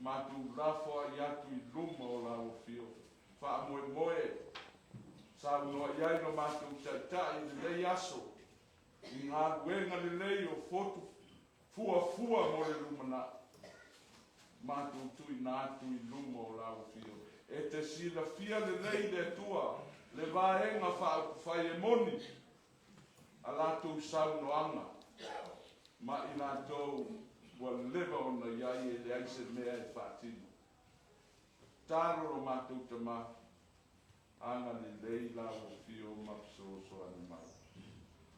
Matou lafoai atu i luma o lau Afio. Faamoemoe, saunoa i ai lo matou Taitai i lenei aso i galuega lelei o fotu fuafua mo le lumanai. Matou tuuina atu i luma o lau Afio. E te silafia lelei le Atua le Vaega Faaupufai e moni a latou saunoaga ma i latou ua leva ona i ai e leai se mea e faatino. Talo lo matou Tama, agalelei lau Afio ma fesoasoani mai.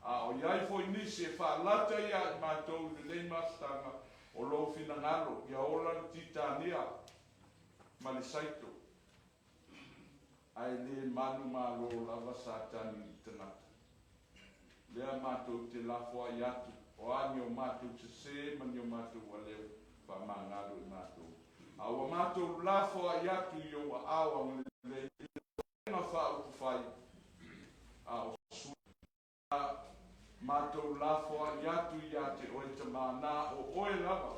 A o i ai foi nisi e faalata ia i matou i lenei mafutaga o lou finagalo, ia ola le Titania ma le Saito, ae le manumalo lava Satani i le tagata. Lea matou te lafoai atu, o a ni o matou sesē ma ni o matou aleu, faamagalo i matou. A ua matou lafoai atu i ou aao agalelei i le faaupufai, a o sui a matou lafoai atu ia te oe Tama, na o oe lava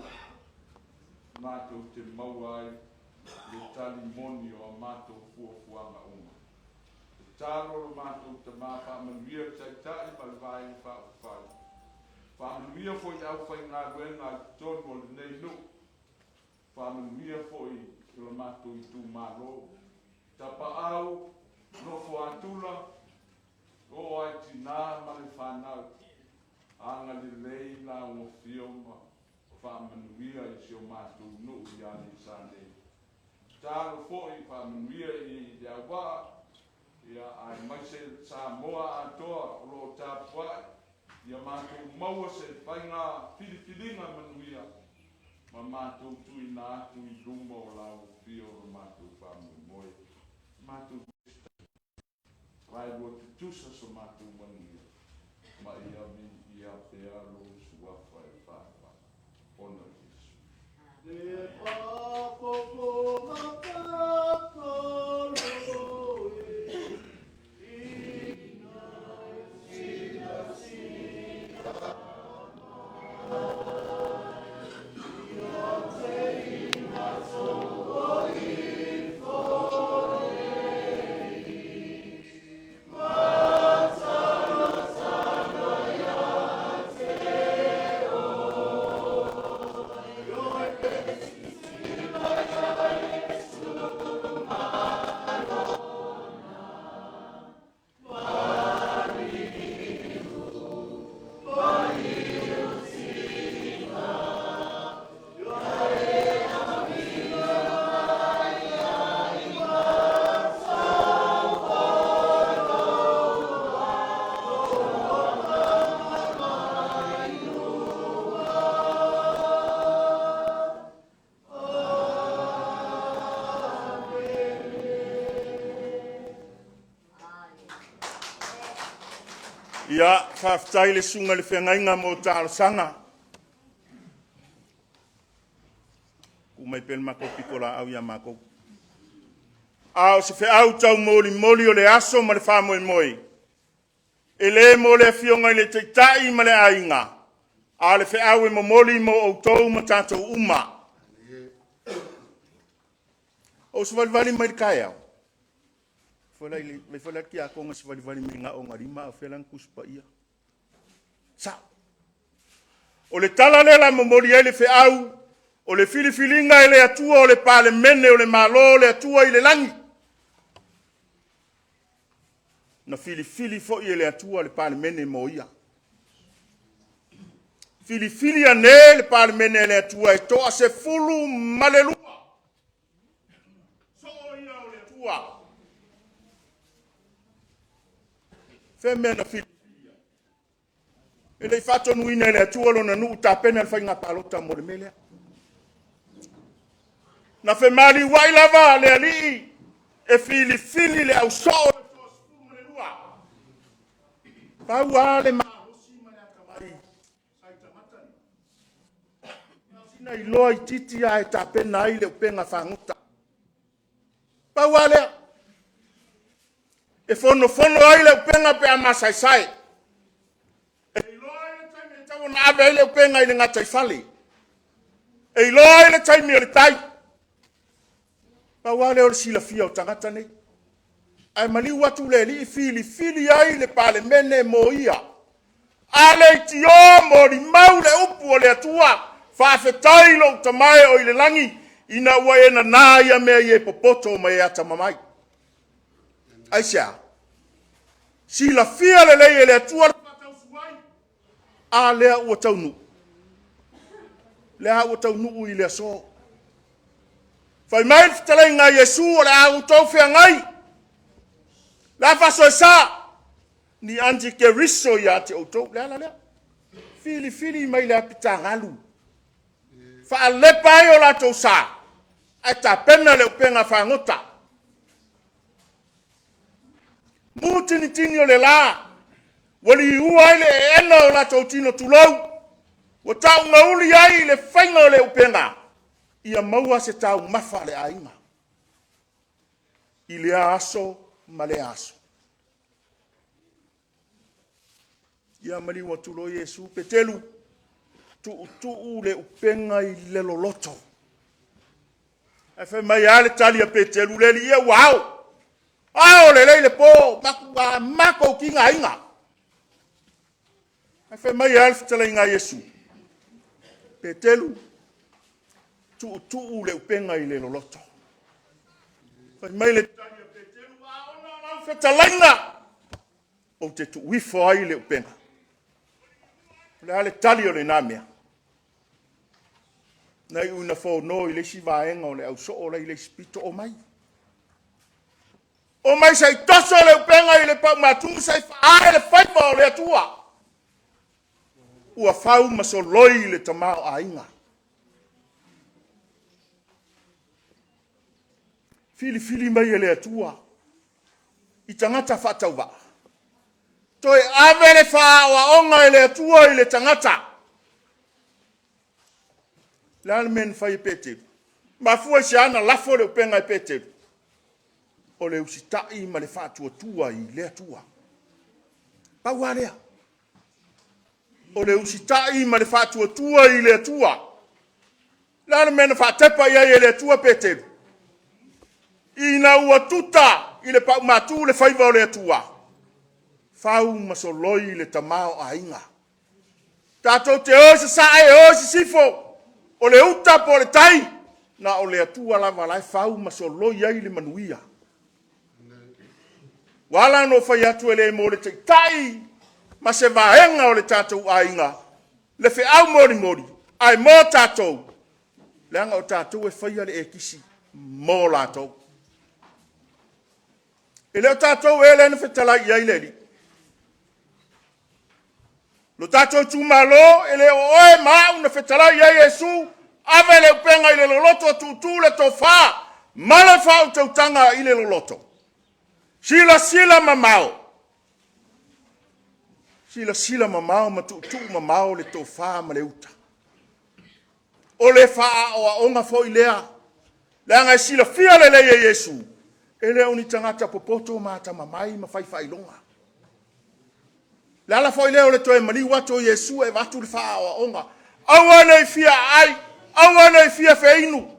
matou te maua ai le tali moni o a matou fuafuaga uma. Tatalo lo matou Tama, faamanuia le Taitai ma le Vaega Faaupufai. Faamanuia foi i le aufaigaluega i totonu o lenei nuu. Faamanuia foi i lo matou itumalo. Tapaau, Nofoatula, oo ai tinā ma le fanau. Agalelei lau Afio ma faamanuia i si o matou nuu i Aleisa nei. Tatalo foi faamanuia i le auvaa, ia, aemaise Samoa atoa o lo o tapuai, ia matou maua se faiga filifiliga manuia ma matou tuuina atu i luma o lau Afio lo matou faamoemoe. Matou vaelua tutusa so matou manuia, ma ia viia pea lou suafa e faavavau. Ona o Iesu. Le faafofoga tatalo e, ina e silasila mai, ia te i matou ifo nei, matanatana ia te oe, e silasila ia Iesu ma lona maliu, maliutina, ia e amio ai ai matau o lou atamamai luma. Ia, faafetai i le susuga i le feagaiga mo talosaga. Tuu mai pea le matou pitolaau ia matou. A o se feau taumolimoli o le aso ma le faamoemoe, e le mo le afioga i le Taitai ma le aiga, a o le feau e momoli mo outou ma tatou uma. Ou savalivali mai le taeao, fai la le tiakono e savalivali mai na ona lima, a o fea la na Tusi Paia? Sao. O le tala lea la momoli ai le feau, o le filifiliga e le Atua o le Palemene o le Malo o le Atua i le lagi. Na filifili foi e le Atua le Palemene mo ia. Filifili ane le Palemene e le Atua e toa 12. Soo ia o le Atua. Fea mea na filifili? E le i faatonuina e le Atua lona nuu tapena le faiga palota mo le mea lea. Na femaliuai lava le alii e filifili le ausoo e toa 12. Pau lava le malosi ma le atamai sa i tagata nei. Na o sina iloa itiiti lava e tapena ai le upega fagota. Pau lava lea. E fonofono ai le upega pe a masaesae. E iloa ai le taimi e tatau ona ave ai le upega i le gataifale. E iloa ai le taimi o le tai. Pau lava lea o le silafia o tagata nei. Ae maliu atu le alii filifili ai le Palemene mo ia. A leitioa molimau le upu a le Atua, faafetai lou Tama e o i le lagi, ina ua e nana ia mea i e popoto ma e atamamai. Aisea? Silafia lelei e le Atua le faatausuai, a lea ua taunuu. Lea ua taunuu i le aso. Fai mai le fetalaiga a Iesu, o le a outou feagai, le a faasoesa, ni antikeriso ia te outou. Le ala lea, filifili mai le apitagalu, faalepa ai o latou sa, ae tapena le upega fagota. Mu tinitini o le la, ua liua ai le eena o latou tino tulou, ua taugauli ai le faiga o le upega, ia maua se taumafa a le aiga i lea aso ma lea aso. Ia maliu atu loa Iesu, Petelu, tuutuu le upega i le loloto. Ae fai mai lava le tali a Petelu, le alii e, ua ao. Ao lelei le po, matou matou tigaina. Ae fai mai lava le fetalaiga a Iesu, Petelu, tuutuu le upega i le loloto. Fai mai le tali a Petelu, a ona o lau fetalaiga, ou te tuu ifo ai le upega. O le a le tali o lena mea? Na iu ina fono i le isi vaega o le ausoo la i le isi pito, omai. Omai se i toso le upega i le paumatu se i faae le faiva o le Atua. Ua fau ma soloi le tamaoaiga. Filifili mai e le Atua i tagata faatauvaa. Toe ave le faaoaoga e le Atua i le tagata. Le a le mea na fai e Petelu? Mafua i se ana lafo le upega e Petelu? O le usitai ma le faatuatua i le Atua. Pau lava lea. O le usitai ma le faatuatua i le Atua. Le a le mea na faatepa i ai e le Atua Petelu? Ina ua tuta i le paumatu le faiva o le Atua, fau ma soloi le tamaoaiga. Tatou te o i sasae, o i sisifo, o le uta po o le tai, na o le Atua lava la e fau ma soloi ai le manuia. Ua ala ona ou fai atu e le mo le taitai ma se vaega o le tatou aiga, le feau molimoli, ae mo tatou, leaga o tatou e faia le ekisi mo latou. E le o tatou ea lea na fetalai i ai le Alii. Lo tatou itumalo, e le o oe ma au na fetalai i ai Iesu, ave le upega i le loloto, tuutuu le tofa ma le faautautaga i le loloto. Silasila mamao, silasila mamao ma tuutuu mamao le tofa ma le uta. O le faaaoaoga foi lea, leaga e silafia lelei e Iesu, e le o ni tagata popoto ma atamamai ma fai faailoga. Le ala foi lea o le toe maliu atu o Iesu e avatu le faaaoaoga. Aua ne i fia aai, aua ne i fia feinu,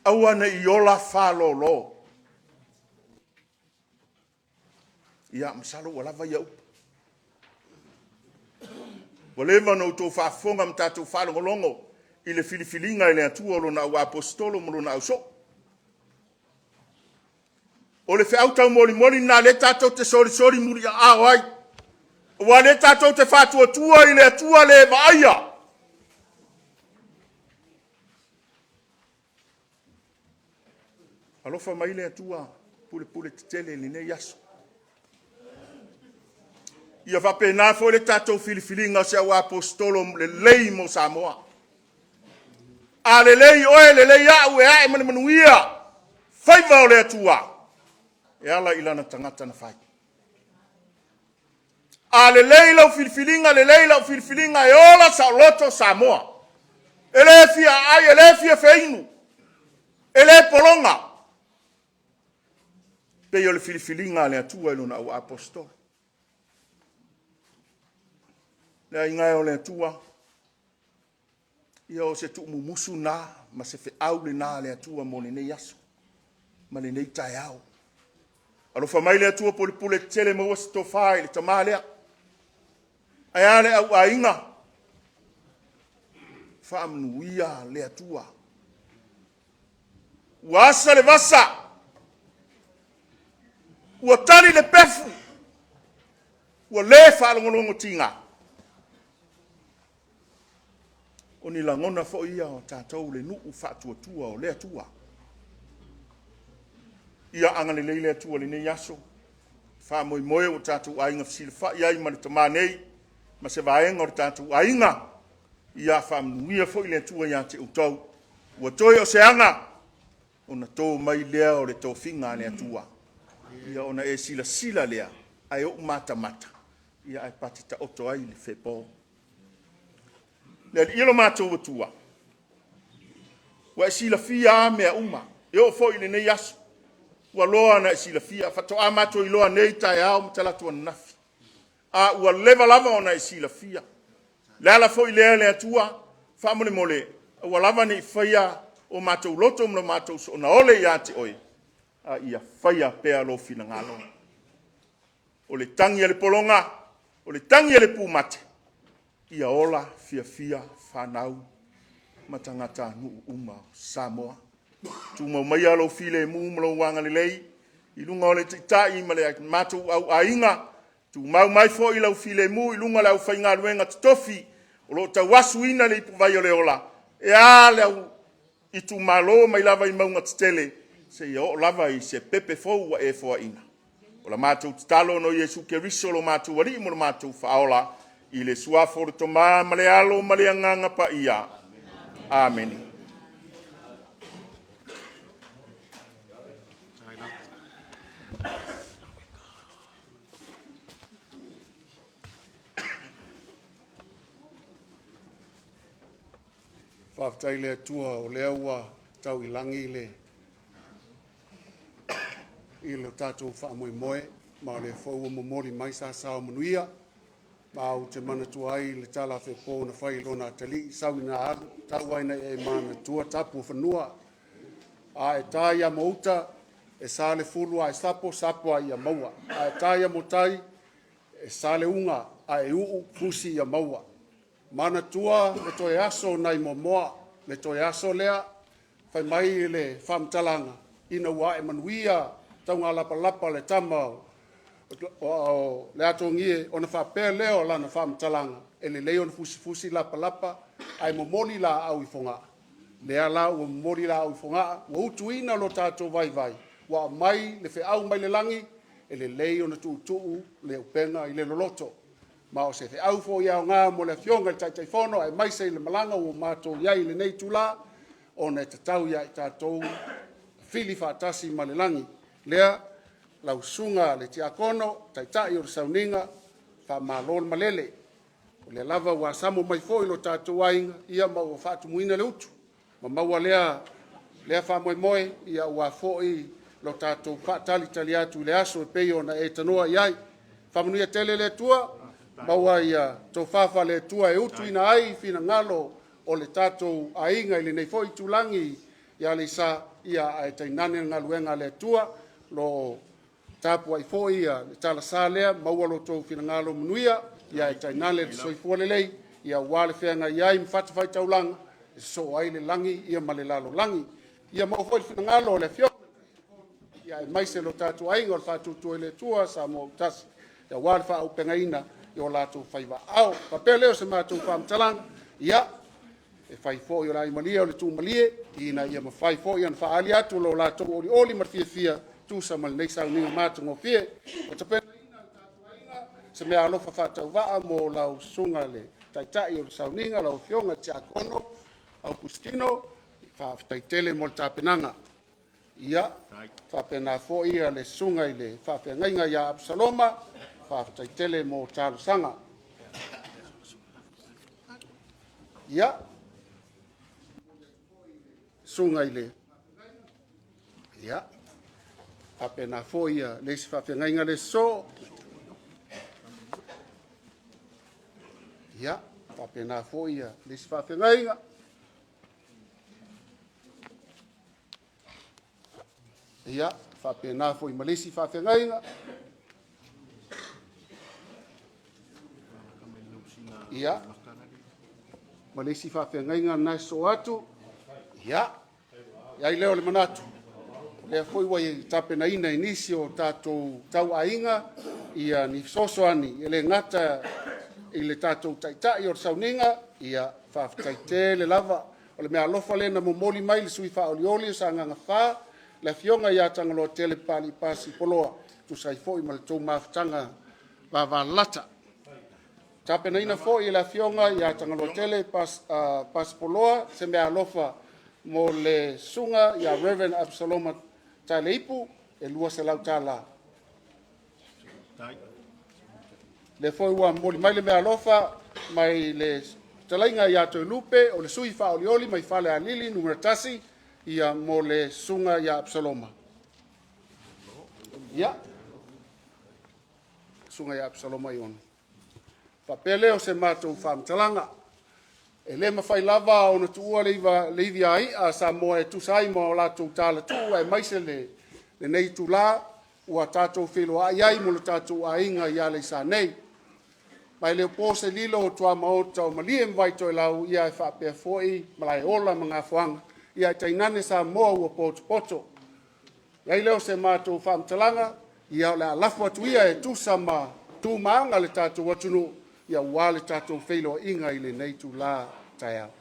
aua ne i ola faalolo. Ia, masalo ua lava ia upu. Ua leva ona outou faafofoga ma tatou faalogologo i le filifiliga e le Atua o Lona auaposeitolo ma Lona ausoo. O le feau taumolimoli lena lea tatou te solisoli muliaao ai, aua lea tatou te faatuatua i le Atua le vaaia. Alofa mai le Atua pulepule tetele i lenei aso. Ia faapena foi le tatou filifiliga o se auaposeitolo lelei mo Samoa. A lelei oe, lelei au, e ae ma le manuia faiva o le Atua e ala i lana tagata na fai. A lelei lau filifiliga, lelei lau filifiliga, e ola saoloto Samoa. E le fia aai, e le fia feinu, e le pologa. Pei o le filifiliga a le Atua i lona auaposeitolo. Le aiga e o le Atua, Ia o se tuumumusu na ma se feau lena a le Atua mo lenei aso ma lenei taeao. Alofa mai le Atua pulepule tetele, maua se tofa i le tama lea. Ae a le auaiga, faamanuia le Atua. Ua asa le vasa, ua tali le pefu, ua le faalogologo tiga. O ni lagona foi ia o tatou le nuu faatuatua o le Atua. Ia agalelei le Atua i lenei aso, faamoemoe ua tatou aiga fesilafai ai ma le tama nei ma se vaega o le tatou aiga. Ia faamanuia foi le Atua ia te outou. Ua toe o se aga ona to mai lea o le tofiga a le Atua. Ia ona e silasila lea, ae ou matamata, ia ae pati taoto ai le fepo. Le Alii e lo matou Atua, ua e silafia lava mea uma, e oo foi i lenei aso, ua loa ona e silafia, faatoa matou iloa nei taeao ma talaatu ananafi, a ua leva lava ona e silafia. O le ala foi lea le Atua, faamolemole, aua lava ne i faia o matou loto ma lo matou soona ole ia te oe, a ia faia pea lou finagalo. O le tagi a le pologa, o le tagi a le pumate, ia ola fiafia fanau ma tagatanuu uma o Samoa. Tumau maia lou filemu ma lou agalelei i luga o le Taitai ma le matou auaiga, tumau mai foi lau filemu i luga o le aufaigaluega totofi o lo o tauasuina le ipuvai o le ola, e a le au itumalo mai lava i mauga tetele seia oo lava i se pepe fou ua e foaina. O la matou tatalo ona o Iesu Keriso lo matou Alii ma lo matou Faaola, i le suafa o le Tama ma le Alo ma le Agaga Paia. Amene. Faafetai i le Atua o lea ua tau i lagi le i lo tatou faamoemoe, ma o lea foi ua momoli mai sasa o manuia. Ma ou te manatua ai le tala fepo na fai i lona atalii, sau ina alu, tau lava ina e manatua tapu o fanua. A e ta i amo-uta, e sa le fulu, a e sapo, sapo lava ia maua. A e ta i amotai, e sa le uga, a e uu, fusi ia maua. Manatua le toe aso nai Moamoa, le toe aso lea fai mai le faamatalaga, ina ua ae manuia taugalapalapa le tama o le atogie, ona faapea lea o lana faamatalaga, e lelei ona fusifusi lapalapa ae momoli laau i Fogaa. Lea la ua momoli laau i Fogaa, ua utuina lo tatou vaivai, ua aumai le feau mai le lagi, e lelei ona tuutuu le upega i le loloto. Ma o se feau foi e aoga mo le Afioga i le Taitaifono aemaise i le malaga ua matou i ai i lenei itula, ona e tatau ia i tatou fili faatasi ma le lagi. Lea, lau susuga i le Tiakono, Taitai o le Sauniga, faamalo le malele. O lea lava ua asamo mai foi lo tatou aiga, ia ma ua faatumuina le utu, ma maua lea faamoemoe, ia aua foi lo tatou faatalitali atu i le aso e pei ona e tanoa i ai. Faamanuia tele le Atua, maua ia tofa faale-Atua e utuina ai finagalo o le tatou aiga i lenei foi itulagi i Aleisa, ia ae tainane le galuega a le Atua, lo tapuai foi le talasa lea, maua lo outou finagalo manuia, ia ae tainane le soifua lelei, ia aua le feagai ai ma fatafaitaulaga e sosoo ai le lagi ia ma le lalolagi. Ia maua foi le finagalo o le Afioga ia aemaise lo tatou aiga o le Faatuatua i le Atua Samoa ua tasi, aua le faaaupegaina o latou faiva aao. Faapea lea o se matou faamatalaga, ia e fai foi o le aimalia o le tumalie, ina ia mafai foi ona faaali atu lo latou olioli ma le fiafia tusa ma lenei sauniga matagofie. Ua tapenaina e le tatou aiga se meaalofa faatauvaa mo lau susuga i le Taitai o le Sauniga, lau Afioga i le Tiakono Aukutino, faafetai tele mo le tapenaga. Ia faapena foi le susuga i le faafeagaiga ia Apisaloma, faafetai tele mo talosaga. Ia, susuga i le ia faapena foi le isi faafeagaiga le sosoo. Ia faapena foi le isi faafeagaiga. Ia, faapena foi ma le isi faafeagaiga. Ia, ma le isi faafeagaiga na e sosoo atu. Ia, i ai lea o le manatu, o lea foi ua tapenaina i nisi o tatou tauaiga ia ni fesoasoani e le gata i le tatou taitai o le sauniga, ia faafetai tele lava. O le meaalofa lea na momoli mai le sui faaolioli o Sagaga 4, le afioga ia Tagaloatele Papalii Pasi Poloa, tusa ai foi ma le tou mafutaga vavalalata. Tapenaina foi e le afioga ia Tagaloatele Pasi Poloa se meaalofa mo le susuga ia Reverend Absaloma Taleipu e $200. Lea foi ua momoli mai le meaalofa mai le fetalaiga ia Toelupe, o le sui faaolioli mai Falealili Nu.1, ia mo le susuga ia Absaloma. Ia, susuga ia Absaloma Iono. Faapea lea o se matou faamatalaga. E le mafai lava ona tuua le ivi a i'a a Samoa e tusa ai ma o latou talatuu aemaise lenei itula ua tatou feiloai ai ma lo tatou aiga i Aleisa nei. Ma e le o po se lilo o tuamaota o Malie ma Vaitoelau, ia e faapea foi Malaeola ma Gafoaga, ia ae tainane Samoa ua potopoto. I ai lea o se matou faamatalaga, ia o le a lafo atu ia e tusa ma tu ma aga le tatou atunuu aua le tatou feiloaiga i lenei itula taeao.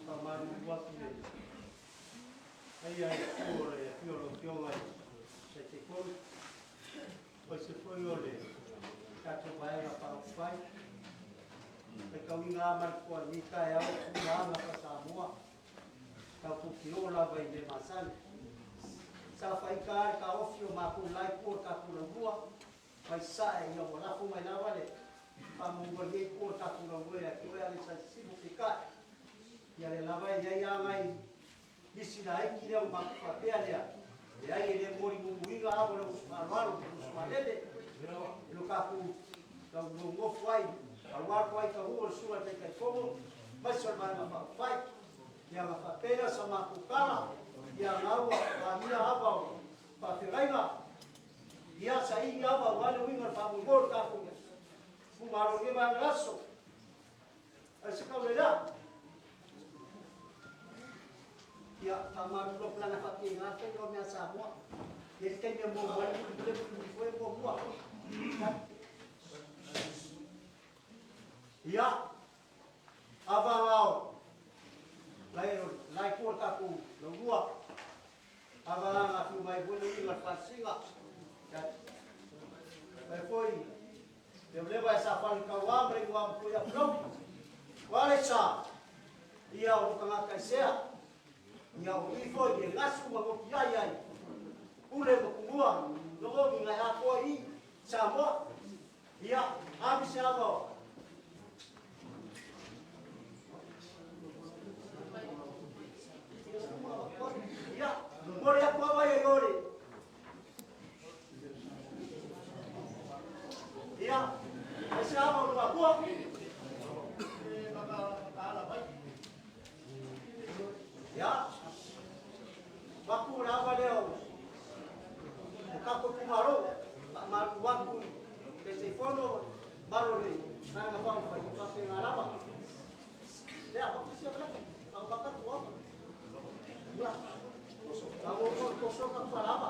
Faamalulu atu i le paia i le susu o le afio o lau Afioga i le Taitaifono, aemaise foi o le tatou Vaega Faaupufai. E matauina lava ma le totoa i lenei taeao o tu ma aga faa-Samoa, tatou te oo lava i mea masani. Sa faita lava le taofi o matou i le la itu o le tatou Laulua mai Sasae, ina ua lafo mai lava le faamuamua i lenei itu o le tatou Laulua ia te oe Aleisa i Sisifo. Peitai, ia o lea lava e i ai lava nai nisi laiti lea ona matou faapea lea, leai e le molimumuina ava o le uso faaaloalo ma le uso malele i lo tatou nonofo ai aua le toai taua o le susuga i le Taitaifono aemaise o le Vaega Faaupufai. Ia ona faapea lea o sa matou tala, ia na ua amia ava o faafeagaiga, ia saili ava aua le uiga o le faamoemoe o le tatou itumalo i lenei vaega aso. Ai se kaule lea. Ia, faamalulu atu leaga e faapena le faiga o mea a Samoa. E i ai le taimi e muamua ai le mulimuli, e mulimuli foi e muamua. Ia, ava ao la itu o le tatou laulua, ava na afio mai foi le uiga o le faasisiga. Mai foi Leuleva e sa falekaua ma le igoa matua ia Pulaui. O Aleisa, ia o tagata esea, ia o i foi e gasu ma goti ai ai, pule ma tumua, nogogi ngai atoa i Samoa. Ia, ave se ava o Ia, momoli atu ava ia i o le Ia, ai se ava o le matua. Ia, vaku le ava lea o tatou itumalo, faamalulu atu i Taitaifono mamalu o le Vaega Faaupufai, e faapena lava. Lea, avatu isi ava lea, avatu ava. Ia, toso ka faalava.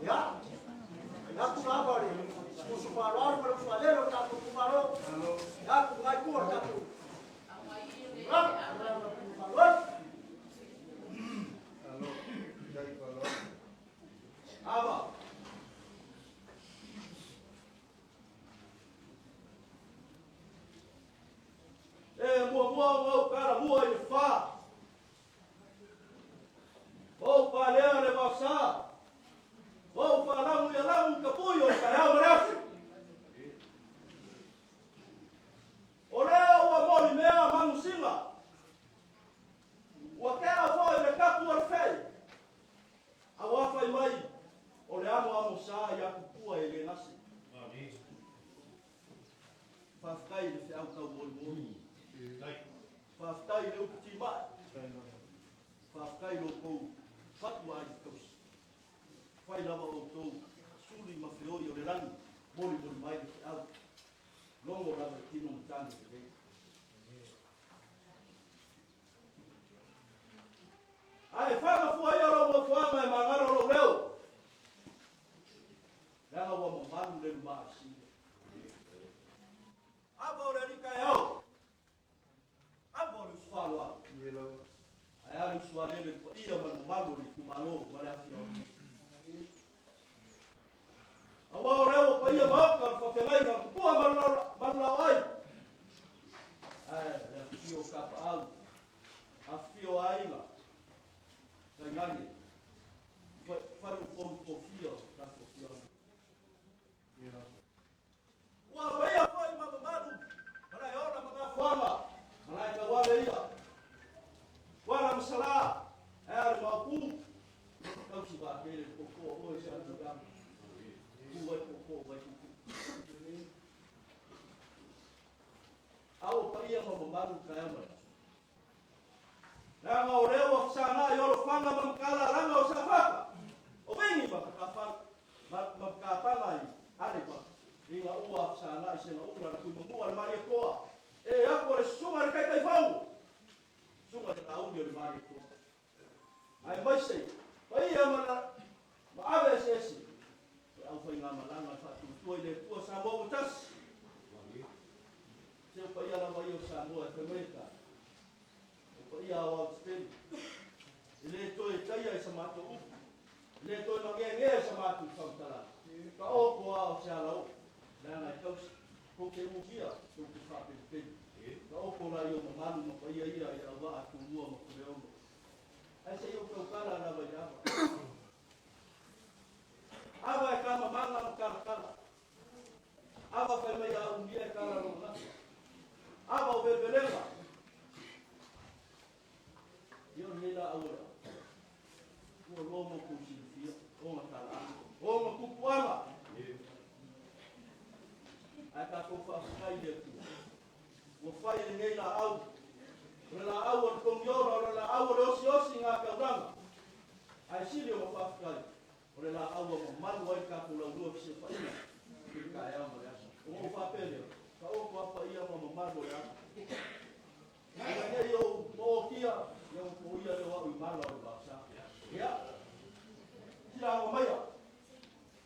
Ia, atu lava o le uso faaaloalo ma le uso alele o le tatou itumalo, atu ngai tua o le tatou Ava. E muamua ona ou talamua i le fa. i le feau taumolimoli. Faafetai i le upu timai. Faafetai i lo outou fatu aiga tausi. Fai lava outou suli ma feoi o le lagi, molimoli mai le feau. Logo lava i tino ma tagi lelei. Ae faga fua ia lou nofoaga e magalo lou leo. Leaga ua mamalu le lumaasile. Ava o le alii taeao. Ava o le usufaloalo. Ae a le usualele le paia ma le mamalu o le itumalo ma le afioaga. Aua o lea ua paia maota o le faafeagaiga o tupua malulao ai. Ae le afifio o tapaau, afifio o aiga, tainane, faleupolu tofia o tatou afioaga. Ua paia foi ma mamalu, malaeola ma gafoaga, malae tauave ia. Uala ma Salā, ae a le Maopu, tausi vaatele le popoa oe sa tulaga. Tu ai popo vai kuku. A o paia ma mamalu taeao mai. Leaga o lea ua fesagai o alofaga ma makalalaga o Safata. O Vini ma Takafaga, ma Makapaga i Aleipata. Ina ua fesagai se gaula le tuimamua le Malietoa. E aku o le susuga i le Taitaifau. Susuga i le Lauli o le Malietoa. Ae maise, paia ma ave eseese. E au faigamalaga le faatuatua i le Atua Samoa ua tasi. Se o paia lava ia o Samoa e fai mai e ta. O paia ao ao tetele. E le toe taia i sa matou upu. E le toe mageagea i sa matou faamatalaga. Ka oko a o se ala o. Leaga e tausi. Tou te ugia, tou te faapelepele. Ka oko la i o mamalu ma paia ia i auvaa Tumua ma Puleono. Ae se i ou tautala lava i le ava. Ava e kamamaga ma kalakala. Ava fai mai a umia e kala lona gafa. Ava o velevelega. Ia o lenei laau o le ava. Ua loa mo kou silafia, o talaaga, o ga tupuaga. Ae tatou faafetai i le Atua. Ua fai lenei laau, o le laau o le togiola, o le laau o le osiosi i ngā taulaga. Ae sili ona faafetai, o le laau ua mamalu ai le tatou laulua fesilafaiga i le taeao ma le aso. Ona ou faapea lea, taoto a paia ma mamalu o le aso. Ina nei ou mootia, ia ua toia lea o au i mala o le vaosa. Ia, sila ago maia,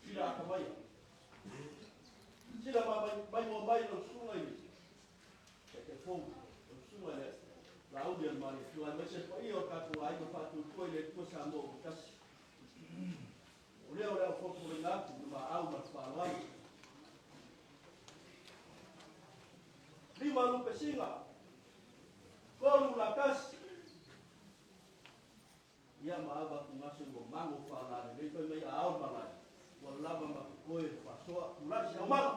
sila ata maia. Sila maimoa mai lau susuga i le Taitaifou, lau susuga i le Lauli a le Malietoa, aemaise le paia o le tatou aiga faatuatua i le Atua Samoa ua tasi. O lea o le au folafoleina atu i le maau ma le faaaloalo. 5 lupe singa, 3 latasi. Ia ma ava atu gase ua mago faalalelei fai mai a ao malae. Ua lava ma totoe le faasoa, tulai se aumaga.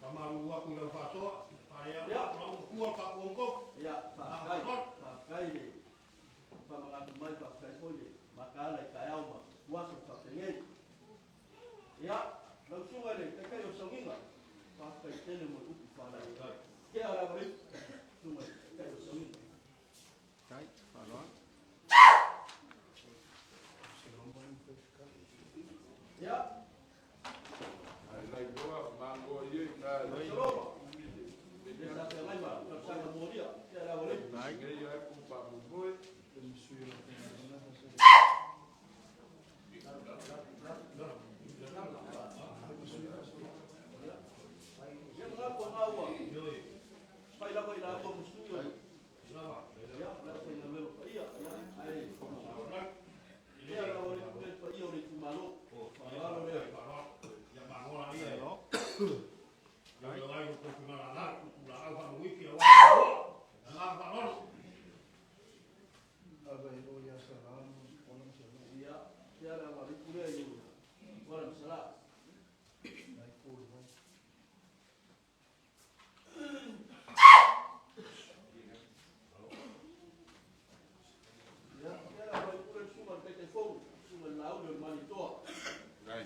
Faamalulu atu i lau faasoa, faalea lau matua faapuantou. Ia, faafetai, faafetai le faamanatu mai, faafetai foi le mataala i taeao ma uaso faapenei. Ia, lau susuga i le Taitai o Sauniga, faafetai tele mo le upu faalaeiau. Tea lava le susuga i le Taitai o Sauniga. Tai, faaaloalo. Ia, Ai lai loa mangoa ie na Saloma, le sa feagai ma talosaga molia. Tea lava le. Nei ai ku pa moe. Ia manatu o ngā ua fai lava i la ua musui o. Ia, le aufaigaluega paia, ia, ae tea lava le le paia o le itumalo. Faaaloalo lea. Ia magola ia e. Ia ia ai ko ku mala la ku la au ha wiki o wa. Nga faaaloalo. Ia, tea lava le lea i wala masala. Ia, tea lava le pule le susuga i le Taitaifou, susuga i le Lauli o le Malietoa. Nai.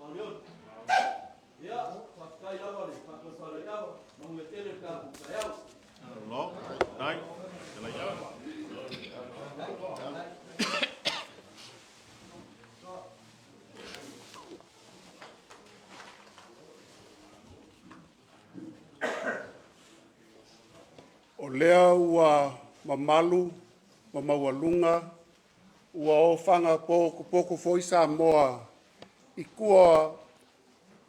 Olioli. Ia, faafetai lava le faatoatoa Laiava, manuia tele le tatou taeao. Malo, faafetai. Laiava. O lea ua mamalu ma maualuga ua ofaga potopoto foi Samoa i tua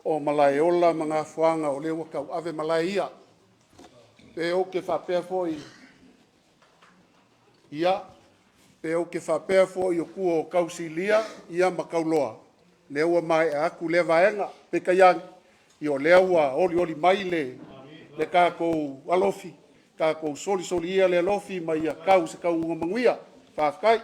o Malaeola ma Gafoaga o lea ua tauave malae ia. Pe ou te faapea foi, ia, pe ou te faapea foi o tua o tausilia ia ma tauloa, lea ua maea atu lea vaega. Peitai ane, ia o lea ua olioli mai le le tatou alofi, tatou solisoli ia le alofi ma ia tau i se taunuuga manuia. Faafetai.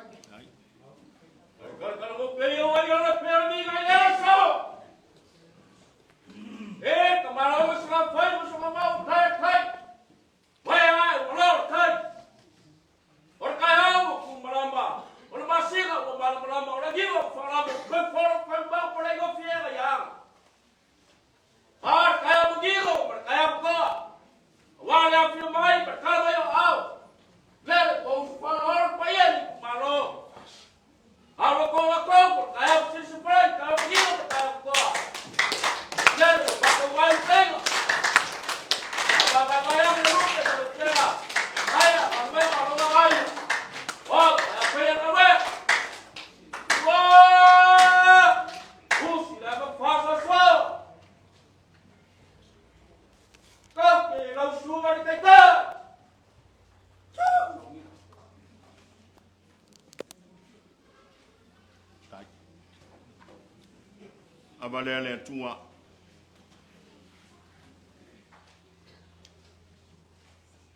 Ava lea le Atua.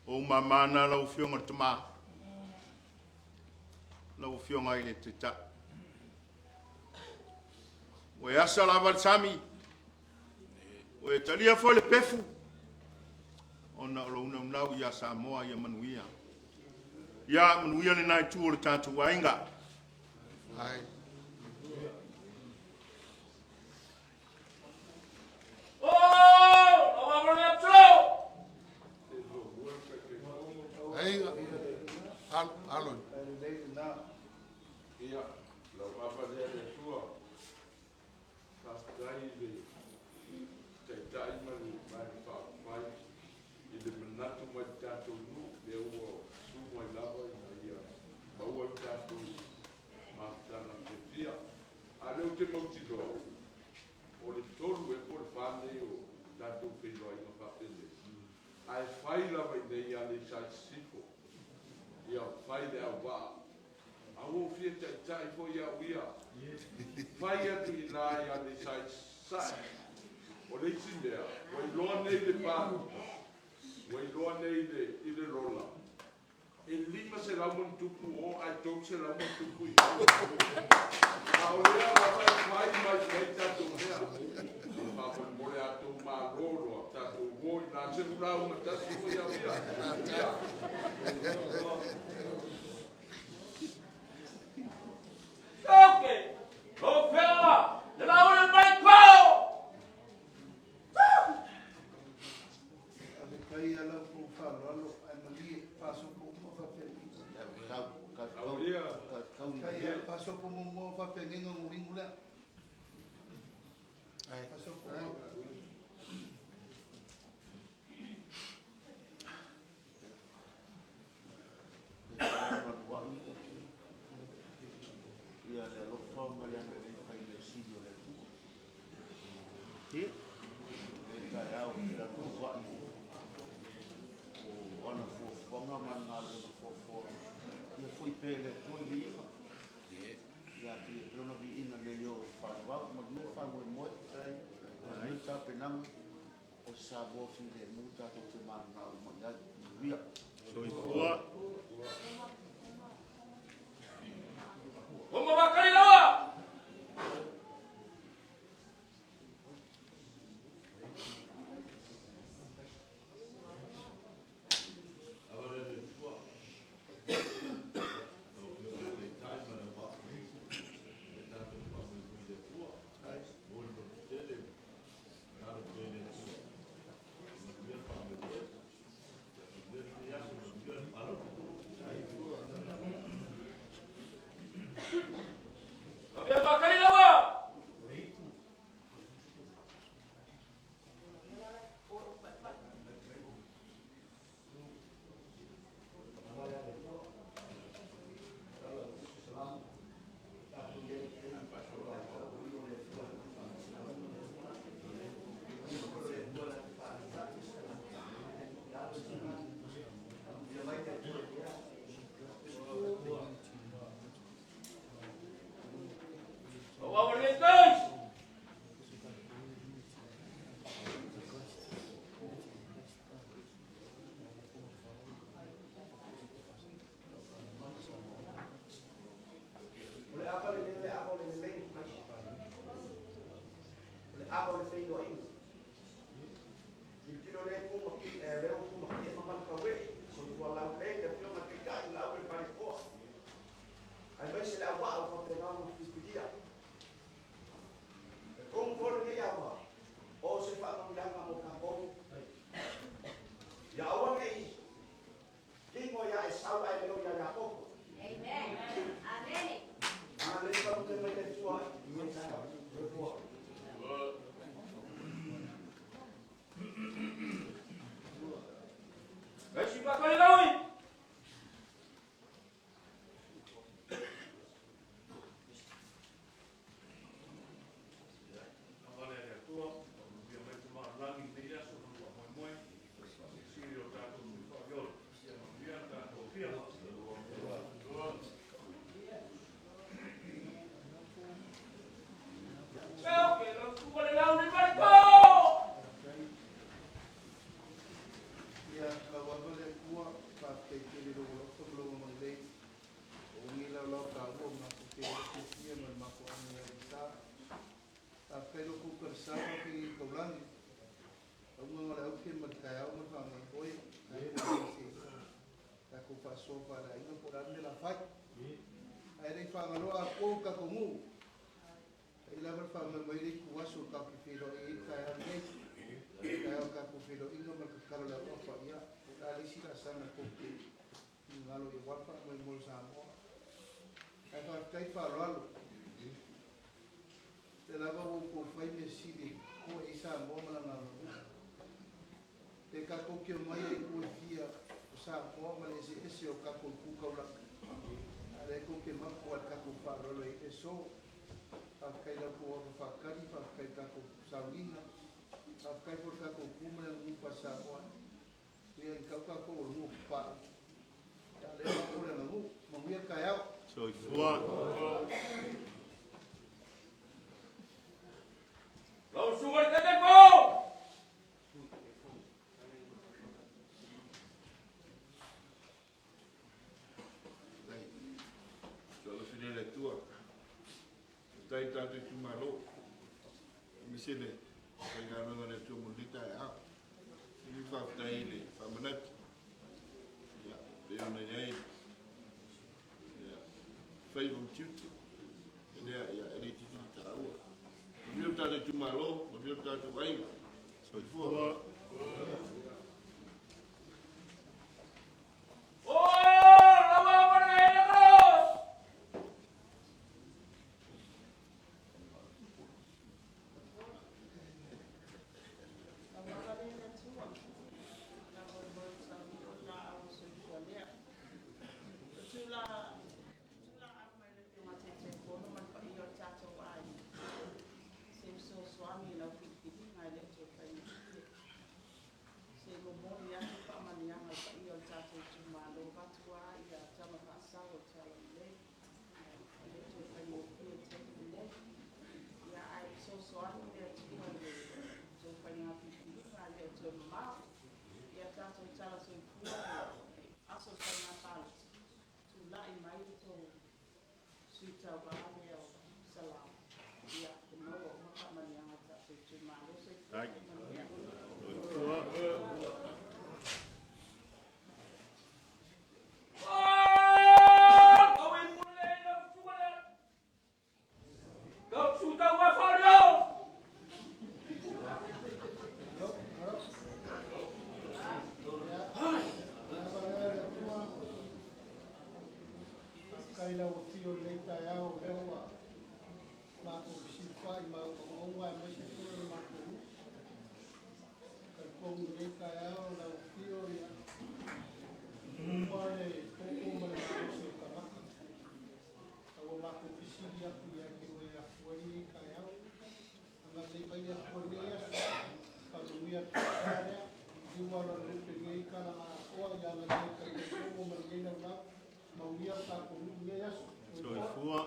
O mamana lau Afioga i le Tama, lau Afioga i le Taitai. Ua e asa lava le sami, ua e talia foi le pefu, ona o lou naunau ia Samoa ia manuia. Ia manuia lena itu o le tatou aiga. Ai. Aiga. Alo, alo. Ia, lau ava lea le Atua, faafetai i le Taitai ma le Vaega Faaupufai i le manatu mai le tatou nuu, lea ua susu mai lava ina ia maua le tatou mafutaga fiafia. A o lea ou te mautinoa, o le tolu ea po o le fa lenei o tatou feiloaiga faapenei, ae fai lava i inei i Aleisa i Sisifo, ia fai le auvaa. A ua ou fia taitai foi au ia, fai atu i ina i Aleisa i Sasae. O le isi mea, ua iloa nei i le palota, ua iloa nei i le lola, e 500 ma ona tupu o ae 300 ma ona tupu i o. A o lea lava e fai mai i inei tatou mea. Faamolemole a outou malo loa, tatou o i ina, se i ou lauga tasi foi au ia. Ia. Ia le alofa ma le agalelei fai measili o le Atua. Lenei taeao i le atuai o ana fuafuaga ma ana galuega foafoa, ia foi pea i le Atua le viiga. Ia te lona viiga nei o faavavau, manuia le faamoemoe, manuia le tapenaga o se Samoa filemu tatou te mananao uma i ai. Manuia. Soifua. taua o matou feiloai fiafia ma le mafuaaga i Aleisa. Faafetai lo outou kalesa ma feigai taulagi. Auga o le aute ma le taeao ma le faamoemoe, tatou i ai se tatou faasoa faaleaiga po o le a le mea o le a fai. Ae le i faagaloa atoa le tatou nuu, e i ai lava le faamoemoe i le ituaso tatou te feiloai ai i le taeao lenei. Le taeao o le tatou feiloaiga ma le tatalo i le auafa, ia, po o le a le isi laasaga tou te finagalo i ai aua le faamoemoe o Samoa. Ae faafetai le faaaloalo. O lea lava ua outou fai mea sili e toa i ai Samoa ma lana aganuu. Pe tatou te omai i itu e fia o Samoa ma le eseese o tatou itu taulaga, a o lea tou te mapu lava i le tatou faaaloalo e i ai le aso. Faafetai i la outou ava faatali, faafetai i le tatou sauniga, faafetai foi i le tatou tu ma le aganuu faa-Samoa. E ui lava ina tau tatou o le nuu o Papaa, a o lea e mapu le aganuu. Manuia le taeao. Soifua. Lau Susuga i le Taitaifono! Fealofani le Atua. Faafetai i le tatou itumalo, aemaise le aufaigaluega a le Atua mo lenei taeao. E fia faafetai i le faamanatu, ia, pei ona i ai ia, faiva ma tiute, lea ia, e le itiiti le taua. Manuia le tatou itumalo, manuia le tatou aiga. Soifua. Se momoli atu faamanuiaga i le paia o le tatou itumalo vaeatu lava ia tama faasau o le Talalelei. E le toe faigofie le taimi lenei. Ia ae fesoasoani le Atua i le tou faiga filifiliga e le o toe mamao. Ia tatou tala soifua le aso o le faiga palota, tulai mai le tou sui tauva lea o Salau, ia e maua uma faamanuiaga a le tatou itumalo. Soifua ma ia manuia. Faafetai i lau Afio i lenei taeao o lea ua matou fesilafai ma maumauga aemaise foi o le matou nuu. Talitonu i lenei taeao lau Afio, ia, uma le toto ma le malosi o tagata. A ua matou fesili atu ia te oe e afua ai lenei taeao. Agalelei mai le Atua i lenei aso. Faamanuia le tofa lea. Liliu ala o le lupe i lenei tala na atoa ia agalelei i le Taitaifono ma lenei laulau. Manuia le tatou nuu i lenei aso. Soifua.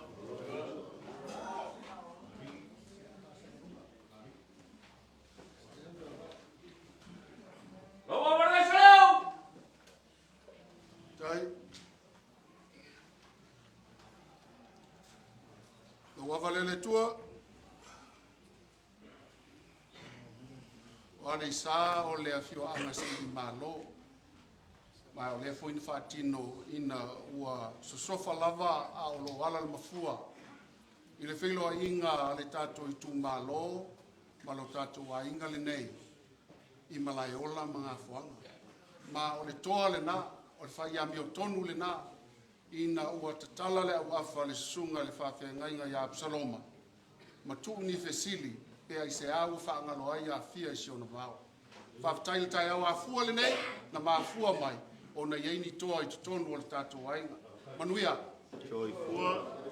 Tai. Lau ava lea le Atua, o Aleisa o le afioaga Silimalo, ma o lea foi na faatino ina ua sosofa lava a o lo ala le mafua i le feiloaiga a le tatou itumalo ma lo tatou aiga lenei i Malaeola ma Gafoaga. Ma o le toa lena, o le faiamio tonu lena, ina ua tatala le auafa le susuga i le faafeagaiga ia Absaloma, ma tuu ni fesili pe aisea ua faagalo ai Afia i si ona vao. Faafetai i le taeao afua lenei, na mafua mai, ona i ai ni toa i totonu o le tatou aiga. Manuia. Soifua.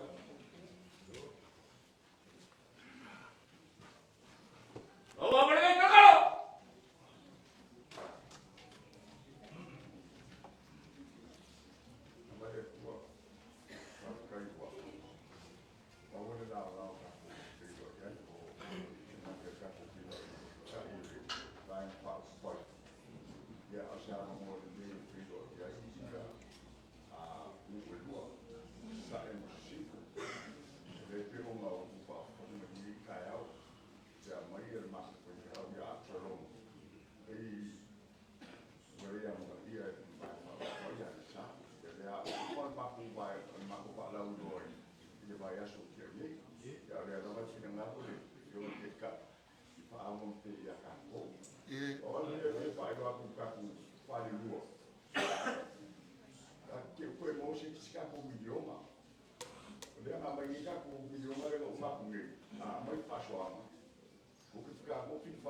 vaiaso ua tea nei. A o lea lava e finagalo le Afioga i le Taitai e faaauau pea ia tatou. Pau lava le mea e fia faailoa atu i le tatou falelua, tatou te le o toe maua se isi tatou miliona. O lea na aumai nei tatou miliona lea na uma atu nei, a aumai le faasoaga, ou te fetagofi i le 40%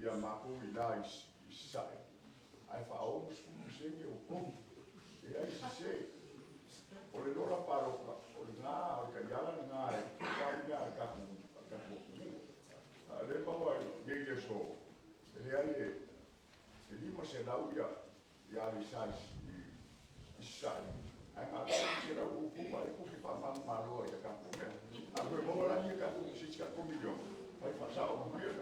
ia matou i ina i Sasae, ae faa-60% outou. E leai se sese. O le lola palota, o lena, o le taiala lena e fai mea a le tatou atunuu. A o lea e maua nei i le aso, e leai e 500 ia Aleisa i Sasae, ae na o le 300 outou, a o lea tou te faamagalo ai i a tatou mea. A toe maua la ni tatou se isi tatou miliona, fai faasao manuia le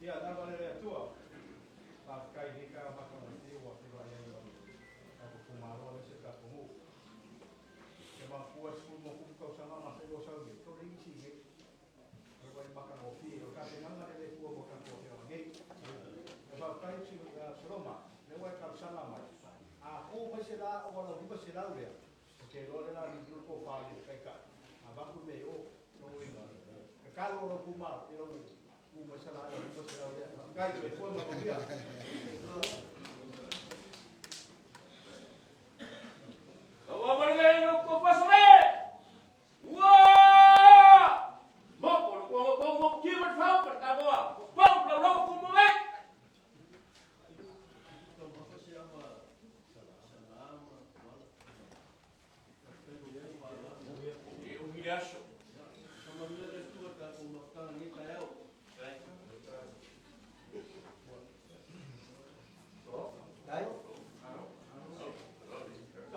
Ia, talofa lea i le Atua. Faafetai i lenei taeao matagofie ua feiloai ai ma le tatou itumalo aemaise le tatou nuu. E mafua i le 17 tausaga o masani o sau i inei, tau leai nisi i inei. O le matua matagofie, o le tapenaga lea a le Atua mo tatou afioaga nei. Ae faafetai Absaloma, o lea ua e talosaga mai, a tu mai se la ova lau 500 lea, ou te iloa o lea o le a liliu le tofa i le Taitai, avatu le mea i o. Lona uiga, tatalo lou itumalo ina ia tu mai se la ova i le 500 lea. Faafetai, soifua ma ia manuia.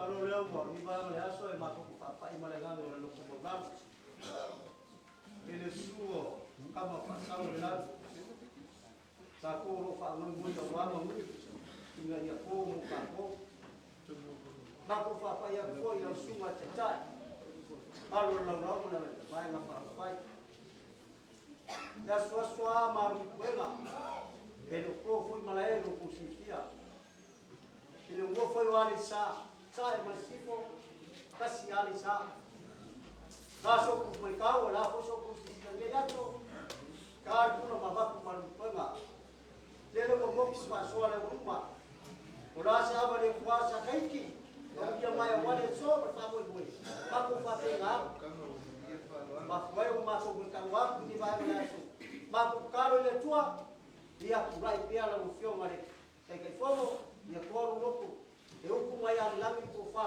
Masalo o lea ua iva le aso e matou te faapai ma le agaga o le loto maualalo i le susu o Tama Faasau o le Lagi, tatou o lo o faamoemoe aua manu ina ia po mo tatou. Matou faapai atu foi i lau susuga i le Taitai, alo o le Laulauga ma le Vaega Faaupufai. E asuasu lava malu i puega, e le o po foi malae lo outou silafia. I le ua foi o Aleisa, Sae ma Sisifo, tasi Aleisa. La soku mai kau, la fo soku sisina nei ato, ka le pula ma vaku malu i puega. Lele ua moku se faasoa le auluma. O la se ava le kua sa kaiki, o kia mai a wale so ma le faamoemoe, matou faapena atu. Mafua ai ona matou matau atu i ni vaega o le aso. Matou tatalo i le Atua, ia tulai pea lau Afioga i le Taitaifono, ia toa lou loto, e upu mai lava le lagi le tofa,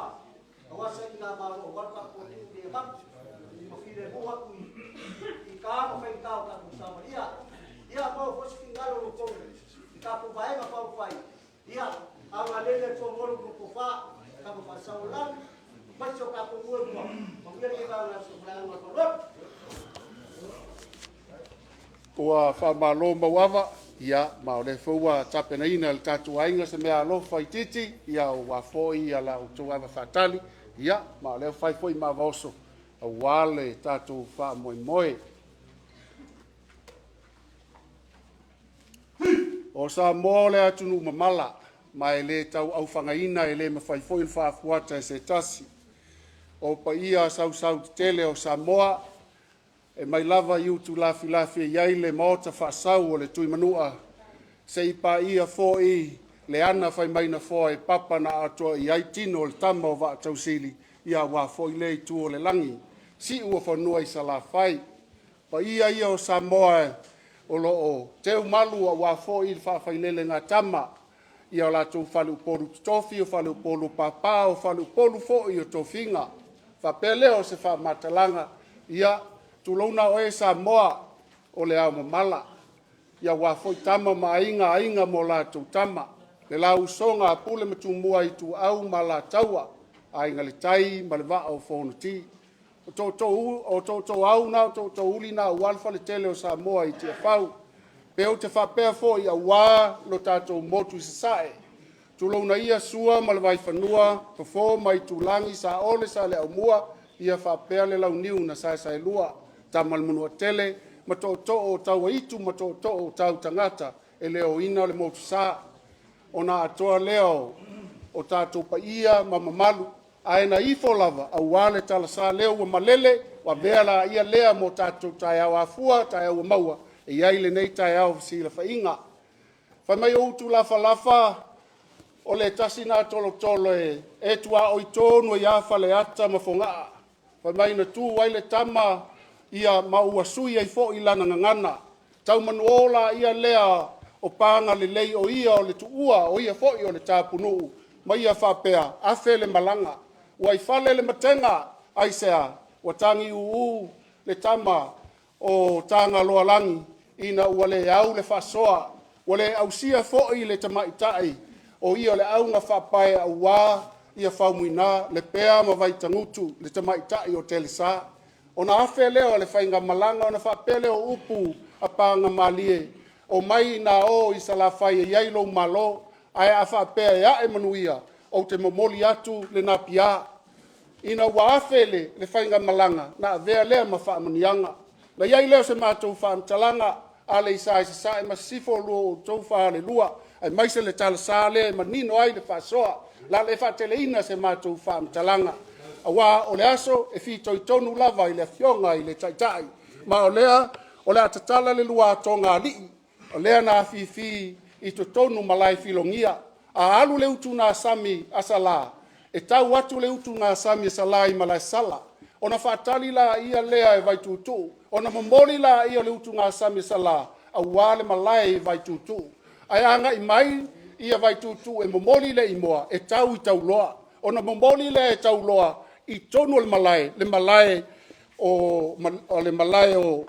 aua sailiga malo aua le tatou atunuu nei avatu, ma filemu atu i ta ma faigata o tatou Samaria. Ia maua foi se finagalo o lo outou i tatou Vaega Faaupufai, ia agalelei le Atua mo lo outou tofa, tama faasau o le lagi, aemaise o tatou nuu e lua, manuia lenei vaega o le aso. Ma le agaga faaaloalo. Ua faamalo Mauava, ia ma o lea foi ua tapenaina e le tatou aiga se meaalofa itiiti, ia aua foi la outou ava faatali, ia ma o lea ua fai foi ma ava oso aua le tatou faamoemoe. O Samoa o le atunuu mamala, ma e le tau aufagaina e le mafai foi ona faafuata e se tasi. O paia sausautetele o Samoa, e mai lava i Utulafilafi e i ai le maota faasau o le Tuimanua, seia paia foi le ana fai mai nafoa e papa na atoa i ai tino o le tama o Vaatausili, ia aua foi lea itu o le lagi, siu o fanua i Salafai. Paia ia o Samoa o lo o teu malu aua foi le faafailelegатama ia o latou faleupolu totofi, o faleupolu o papa, o faleupolu foi o tofiga. Faapea lea o se faamatalaga, ia tulouna oe Samoa o le ao mamala, ia aua foi Tama ma Aiga, Aiga ma latou Tama, le la usoga a Pule ma Tumua, Ituau ma Alataua, Aiga i le Tai ma le Vaa o Fonoti. O tootooau na o tootoouli na aua le faletele o Samoa i Tiafau. Pe ou te faapea foi aua lo tatou motu i Sasae, Tulouna ia Sua ma le Vaifanua, Fofo ma Aitulagi, Saole Saleaaumua, ia faapea le Launiu na Saesaelua, Tama a le Manuatele ma Tootoo o Tauaitu ma Tootoo o Tautagata e le oina le motusa. Ona atoa lea o tatou paia ma mamalu, ae na ifo lava aua le talasa lea ua malele, ua avea laia lea mo tatou taeao afua, taeao ua maua, e i ai lenei taeao fesilafaiga. Fai mai o Utulafalafa, o le tasi lena tolotolo e tuaoi tonu ai lava Faleata ma Fogaa. Fai mai na tu ai le tama ia ma ua sui ai foi lana gagana. Tau manuo laia lea o Pagalelei o ia o le Tuua, o ia foi o le Tapunuu, ma ia faapea, afe le malaga. Ua i fale le matega, aisea? Ua tagiuu le tama o Tagaloaalagi ina ua le au le faasoa, ua le ausia foi le tamaitai o ia o le augafaapae aua ia Faumuina Lepea ma Vaitagutu le tamaitai o Telesa. Ona afe lea o le faigamalaga ona faapea lea o upu a Pagamalie, “Omai ina o i Salafai e i ai lou malo, ae a faapea e ae manuia, ou te momoli atu le napia.” Ina ua afe le faigamalaga, na avea lea ma faamanuiaga. Na i ai lea o se matou faamatalaga, Aleisa i Sasae ma Sisifo, o lo outou falelua, aemaise le talasa lea e manino ai le faasoa. O le a le faateleina se matou faamatalaga, aua o le aso e fitoitonu lava i le Afioga i le Taitai, ma o lea o le a tatala le luatogalii, o lea na afifi i totonu malae filogia. A alu le utugasami a Salã, e tau atu le utugasami a Salã i Malaesala, ona faatali laia lea e Vaituutuu, ona momoli laia o le utugasami a Salã aua le malae i Vaituutuu. Ae agai mai ia Vaituutuu e momoli le imoa, e tau i Tauloa, ona momoli lea e Tauloa i totonu o le malae, o le malae o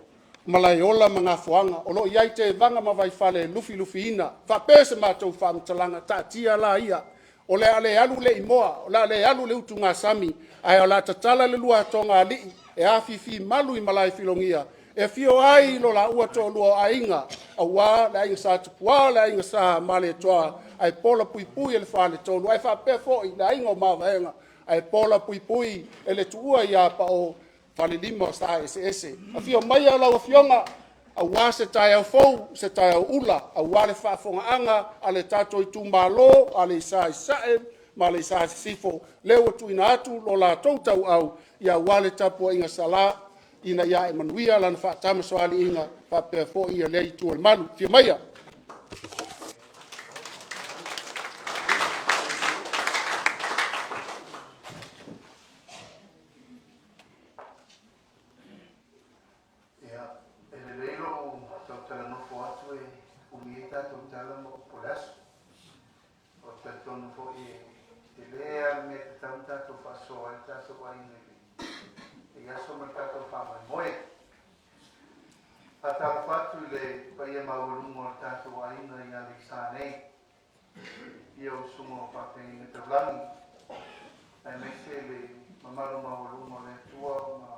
Malaeola ma Gafoaga o lo o i ai Tevaga ma Vaifale e lufilufiina. Faapea se matou faamatalaga, taatia laia, o le a le alu le imoa, o le a le alu le utugasami, ae o le a tatala le luatogalii e afifi malu i malae filogia e afio ai lo laua toalua o Aiga, aua le Aiga Sa Tupua, le Aiga Sa Malietoa, ae pola puipui e le Faletolu, ae faapea foi le Aiga o Mavaega, ae pola puipui e le Tuua ia Pao, Falelima o Saeseese. Afio maia lau Afioga aua se taeao fou, se taeao ula aua le faafofogaaga a le tatou itumalo o Aleisa i Sasae ma Aleisa i Sisifo, lea ua tuuina atu lo latou tauau aua le tapuaiga sala ina ia ae manuia lana faatamasoaliiga faapea foi lea itu o le malu. Afio maia. Ia, e lelei lou tau atu e umi ai tatou tala ma upu o le aso. Ou te talitonu foi e tele lava le mea e tatau ona tatou faasoa ai le tatou aiga i lenei aso ma le tatou faamoemoe. Faatalofa atu i le paia maualuga o le tatou aiga i Aleisa nei, i usuga o faafeagaiga taulagi, aemaise le mamalu maualuga o le Atua ma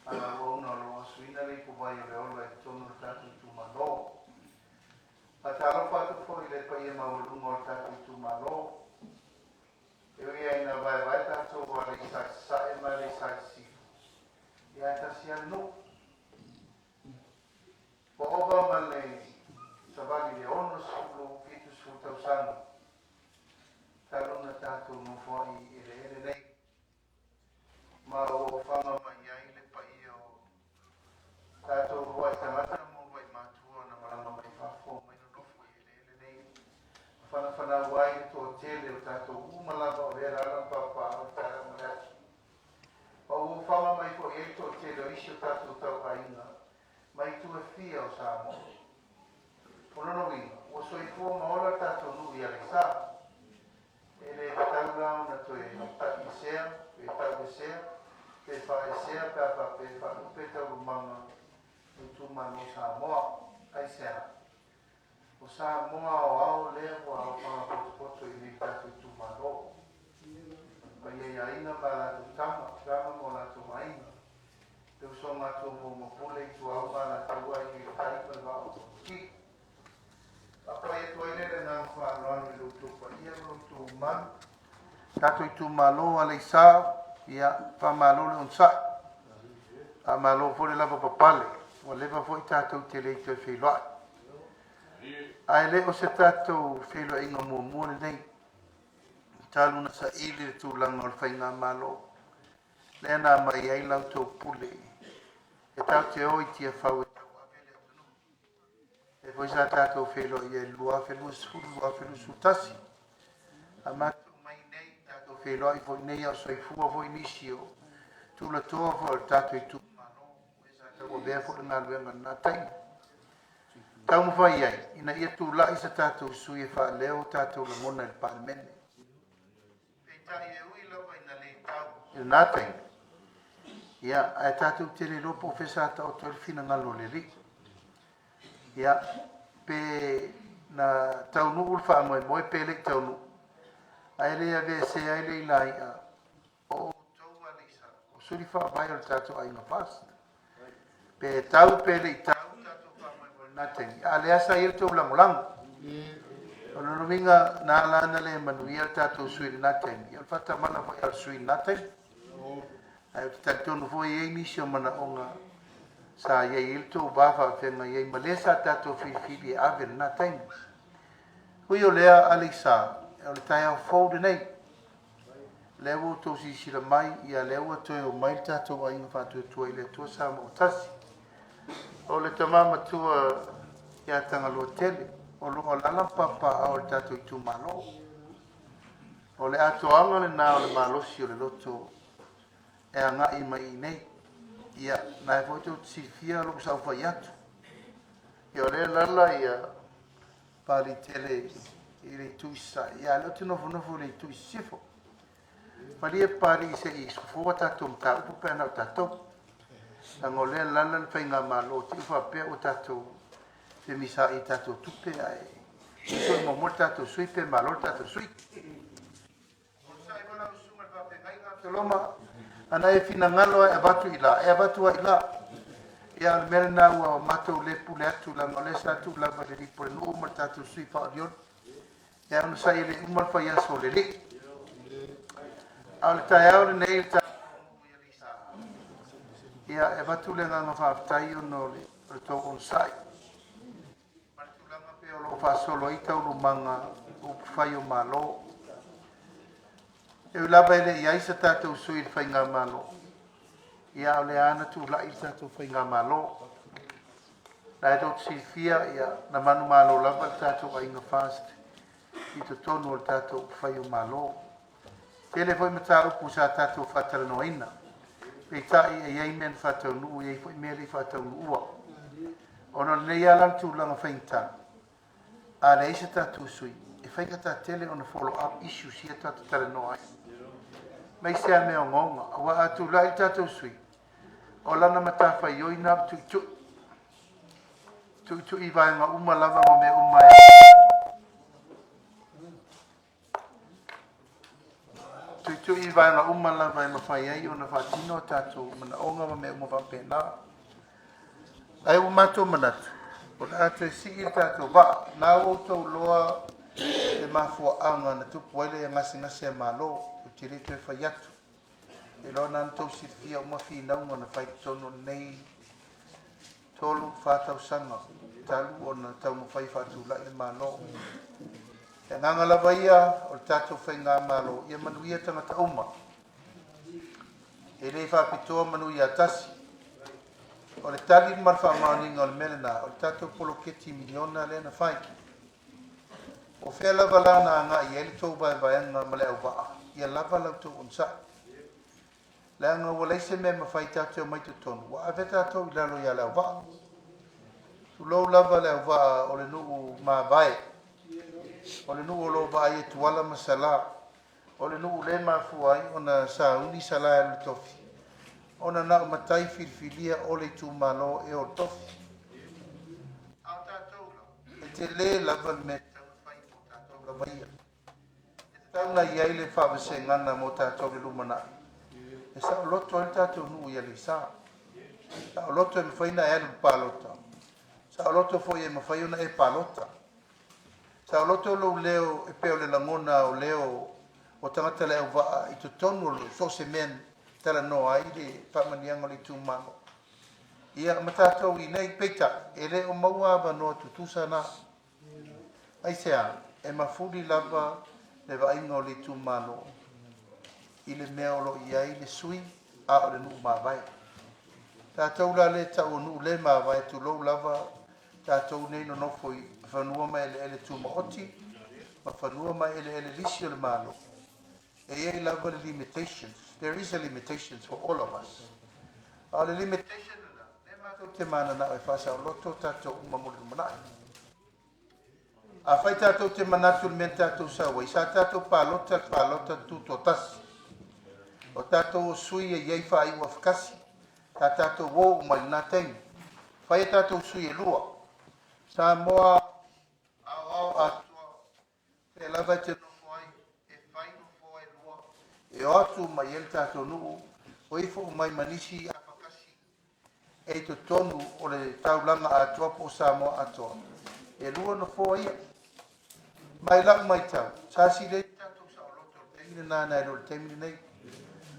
ana auauna o lo o asuina le ipuvai o le ola i totonu o le tatou itumalo. Faatalofa atu foi i le paia maualuga o le tatou itumalo. E ui lava ina vaevae tatou o Aleisa i Sasae ma Aleisa i Sisifo, ia ae tasi lava le nuu. Ua ova ma le savali i le 60, 70 tausaga talu ona tatou nofoai i eleele nei, ma ua ofaga mai ai le paia o tatou uluai tagata ma uluai matua na malaga mai fafo mai nonofo i eleele nei, ma fanafanau ai le toatele o tatou uma lava o lea e alaala ma papaaao i le taeao ma le aso. Ma ua ofaga mai foi ai le toatele o isi o tatou tauaiga mai itu e fia o Samoa. O lona uiga, ua soifua ma ola le tatou nuu i Aleisa. E le tatau la ona toe ta'iesea, pe ta'uesea, pe fa'aesea pe a faapea e faalupe taualumaga o itumalo o Samoa. Aisea? O Samoa aoao lea ua aofaga potopoto i nei tatou itumalo. Paia i aiga ma a latou tama, tama ma o latou aiga, le usoga a Tumua ma Pule, Ituau ma Alataua, Aiga i le Tai ma le Vaa o Fonoti. Faapai atu ai lea i le agaga faaaloalo i lo outou paia ma lo outou mamalu. Tatou itumalo Aleisa, ia, faamalo le onosai. Faamalo foi le lavapapale. Ua leva foi tatou te le i toe feiloai. Ae le o se tatou feiloaiga muamua lenei. Talu na saili le tulaga o le faigamalo, lea na aumai ai la outou pule e tatou te o i Tiafau e tauave le atunuu. Lea foi sa tatou feiloai ai i le 2020, 2021. A matou mai nei, tatou feiloai foi nei a o soifua foi nisi o tulatoa foi o le tatou itumalo, o e sa tauavea foi le galuega i lena taimi. Taumafai ai ina ia tulai se tatou sui e faaleo o tatou lagona i le Palemene. Peitai e ui lava ina le tau i lena taimi, ia, ae tatou te le iloa po o fea sa taoto ai le finagalo o le Alii. Ia, pe na taunuu le faamoemoe pe le i taunuu, ae le aveesea ai le ilai'a o outou Aleisa, o suli faavae o le tatou aiga FAST. Pe tau pe le i tau le tatou faamoemoe i lena taimi, a o lea sa i ai le tou lagolago. O lona uiga, na ala ona le manuia le tatou sui i lena taimi, o le faatamala foi o le sui i lena taimi. Ae ou te talitonu foi e i ai nisi o manaoga sa i ai le tou va faafeagai ai ma le sa tatou filifili e ave i lena taimi. Ui o lea, Aleisa, o le taeao fou lenei. Lea ua outou silasila mai, ia lea ua toe omai le tatou aiga faatuatua i le Atua Samoa tasi. O le tama matua ia Tagaloa Tele, o lo o alaala ma papaaao i le tatou itumalo. O le atoaga lena o le malosi o le loto e agai mai i inei. Ia, na e foi tou te silafia lou saofai atu. Ia, o lea e alaala ia Papaliitele i le itu i sasae, ia, a o lea ou te nofonofo i le itu i sisifo. Malie Papalii se i sofoa tatou mataupu pe a na o tatou. Leaga o lea e alaala le faigamalo te i ua faapea ua tatou femisaai i tatou tupe ae sui muamua le tatou sui pe malo le tatou sui. Onosai foi lau susuga i le faafeagaiga Abesaloma, ana e finagalo e avatu i la, e avatu ai i la. Ia, o le mea lena ua matou le pule atu, leaga o lea sa tuu lava i le alii pulenuu ma le tatou sui faaolioli. Ia, onosai e le uma le faiaso o le alii. A o le taeao lenei le tatou nuu i Aleisa, ia, e avatu le agaga faafetai ona o le tou onosai ma le tulaga pei o lo o faasolo ai taualumaga o upufai o Malo. E ui lava e le i ai se tatou sui i le faigamalo, ia a o lea lava na tulai le tatou faigamalo. La e tou te silafia, ia, na manumalo lava le tatou aiga FAST i totonu o le tatou upufai o Malo. Tele foi mataupu sa tatou faatalanoaina, peitai e i ai mea na faataunuu, e i ai foi mea e le i faataunuua. Ona o lenei ala le tulaga faigata, a leai se tatou sui, e faigata tele ona follow up issues ia tatou talanoa ai. Aemaise lava mea ogaoga, aua a tulai le tatou sui, o lana matafaioi na o le tuitui. Tuitui i vaega uma lava ma mea uma e Tuitui i vaega uma lava e mafai ai ona faatino a tatou manaoga ma mea uma faapena. Ae ua matou manatu, o le a toe sii le tatou vaa. Na ua outou iloa le mafuaaga na tupu ai le gasegase a Malo, ou te le toe fai atu. E iloa na ona outou silafia uma finauga na fai i totonu o lenei 3, 4 tausaga talu ona taumafai e faatulai le Malo. Le agaga lava ia o le tatou faigamalo, ia manuia tagata uma. E le faapitoa manu ia tasi. O le tali ma le faamaoniga o le mea lena, o le tatou poloketi miliona lea na fai. O fea lava la na agai i ai le tou vaevaega ma le auvaa, ia lava la outou onosai. Leaga ua leai se mea e mafai tatou te omai totonu, ua ave tatou i lalo ia Leauvaa. Tulou lava Leauvaa o le nuu mavae, o le nuu o lo o vaai e Tuala ma Salã, o le nuu lea e mafua ai ona sauni Salã e alu i le tofi, ona na o matai filifilia o le itumalo e o le tofi. A o tatou la, e tele lava le mea e tatau ona fai mo tatou lava ia. E tatau ona i ai le faavasegana mo tatou i le lumanai, e saoloto ai le tatou nuu i Aleisa. Saoloto e mafai ona e alu i le palota, saoloto foi e mafai ona e palota. Saoloto lou leo e pei o le lagona o leo o tagata le auvaa i totonu o so o se mea na talanoa ai le faamanuiaga o le itumalo. Ia, ma tatou i inei, peitai, e le o maua avanoa tutusa na. Aisea? E mafuli lava le vaaiga o le itumalo i le mea o lo o i ai le sui a o le nuu mavae. Tatou la lea e tau o nuu le mavae, tulou lava tatou nei nonofo i fanua ma eleele tumaoti ma fanua ma eleele lisi o le Malo, e i ai lava le limitations. There is a limitations for all of us. A o le limitation lena, lea matou te mananao e faasaoloto tatou uma mo le lumanai. Afai tatou te manatu i le mea na tatou sau ai, sa tatou palota le palota tutoatasi. O tatou o sui e i ai faaiu afakasi, sa tatou o uma i lena taimi. Fai a tatou sui e lua. Samoa aoao atoa, fea lava e te nofo ai, e fai nofoa e lua, e o atu uma i ai le tatou nuu, o ifo uma ai ma nisi afakasi e i totonu o le taulaga atoa po o Samoa atoa. E lua nofoa ia. Mai lau matau, sa sili ai le tatou saoloto i le taimi lena nai lo le taimi lenei.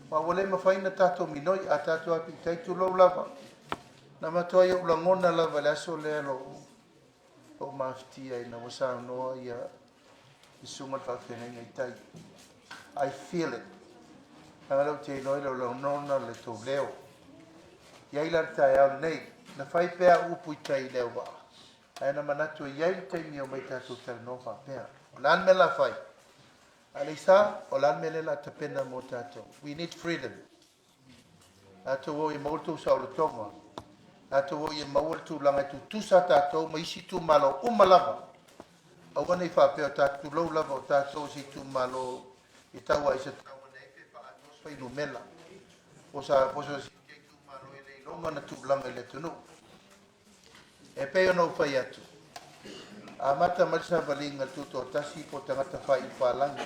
Aua ua le mafai ona tatou minoi, a tatou atu i tai, tulou lava. Na matua ou lagona lava i le aso lea lou lou mafatia ina ua saunoa ia le susuga i le faafeagaiga i tai. I feel it. Leaga lea ou te iloa e le o lagona le tou leo. I ai la le taeao lenei, na fai pea au upu i tai i le auvaa, ae na manatu e i ai le taimi e omai tatou talanoa faapea. O le a le mea o le a fai? Aleisa, o le a le mea lea o le a tapena mo tatou? We need freedom. Tatou o ia maua le tou saolotoga. Tatou o ia maua le tulaga e tutusa tatou ma isi itumalo uma lava. Aua ne i faapea o tatou, tulou lava o tatou o se itumalo e tau ai se tau ane ai pe faaatoa se fuainumera. Po o se itumalo e le iloga ona tulaga i le atunuu. E pei ona ou fai atu, amata mai le savaliga i le tutoatasi po o tagata faaiu palagi.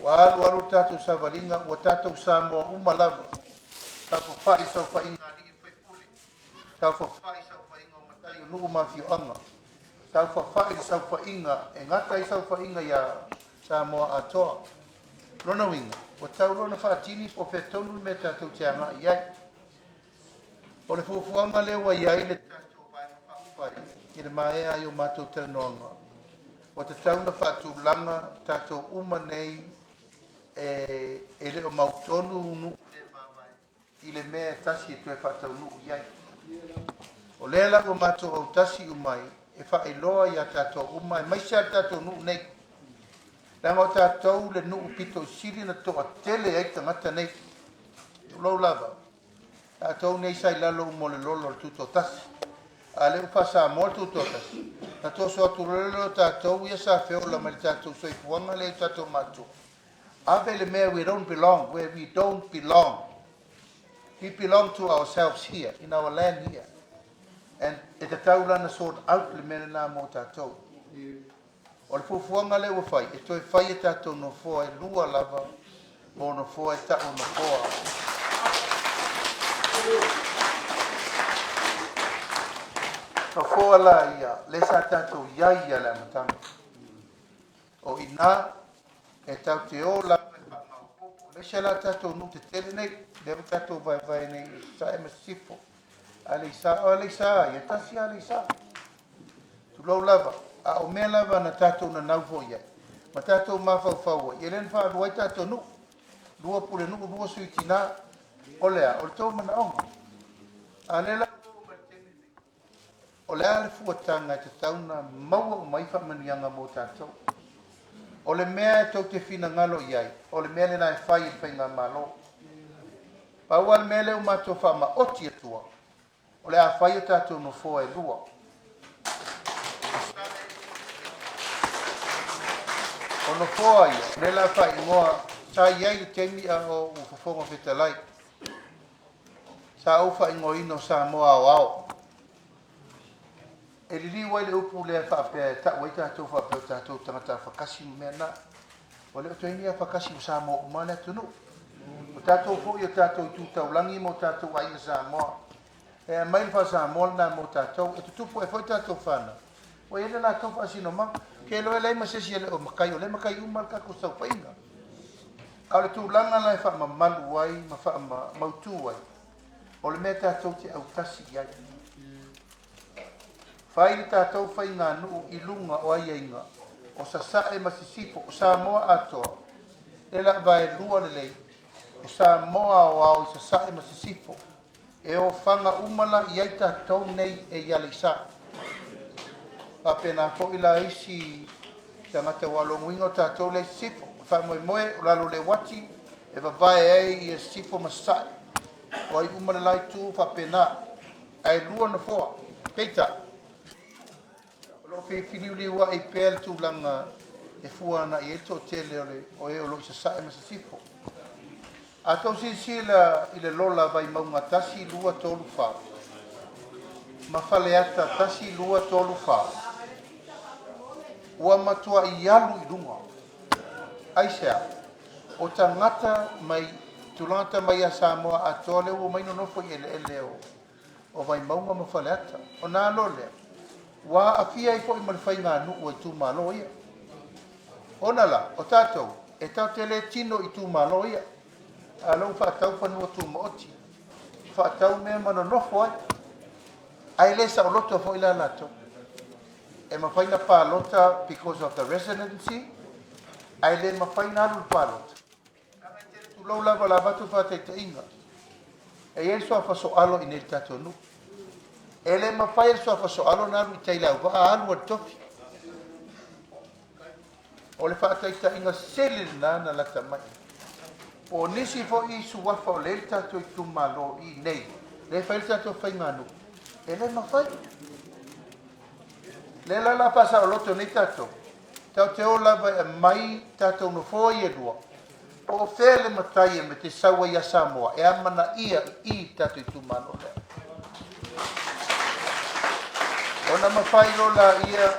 Ua alu alu le tatou savaliga, ua tatou Samoa uma lava. Saofafai i saofaiga a alii ma faipule, saofafai i saofaiga o matai o nuu ma afioaga, saofafai i le saofaiga e gata ai saofaiga ia Samoa atoa. Lona uiga, ua tau loa ona faatini po o fea tonu le mea tatou te agai i ai. O le fuafuaga lea ua i ai le tatou Vaega Faaupufai i le maea ai o matou talanoaga, ua tatau ona faatulaga tatou uma nei e le o mautonu nuu le mavae i le mea e tasi e toe faataunuu i ai. O lea la ua matou autasi uma ai e faailoa ia tatou uma, aemaise lava le tatou nuu nei, leaga o tatou le nuu pito i sili ona toatele ai tagata nei. Tulou lava. Tatou nei sa i lalo uma o le lolo o le Tutoatasi. A lea ua faa-Samoa le Tutoatasi, na toso atu loa lea o tatou ia sa feola mai le tatou soifuaga lea i tatou matua. Ave le mea we don't belong, where we don't belong. We belong to ourselves here, in our land here. And e tatau la na sort out le mea lena mo tatou. O le fuafuaga lea ua fai, e toe fai e tatou nofoa e lua lava mo nofoa e ta'u nofoa. Nofoa la ia, lea sa tatou i ai ia le amataga. O i ina, e tatou te o lava e faamaopoopo. Aemaise la tatou nuu tetele nei, lea ua tatou vaevae nei i Sasae ma Sisifo. Aleisa, o Aleisa, ia tasi Aleisa. Tulou lava, a o mea lava na tatou nanau foi i ai, ma tatou mafaufau ai, e le na faalua ai tatou nuu. Lua pulenuu, lua sui tina, o le a? O le tou manaoga. A o lea la ua oo mai i le taimi lenei, o le a le fuataga e tatau ona maua uma ai faamanuiaga mo tatou? O le mea e tou te finagalo i ai, o le mea lena e fai e le Faigamalo. Pau lava le mea lea ua matou faamaoti atua, O le a fai o tatou nofoa e lua. O nofoa ia, o lea o le a faaigoa, sa i ai le taimi a o ou Fofoga Fetalai, sa ou faaigoaina o Samoa Aoao. E liliu ai le upu lea faapea e tau ai tatou faapea o tatou tagata afakasi ma mea na. Ua le o toe ni afakasi o Samoa uma le atunuu. O tatou foi o tatou itu taulagi ma o tatou aiga Samoa. E aumai le faa-Samoa lena mo tatou. E tutupu ai foi tatou fanau. Ua i ai le latou faasinomaga. Te iloa e leai ma se isi e le o matai, o lea e matai uma le tatou saofaiga. A o le tulaga la e faamamalu ai ma faamautu ai, o le mea tatou te autasi i ai. Fai le tatou faiganuu i luga o aiaiga o Sasae ma Sisifo, o Samoa atoa, lea la vaelua lelei, o Samoa aoao i Sasae ma Sisifo, e ofaga uma la i ai tatou nei e i Aleisa. Faapena foi la isi tagata ua logoina o tatou lea i Sisifo. O le faamoemoe o lalo o le uati e vavae ai ia Sisifo ma Sasae. O ai uma le la itu faapena. Ae lua nofoa. Peitai, o lo o filiuliuai pea le tulaga e fua agai i ai le toatele o le o e o lo o i Sasae ma Sisifo. A tou silasila i le lola Vaimauga 1, 2, 3, 4 ma Faleata 1, 2, 3, 4, ua matuai alu i luga. Aisea? O tagata mai tulaga mai ia Samoa atoa lea ua omai nonofo i eleele o Vaimauga ma Faleata. Ona alo lea, ua aafia ai foi ma le faiganuu a itumalo ia. Ona la, o tatou, e tatou te le tino i itumalo ia. A lou faatau fanua tumaoti, faatau mea ma nonofo ai. Ae le saoloto foi la latou. E mafai na palota because of the residency, ae le mafai na alu le palota. Tulou lava la avatu faataitaiga. E i ai le suafa soalo i nei le tatou nuu. E le mafai le suafa soalo na alu i tai le auvaa alu a le tofi. O le faataitaiga sele lena na lata mai. Po o nisi foi suafa o le tatou itumalo i nei, le fai le tatou faiganuu, e le mafai. Le la la faasaoloto nei tatou, tatou te o lava e aumai tatou nofoa ia e lua, po o fea le matai e te sau ai ia Samoa, e amanaia i i tatou itumalo lea. Ona mafai loa laia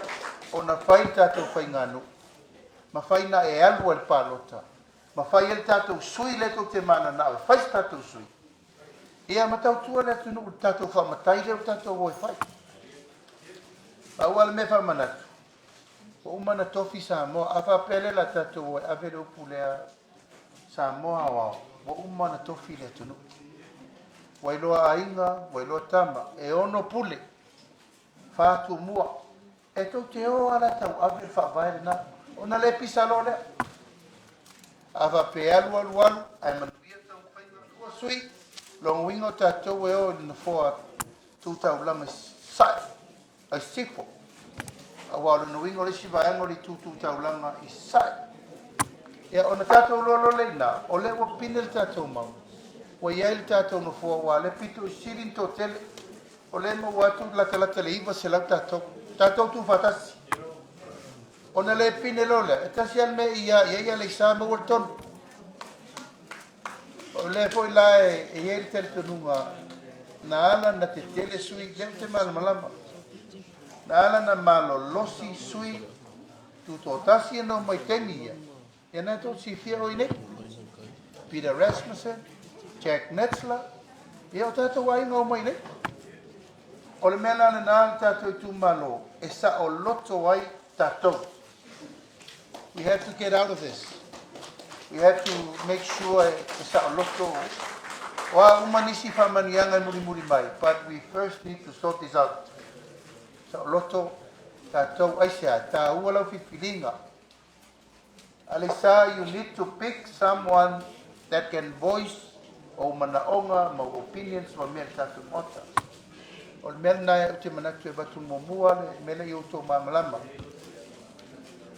ona fai le tatou faiganuu, mafai na e alu ai le palota, mafai ai le tatou sui lea tou te mananao e fai se tatou sui, ia ma tautua le atunuu i le tatou faamatai lea ua tatou o e fai. Pau lava le mea faamanatu, ua uma ona tofi Samoa. A faapea lea la tatou o e ave le upu lea Samoa aoao, ua uma ona tofi le atunuu. Ua iloa aiga, ua iloa tama, e 6 pule, 4 tumua. E tou te o lava la tauave le faavae lena, ona le pisa loa lea. A faapea alu alu alu, ae manuia taumafaiga lua sui, lona uiga o tatou e o i le nofoa tu taulaga i Sasae, ai Sisifo. Aua o lona uiga o le isi vaega o le itu tu taulaga i Sasae. Ia ona tatou iloa loa lea i ina, o lea ua pine le tatou mau, ua i ai le tatou nofoa ua le pito i sili ni toatele. O lea e maua atu latalata le 900 tatou, tatou tuufaatasi. Ona le pine loa lea, e tasi lava le mea e ia i ai Aleisa maua le tonu. O lea foi la e i ai le talitonuga na ala na tetele sui, lea ou te malamalama. Na ala na malolosi sui tutoatasi e no mai taimi ia, ia na tou silafia o i nei. Peter Rasmussen, Jack Netzler, ia o tatou aiga o mai nei. O le mea la lena le tatou itumalo, e saoloto ai tatou. We have to get out of this. We have to make sure e saoloto. O a uma nisi faamanuiaga e mulimuli mai, but we first need to sort this out. Saoloto tatou aisea, taua lau filifiliga. Aleisa, you need to pick someone that can voice ou manaoga ma ou opinions ma mea i le tatou maota. O le mea lena ou te manatu e avatu muamua le mea lea i outou malamalama.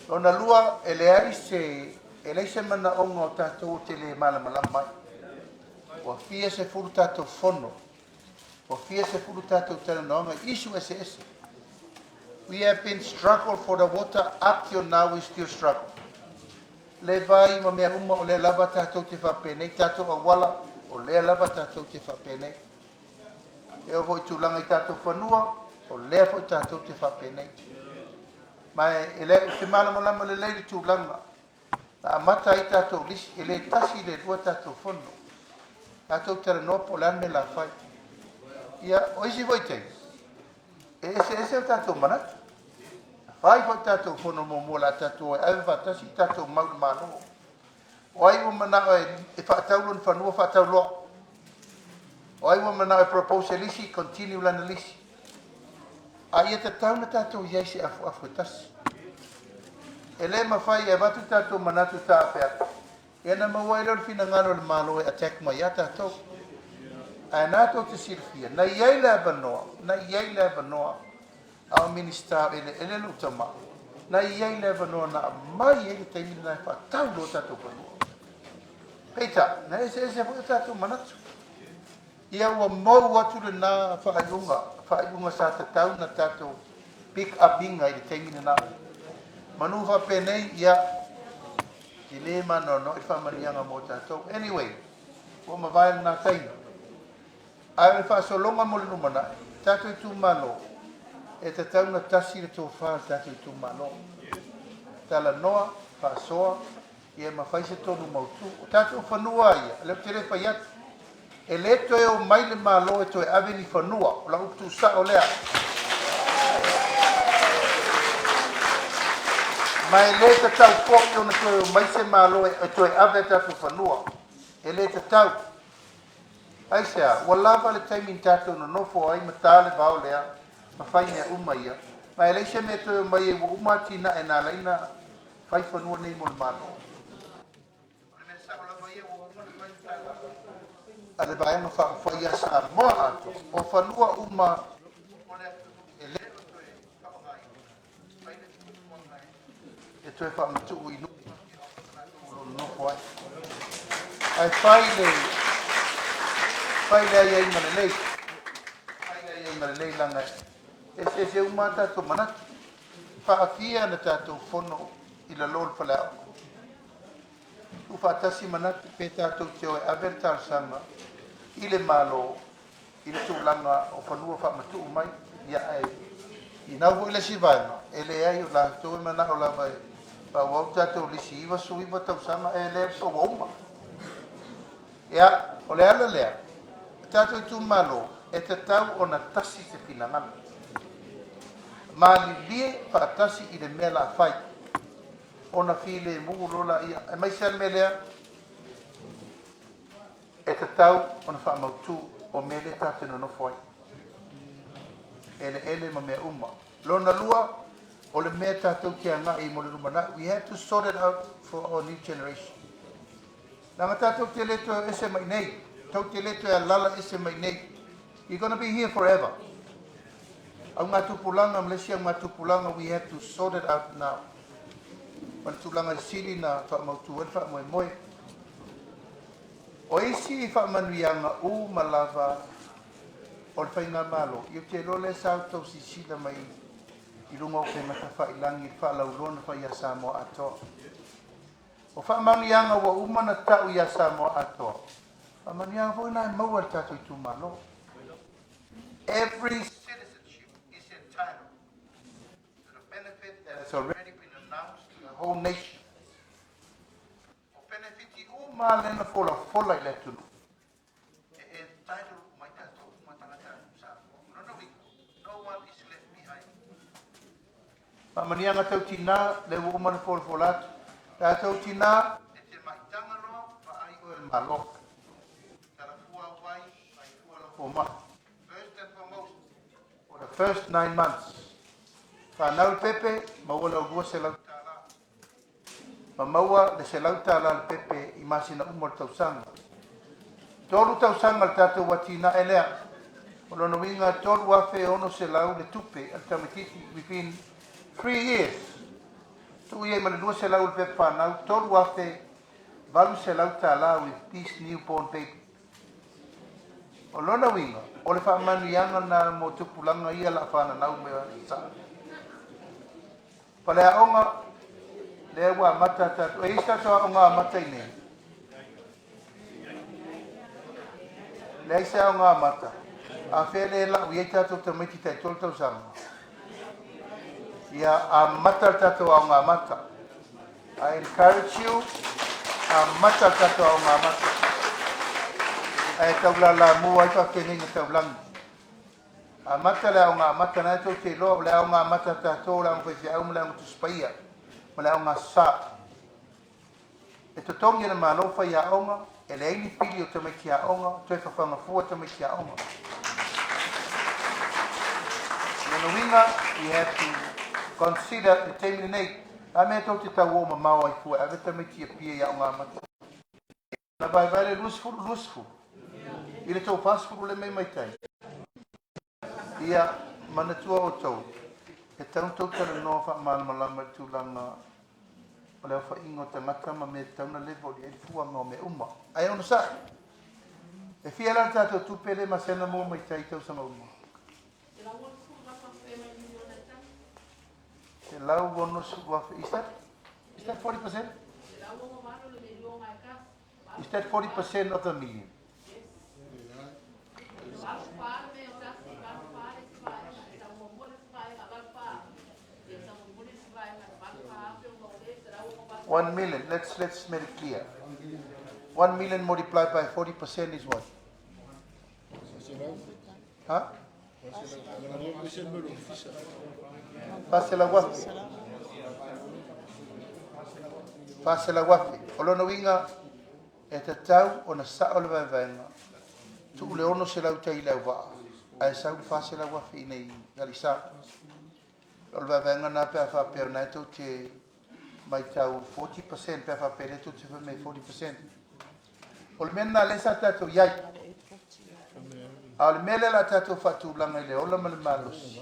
Lona lua, e leai se manaoga o tatou o te le malamalama ai. Ua fia sefulu tatou fono, ua fia sefulu tatou talanoaga i issue eseese. We have been struggle for the water up till now, we still struggle. Le vai ma mea uma o lea lava tatou te faapenei, tatou auala o lea lava tatou te faapenei. E oo foi tulaga i tatou fanua, o lea foi tatou te faapenei. Ma e le ou te malamalama lelei le tulaga. Na amata ai tatou lisi, e le tasi le lua tatou fono. Tatou talanoa po o le a le mea la fai. Ia, o isi foi taimi, e eseese o tatou manatu. Fai foi tatou fono muamua o le a tatou o e ave faatasi le tatou mau i le Malo. O ai ua manao e faatau lona fanua, faatau loa. O ai ua manao e propose se lisi, continue lana lisi. A ia tatau ona tatou i ai i se afuafu e tasi. E le mafai e avatu tatou manatu taapeape, ia ona maua ai lea o le finagalo o le Malo e attack mai ia tatou. Ae na tou te silafia, na i ai le avanoa, na i ai le avanoa a o Minisita o Eleele lou tama, na i ai le avanoa na aumai ai le taimi lena e faatau loa tatou fanua. Peitai, na eseese foi o tatou manatu. Ia ua mou atu lena faaiuga, faaiuga sa tatau na tatou pick up iga i le taimi lena. Manu faapenei, ia, e le maanoanoa i le faamanuiaga mo tatou. Anyway, ua mavae lena taimi. Ae o le faasologa mo le lumanai, tatou itumalo, e tatau ona tasi le tofa a le tatou itumalo. Talanoa, faasoa, ia ma fai se tonu mautu. O tatou fanua ia, o lea ou te le fai atu, e le toe o mai le Malo e toe ave ni fanua, o lau upu tuusao lea. Ma e le tatau foi ona toe o mai se Malo e toe ave a tatou fanua. E le tatau. Aisea? Ua lava le taimi na tatou nonofo ai ma ta le vao lea ma fai mea uma ia, ma e leai se mea e toe omai ai ua uma atinae na ala ai ona fai fanua nei mo le Malo. O le mea sao lava ia ua uma ona fai le tala a le Vaega Faaupufai ia Samoa atoa, o fanua uma o le atunuu e le o toe faaaogaina, fai le fuafuaga e toe faamatuu i nuu ma afioaga ma latou o lo o nonofo ai. Ae fai le fai le aiaiga lelei, fai le aiaiga lelei leaga e eseese uma a tatou manatu. Faafia na tatou fono i lalo o le faleaoga. Tuufaatasi manatu pe tatou te o e ave le talosaga i le Malo i le tulaga o fanua faamatuu mai, ia ae inau foi le isi vaega, e leai o latou e manao lava e faaauau le tatou lisi 99 tausaga e lea ua uma. Ia, o le ala lea, o tatou itumalo, e tatau ona tasi se finagalo. Malilie faatasi i le mea la fai, ona filemu loa laia, aemaise lava le mea lea, E tatau ona faamautu o mea lea tatou te nonofo ai, eleele ma mea uma. Lona lua, o le mea tatou te agai mo le lumanai, we have to sort it out for our new generation. Leaga tatou te le toe o ese mai nei, tou te le toe alala ese mai nei. You're gonna be here forever. Augatupulaga ma le isi augatupulaga, we have to sort it out now. Ma le tulaga e sili na faamautu ai le faamoemoe. O isi faamanuiaga uma lava o le Faigamalo, ia ou te iloa lea sa outou silasila mai i luga o upega tafailagi i le faalauiloa na fai ia Samoa atoa. O faamanuiaga ua uma ona tau ia Samoa atoa, faamanuiaga foi na e maua e le tatou itumalo. Every citizenship is entitled to the benefit that has already been announced to the whole nation. O penefiti uma lea na folafola i le atunuu, e entitled uma ai tatou uma tagatanuu Samoa. O lona uiga, no one is left behind. Faamanuiaga tau tinā, lea ua uma ona folafola atu, tatou tinā, e te maitaga loa, vaai oe i le Malo. Talafua au vai, vaai fua lau fomai. First and foremost, for the first 9 months, fanau le pepe, maua lau $200. Ma maua le $100 le pepe i masina uma o le tausaga. 3 tausaga le tatou atinae lea. O lona uiga 3600 le tupe a le tamaitiiti within 3 years. Tuu i ai ma le 200 le pepe fanau, $3800 with this newborn baby. O lona uiga, o le faamanuiaga na mo tupulaga ia la fananau me sa. Faleaoga, lea ua amata tatou. E i ai se tatou aoga amata i nei? Leai se aoga amata. A fea le lau i ai tatou tamaiti tai 3 tausaga? Ia amata le tatou aoga amata. I encourage you, amata le tatou aoga amata. Ae taulalamua ai faafeagaiga taulagi. Amata le Aoga Amata, lena tou te iloa, o le Aoga Amata a tatou, o le Aoga Faifeau ma le Aoga Tusi Paia ma le Aoga Aso Sa. E totogi e le Malo faiaoga, e leai ni pili o tamaiti aoga, toe fafaga fua tamaiti aoga. O lona uiga, we have to consider le taimi lenei, o le a mea tou te tau o mamao ai fua e ave tamaiti i Apia i Aoga Amata? Na vaevae le 20, 20 i le tou 40 le mai mai tai. Ia, manatua outou, e tatau ona tou talanoa faamalamalama i le tulaga o le aofaiga o tagata ma mea e tatau ona level i ai le fuaga o mea uma. Ae onosai, e fia la le tatou tupe lea e masani ona maua mai tai i tausaga uma? $160,000. Is that 40%? Is that 40% of the million? 1 million. Let's make it clear. 1 million multiplied by 40% is what? Huh? 400,000. 400,000. O lona uiga, e tatau ona sao le vaevaega. Tuu le 600 tai i le auvaa, ae sau le 400,000 i nei Aleisa. O le vaevaega na pe a faapea o na e tou te maitau 40% pe a faapea le tou te fai mai 40%. O le mea lena lea sa tatou iai. A o le mea lea la tatou faatulaga i le ola ma le malosi,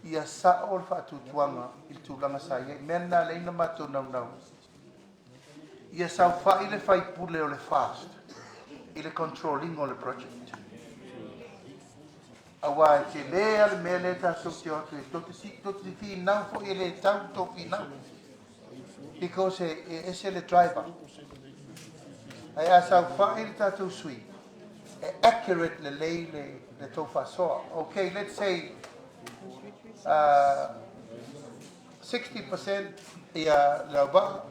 ia sao le faatuatuaga i le tulaga sa iai. Mea lena lea na matou naunau. Ia saofai le faipule o le FAST i le controlling o le project. Aua e tele a le mea lea tatou te o atu e tou te finau foi e le tau tou finau. Because e ese le driver. Ae a saofai le tatou sui, e accurate lelei le tou faasoa. Okay, let's say 60% ia le auvaa,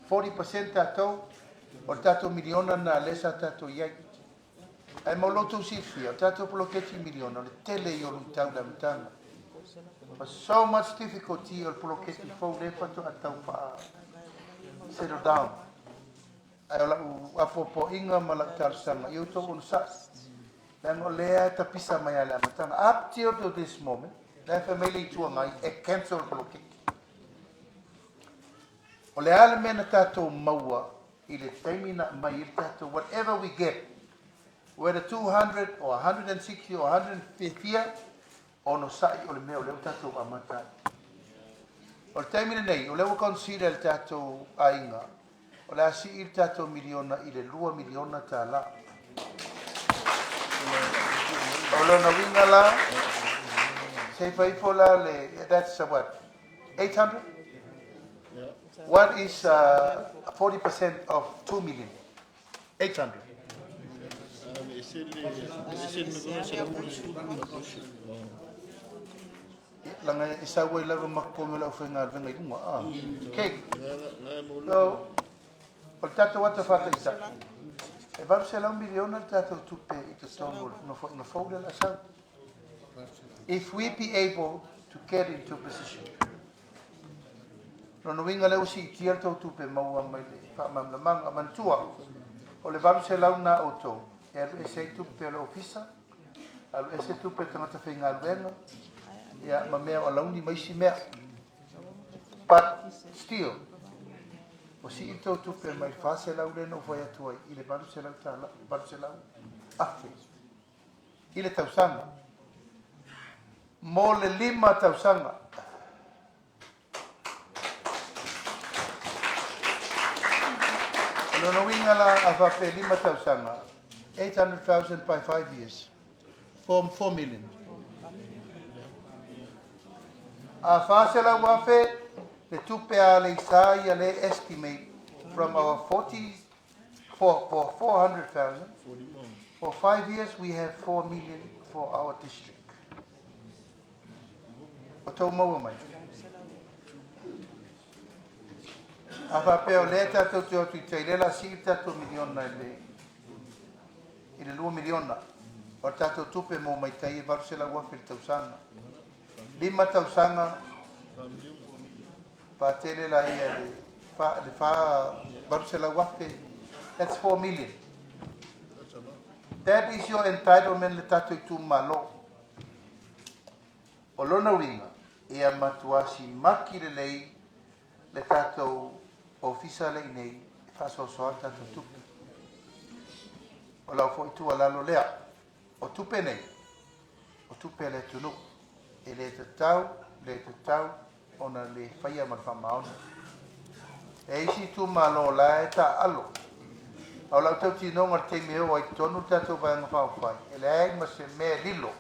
40% tatou, o le tatou miliona na lea sa tatou iai. Ae mo lo outou silafia, o le tatou poloketi miliona, o le tele i o luitau le amataga. But so much difficulty o le poloketi fou lea faatoa tau faa settle down. Ae o lau apoapoaiga ma lau talosaga, ia outou onosai. Leaga o lea e tapisa mai a le amataga. Up till to this moment, lea fai mai le Itu Agai e cancel le poloketi. O le a le mea na tatou maua i le taimi na mai ai le tatou, whatever we get, whether 200 or 160 or 150, onosai o le mea o lea ua tatou amata ai. O le taimi lenei, o lea ua consider le tatou aiga, o le a sii le tatou miliona i le $2 miliona. O lona uiga la, se fai ifo la le, that's what, 800? What is 40% of 2 million? 800. Ese le 160. Laga e sau ai lava ma totogi o le aufaigaluega i luga. Ah. Okay. So, o le tatou ata faataitai, e 800 miliona le tatou tupe i totonu o le nofoaiga fou lea la sau. If we be able to get into position. Lona uiga lea ua siitia le tou tupe maua mai le faamalamalamaga. Manatua, o le 800 na outou, e alu ese ai tupe o le ofisa, alu ese tupe o tagata faigaluega, ia, ma mea o alauni ma isi mea. But still, o sii le tou tupe mai le 400 lea na ou fai atu ai i le 800 tala, 800,000 i le tausaga. Mo le 5 tausaga. O lona uiga la a faapea 5 tausaga, 800,000 by 5 years, 4, 4 million. A 400,000 le tupe a Aleisa ia le estimate from our 40, for 400,000. For 5 years, we have 4 million for our district. O tou maua mai. A faapea o lea tatou te o atu i tai, lea la sii le tatou miliona i le 2 miliona. O le tatou tupe mo mai tai e 800,000 i le tausaga. 5 tausaga faatele la ia le fa, le fa 800,000. That's 4 million. That is your entitlement le tatou itumalo. O lona uiga, ia matua simaki lelei le tatou ofisa lea i inei e faasoasoa le tatou tupe. O lau foi tuualalo lea, o tupe nei, o tupe a le atunuu, e le tatau, le tatau ona le faia ma le faamaoni. E isi itumalo o la e taaalo, a o lau tautinoga i le taimi e oo ai i totonu le tatou Vaega Faaupufai, e leai ma se mea e lilo.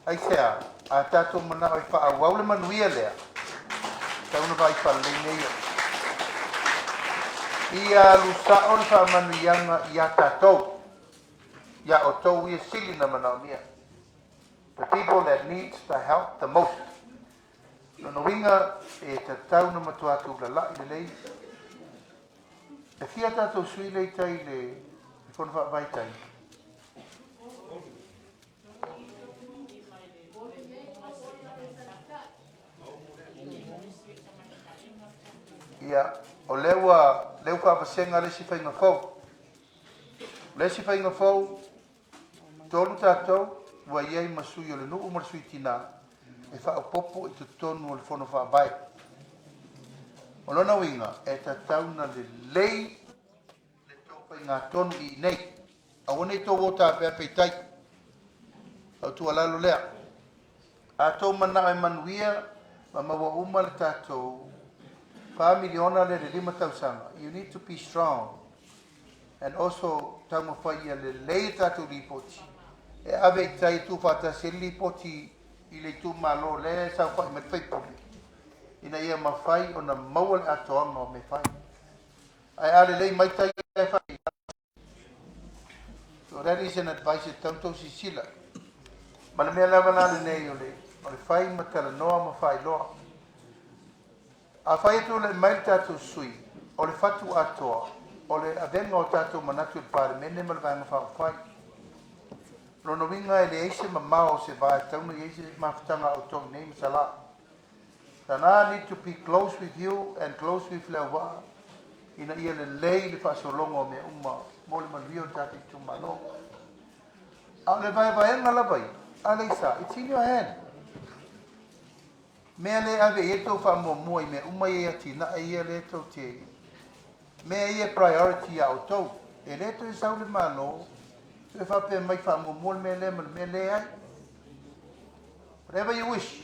Aisea? A tatou manao e faaauau le manuia lea, tatau ona vaai faalelei mea ia. Ia alu sao le faamanuiaga ia tatou, ia outou ia sili na manaomia. The people that needs the help the most. Lona uiga e tatau ona matua tulalai lelei. E fia tatou sui lea i tai i le Fono Faavae i tai? Ia, o lea ua lea ua faavasega le isi faiga fou. O le isi faiga fou, 3 tatou ua i ai ma sui o le nuu ma le sui tina e faaopoopo i totonu o le Fono Faavae. O lona uiga, e tatau ona lelei le tou faigatonu i inei. Aua ne i tou o tapeape i tai. Lau tuualalo lea. A tou manao e manuia ma maua uma le tatou $4 miliona lea i le 5 tausaga, you need to be strong and also taumafai ia lelei a tatou lipoti e ave i tai e tuufaatasi ai le lipoti i le itumalo lea e saofai mai le sui usufono ina ia mafai ona maua le atoaga o mea fai. Ae a lelei mai tai e fai. So that is an advice e tatau ona tou silasila. Ma le mea lava la lenei o le, o le fai ma talanoa ma faailoa. Afai e tulai mai le tatou sui, o le fatu atoa, o le avega o tatou manatu i le Palemene ma le Vaega Faaupufai. O lona uiga e leai se mamao o se va e tatau ona i ai se mafutaga a outou i inei ma Salã. Salã need to be close with you and close with Leauvaa ina ia lelei le faasologa o mea uma mo le manuia o le tatou itumalo. A o le vaevaega lava ia, Aleisa, it's in your hand. Mea lea e ave i ai le tou faamuamua i mea uma ia i atinae ia lea tou te mea ia e priority ia outou. E le toe sau le Malo toe faapea mai faamuamua le mea lea ma le mea lea ai. Whatever you wish.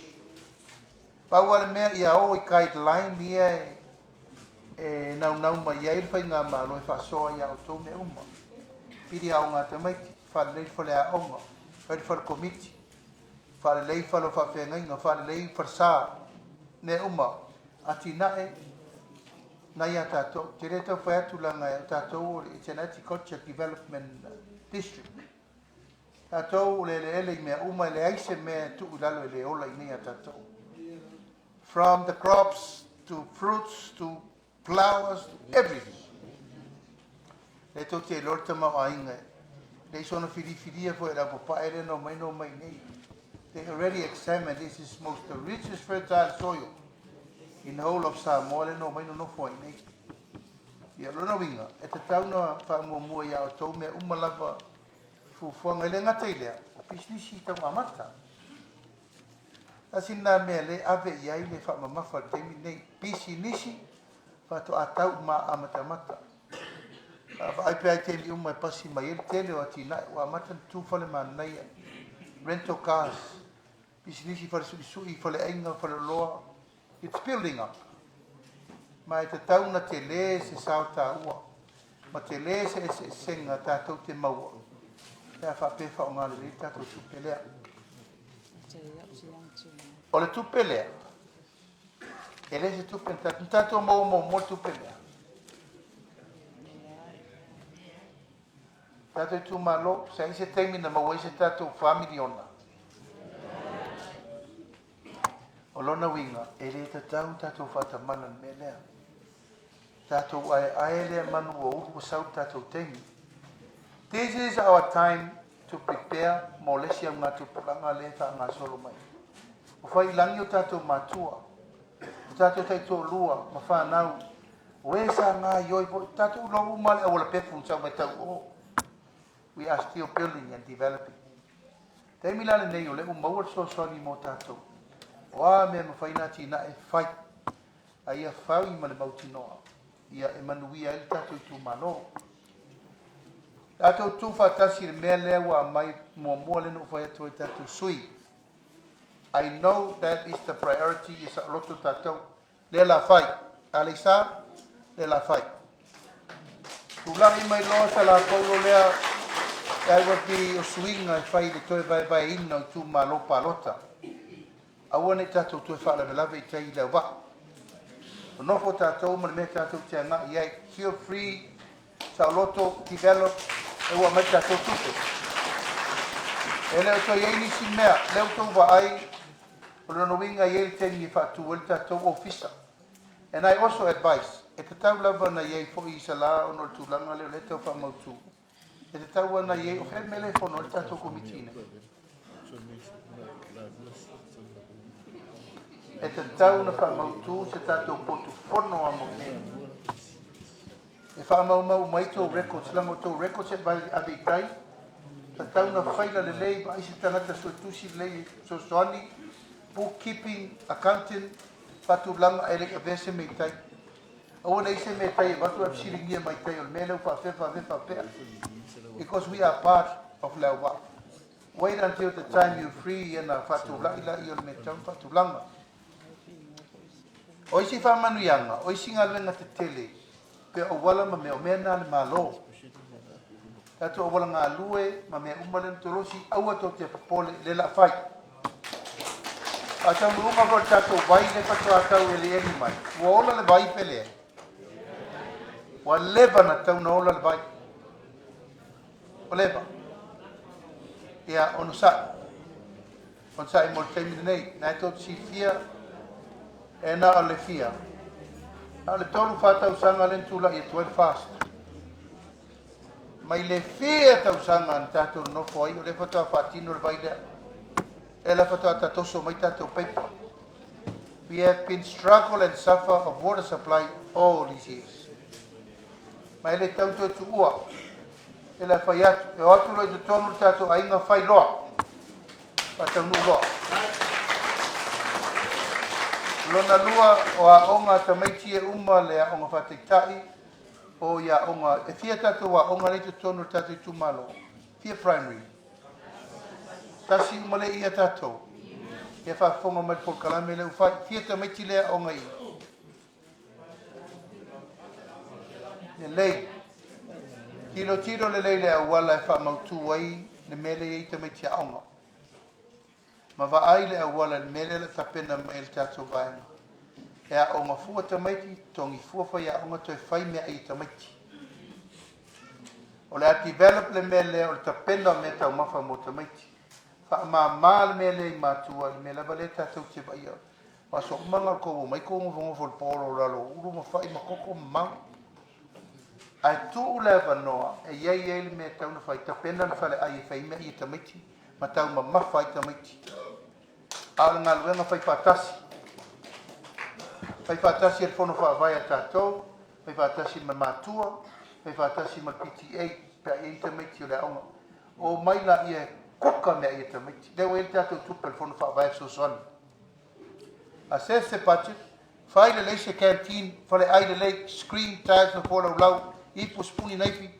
Pau lava le mea ia o i guideline ia e naunau mai ai le faigamalo e faasoa ia outou mea uma. Pili aoga a tamaiti, faalelei le faleaoga, fai le fale komiti, faalelei fale o faafeagaiga, faalelei falesa, mea uma, atinae nai a tatou. Ou te le tau fai atu leaga o tatou o le it's an agriculture development district. Tatou o le eleele i mea uma, e leai se mea e tuu i lalo e le ola i nei a tatou. From the crops to fruits to flowers to everything. Lea tou te iloa le tamaoaiga e leai sona filifilia foi e le aupapae lea na omai na omai nei. They already examined this is most the richest fertile soil in the whole of Samoa lea na omai nonofo ai nei. Ia, o lona uiga, e tatau ona faamuamua ia outou mea uma lava i fuafuaga. E le gata i lea, o pisinisi tau amata. Tasi lena mea lea e ave i ai le faamamafa i le taimi lenei, pisinisi faatoa tau ma amatamata. A vaai pea i taimi uma e pasi mai ai le tele o atinae ua amata ona tu fale manaia, rental cars, pisinisi fale suisui, faleaiga, faleoloa, it's building up. Ma e tatau ona tele se sao taua ma tele se eseesega tatou te maua pe a faapea e faaaoga lelei le tatou tupe lea. O le tupe lea, e le se tupe na tatou, na tatou maua muamua le tupe lea. Tatou itumalo, sa i ai se taimi na maua ai se tatou $4 miliona. O lona uiga, e le tatau ona tatou faatamala i le mea lea. Tatou aeae lea manu ua ulu ua sau le tatou taimi. This is our time. to prepare mo le isi augatupulaga lea e faagasolo mai. Ua fai i lagi o tatou matua, o tatou taitoalua ma fanau, o e sa gaioi foi, tatou iloa uma lava le auala pefu na sau mai tau o. We are still building and developing. Taimi la lenei o lea ua maua le fesoasoani mo tatou. O a mea e mafai ona atinae, fai. A ia fai ma le mautinoa, ia e manuia ai le tatou itumalo. Tatou tu faatasi i le mea lea ua aumai muamua lea na ou fai atu ai tatou sui. I know that is the priority ia saoloto tatou. Lea la fai. Aleisa, lea la fai. Tulai mai loa sa lapoulo lea e ai wapi o suiga e fai i le toe vaevaeina o itumalo palota. Aua ne i tatou toe faalavelave i tai i le auvaa. Nonofo tatou ma le mea tatou te agai i ai. Feel free, saoloto, develop, e ua aumai tatou tupe. E le o toe i ai nisi mea, lea ua outou vaai, o lona uiga e i ai le taimi e faatu ai le tatou ofisa. And I also advise, e tatau lava ona i ai foi i Salã ona o le tulaga lea o lea e tau faamautu. E tatau ona i ai, o fea le mea lea e fono ai le tatou Komiti nei? E tatau ona faamautu se tatou potu fono a mo nei. E faamaumau uma ai tou records, leaga o tou records e ave i tai, tatau ona faila lelei, vaai se tagata suetusi lelei e fesoasoani, bookkeeping, accountant, faatulaga ae le i avea se mea i tai. Aua ne i se mea e tai e avatu ae fesiligia mai tai o le mea lea ua faapea faapea faapea. Because we are part of Leauvaa. Wait until the time you free ia na faatulai laia o le mea e tatau ona faatulaga. O isi faamanuiaga, o isi galuega tetele, pei o auala ma mea, o mea na a le Malo. Tatou auala galue ma mea uma lea na tolosi, aua tou te popole, lea la fai. A taunuuga foi o le tatou vai lea faatoa tau elieli mai, ua ola le vai pe leai? Ua leva na tau na ola le vai. Ua leva. Ia, onosai. Onosai mo le taimi lenei. Na e tou te silafia, e na o le fia. Na o le 3, 4 tausaga lea na tulai atu ai le FAST. Mai le fia tausaga na tatou nonofo ai, o lea faatoa faatino le vai lea. Lea la faatoa tatoso mai tatou paipa. We have been struggle and suffer of water supply all these years. Ma e le tau toe tuua. E la fai atu. E o atu loa i totonu le tatou aiga fai loa. Faataunuu loa. Lona lua, o aoga a tamaiti e uma le aoga faataitai, o i aoga, e fia tatou aoga lea i totonu o le tatou itumalo? Fia primary? Tasi uma lea ia tatou. Ia faafofoga mai le polokalame lea ua fai. Fia tamaiti lea aoga i? Lelei. Tilotilo lelei le auala e faamautu ai le mea lea i ai tamaiti aoga. Ma vaai le auala i le mea lea o le a tapena mai e le tatou vaega. E aoga fua tamaiti, togi fua faiaoga toe fai meaai i tamaiti. O le a develop le mea lea o le tapena o mea taumafa mo tamaiti. Faamama le mea lea i matua i le mea lava lea tatou te vaaia. O aso uma na o le tou omai tou nofonofo i le polo i lalo o ulu ma fai ma koko ma mau. Ae tuu le avanoa e i ai ai le mea e tatau ona fai, tapena le faleai e fai ai meaai a tamaiti ma taumamafa ai tamaiti. A o le galuega fai faatasi. Fai faatasi e le Fono Faavae a tatou, fai faatasi ma matua, fai faatasi ma le PTA pe a i ai ni tamaiti o le aoga. Omai laia e kuka meaai a tamaiti. Lea ua i ai le tatou tupe a le Fono Faavae e fesoasoani. Assess se budget, fai lelei se canteen, faleai lelei, screen, tiles ma folaulau, ipu, sipuni, naifi.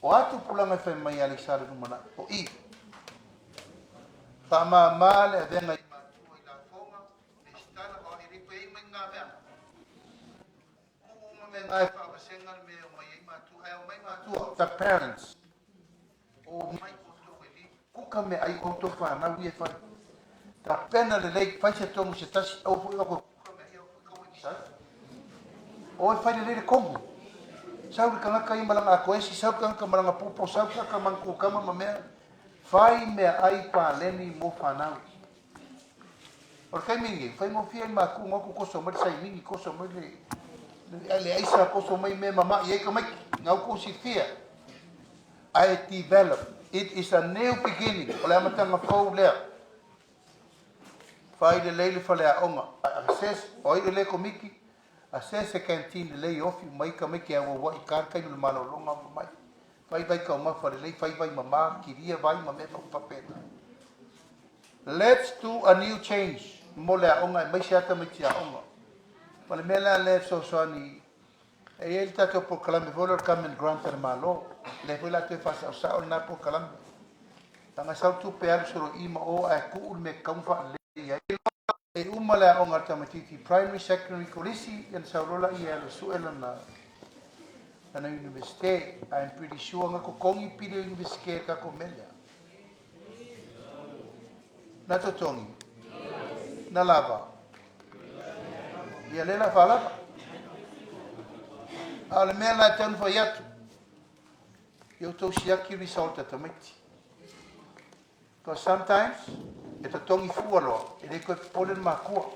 O a tupulaga e fai mai ia Aleisa le lumanai? O i. Faamama le avega i matua i lafoga, resitala, o e le toe i ai mai ngā mea. Tuu uma mea ngā e faavasega le mea e omai ai matua, ae omai matua, the parents. Omai outou e li, kuka meaai outou fanau ia e fai. Tapena lelei, fai se tonu se tasi, aua foi oe kuka meaai aua foi kaua e sau. Oe fai lelei le komu. Sau le tagata ia malaga atoesi, sau le tagata malaga popo, sau le tagata malaga kukama ma mea. Fai meaai paleni mo fanau. O le taimi lenei, faigofie ai matua ona o atu toso mai le saimini, toso mai le aisa, toso mai mea e mama'i ai tamaiti, na outou silafia. Ae develop. It is a new beginning, o le amataga fou lea. Fai lelei le faleaoga, assess, o ai le komiti, assess se canteen lelei e ofi uma ai tamaiti e auauai i ka le taimi o le malologa ma mai. Fai vai taumafa lelei, fai vai mama, kilia vai ma mea faapena. Let's do a new change mo le aoga aemaise lava tamaiti aoga. Ma le mea la lea e fesoasoani e i ai le tatou polokalame foi lea o le Common Grant a le Malo. Lea foi o le a toe faasaosao lena polokalame. Leaga e sau le tupe e alu solo i i ma o ae tuu le mea e tatau ona faalelei ai. E uma le aoga a le tamaitiiti primary, secondary, kolisi, ia ona sau loa lea e alu e sue lana lana Iunivesite. I'm pretty sure na totogi pili o Iunivesite i le tatou mea lea. Na totogi? Na lava? Ia lea la faalava. A o le mea la e tatau ona fai atu, ia outou siaki result a tamaiti. Because sometimes, e totogi fua loa, e le toe popole le makua.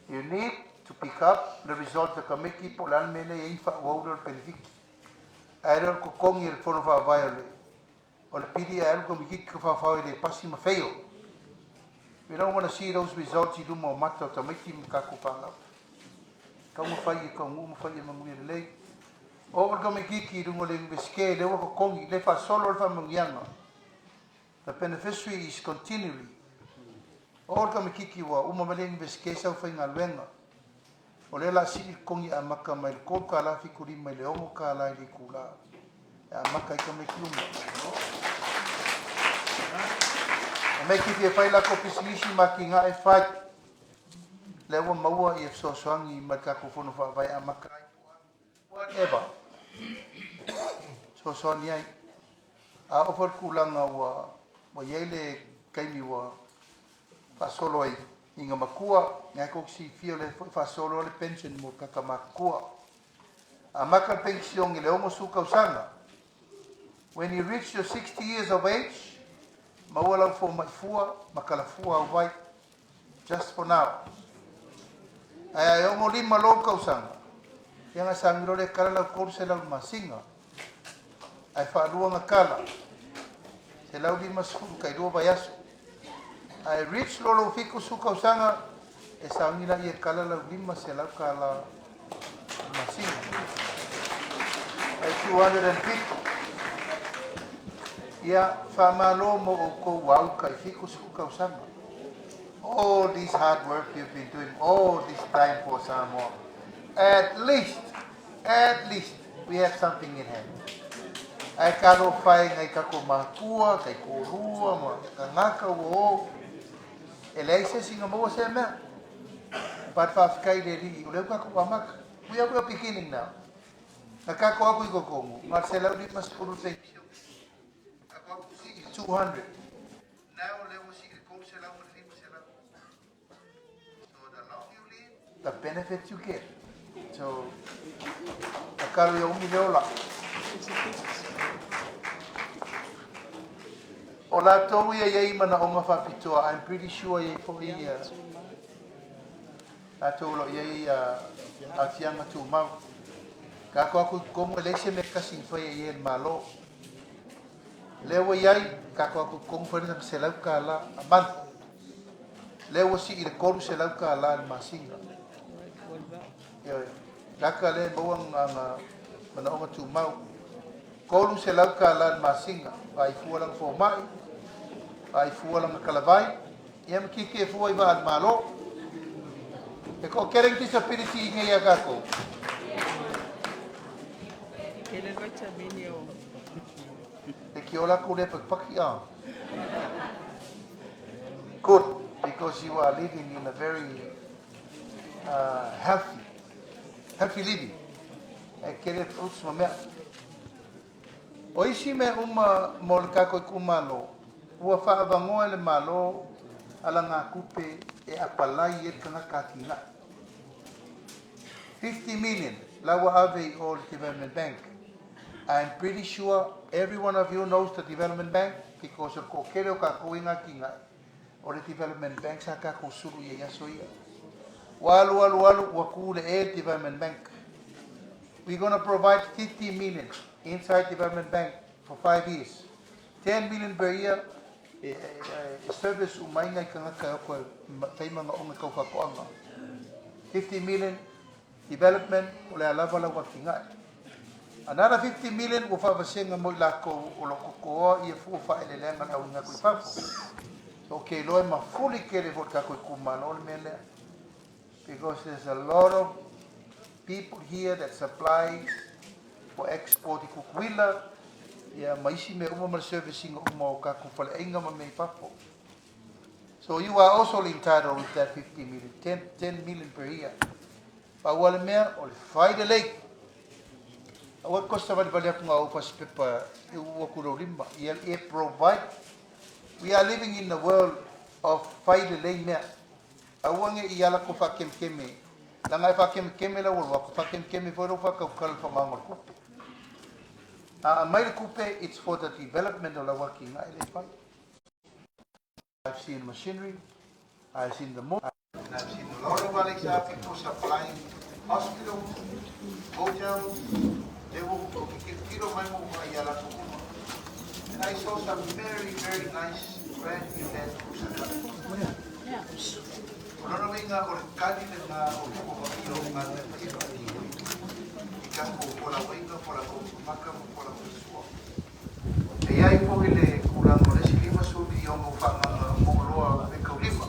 You need to pick up the result a tamaiti po o le a le mea lea e i ai ona faaauau lea o le penefiti. Ae le o le totogi e le Fono Faavae o le O le pili ae alu tamaititi tafaofao e le pasi ma fail. We don't wanna see those results i luma o mata o tamaiti ma tatou fanau. Tau ma fai e taunuu ma fai e manuia lelei. Oo le tamaititi i luga o le Iunivesite lea ua totogi, lea e faasolo le faamanuiaga. The beneficiary is continually. Oo le tamaititi ua uma mai le Iunivesite sau faigaluega. O lea o le a sii le totogi amata mai le $3.75 i le $6 i le itula e amata ai tamaiti uma. Tamaiti fia fai latou pisinisi ma atinae, fai. Lea ua maua ia fesoasoani mai le tatou Fono Faavae e amata ai po o a, whatever. Fesoasoani ai. A oo foi le tulaga ua ua i ai le taimi ua faasolo ai i matua, lena tou te silafia o lea foi e faasolo le pension mo tagata matutua. Amata le penisione i le 60 tausaga. When you reach your 60 years of age, maua lau fomai fua ma kalafua au vai. Just for now. Ae a e 65 lou tausaga, ia na sagi loa lea e kala lau 300 i le masina. Ae faalua na kala, 150 tailua vaiaso. Ae reach loa lou 70 tausaga, e sauni laia e kala lau $500 i le masina. Ae 250. Ia, faamalo mo outou ua au kai 70 tausaga. All this hard work you've been doing all this time for Samoa. At least, at least, we have something in hand. Ae talofa e nai tatou matua, taitoalua ma tagata ua o, e leai se isi na maua sea mea. But faafetai i le Alii, o lea ua tatou amata. We are beginning now. Na tatou atu i totonu, na o le 150 le penisione. Tatou atu sii i le 200. Now o lea ua sii i le 300 ma le 500. So the longer you live, the benefit you get. So, tatalo ia umi le ola. O latou ia e i ai manaoga faapitoa, I'm pretty sure e i ai foi ia latou o lo o i ai aafiaga tumau. Tatou atu i totonu e leai se mea tasi na faia i ai e le Malo. Lea ua i ai, tatou atu i totonu fai le $100 a month. Lea ua sii i le $300 i le masina. Ioe. Tagata lea e maua ana manaoga tumau. $300 i le masina, vaai fua lana fomai, vaai fua lana talavai, ia ma tietie fua i vaa a le Malo. E toatele ni disability i inei ia tatou. Tele le vaitamini o. E ki o lakou lea patipati a. Good, because you are living in a very healthy, healthy living. E tele fruits ma mea. O isi mea uma mo le tatou itumalo, ua faaavanoa e le Malo alagatupe e apalai ai le tagata atinae. 50 million la ua ave i o le Development Bank. I'm pretty sure every one of you knows the Development Bank because o le toatele o tatou e i atinae o le Development Bank sa tatou sulu i ai aso ia. Ua alu alu alu ua tu le e le Development Bank. We're going to provide 50 million inside Development Bank for 5 years. 10 million per year e, e, e service uma ai nai tagata e oko e fai manaoga tau faatoaga. 50 million development o le a lava lau atinae. Another 50 million ua faavasega mo i latou o lo o totoa ia fua faaeleeleaga a le auina atu i fafo. So ou te iloa e mafuli tele foi i le tatou itumalo le mea lea because there's a lot of people here that supplies for export i Tutuila ia ma isi mea uma ma le service ina uma o tatou faleaiga ma mea i fafo. So you are also entitled with that 50 million, 10, 10 million per year. Pau lava le mea, o le fai lelei. Aua e kosa valivali atu na ou fasipepa e uu atu i lou lima. Ia e provide. We are living in a world of fai lelei mea. Aua ne i ala kou faakemekeme, leaga e faakemekeme lau alu atu, faakemekeme foi lou faatautala i le faaaogaina o le tupe. A aumai le tupe, it's for the development o lau atinae lea e fai. I've seen machinery, I've seen the moon, and I've seen a lot of Alexa people supplying hospitals, hotels, lea ua ou tilotilo mai ma ou vaai ia latou uma. And I saw some very, very nice brand new Land Cruiser cars. O lona uiga o le kali lena o le tokovaia o galuega ia faatino i tatou folauaiga, folafautumaka ma folafaisua. E i ai foi le tulaga o le isi 50 miliona ua faaagaaga mo oloa meataulima.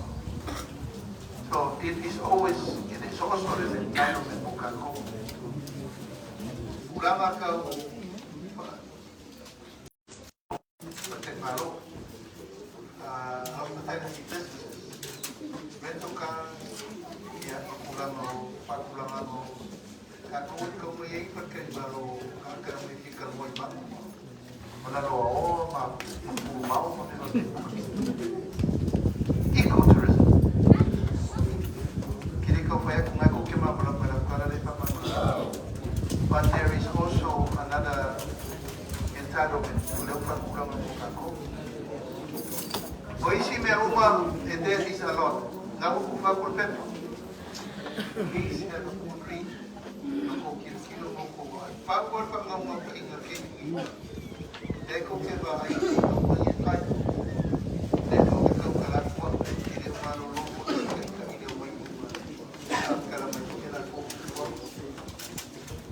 So it is always, it is also an entitlement mo tatou. Tulaga tau Fatemalo, hospitality businesses, rental cars, ia, ma tulaga o faatulagaga o tatou e tau mai ai faletalimalo tagata e omai e fia talanoa i mago ma laloaoa ma pulumao ma mea faapena. Ecotourism. Ke le tau fai atu na tou te malamalama i lau tala lea e faamalamalama. But there is also another entitlement o lea ua faatulaga mo tatou. O isi mea uma, and there is a lot, na ua tufa atu le pepa. Please have a good read ma tou tilotilo ma outou vaai. Pau lava le faanaunautaiga kei i, lea tou te vaai i aumai e fai. Lea tou te tautala atu au, e le o malolo foi le taitai le omai i luma e faamatala mai foi a latou fuafuaga.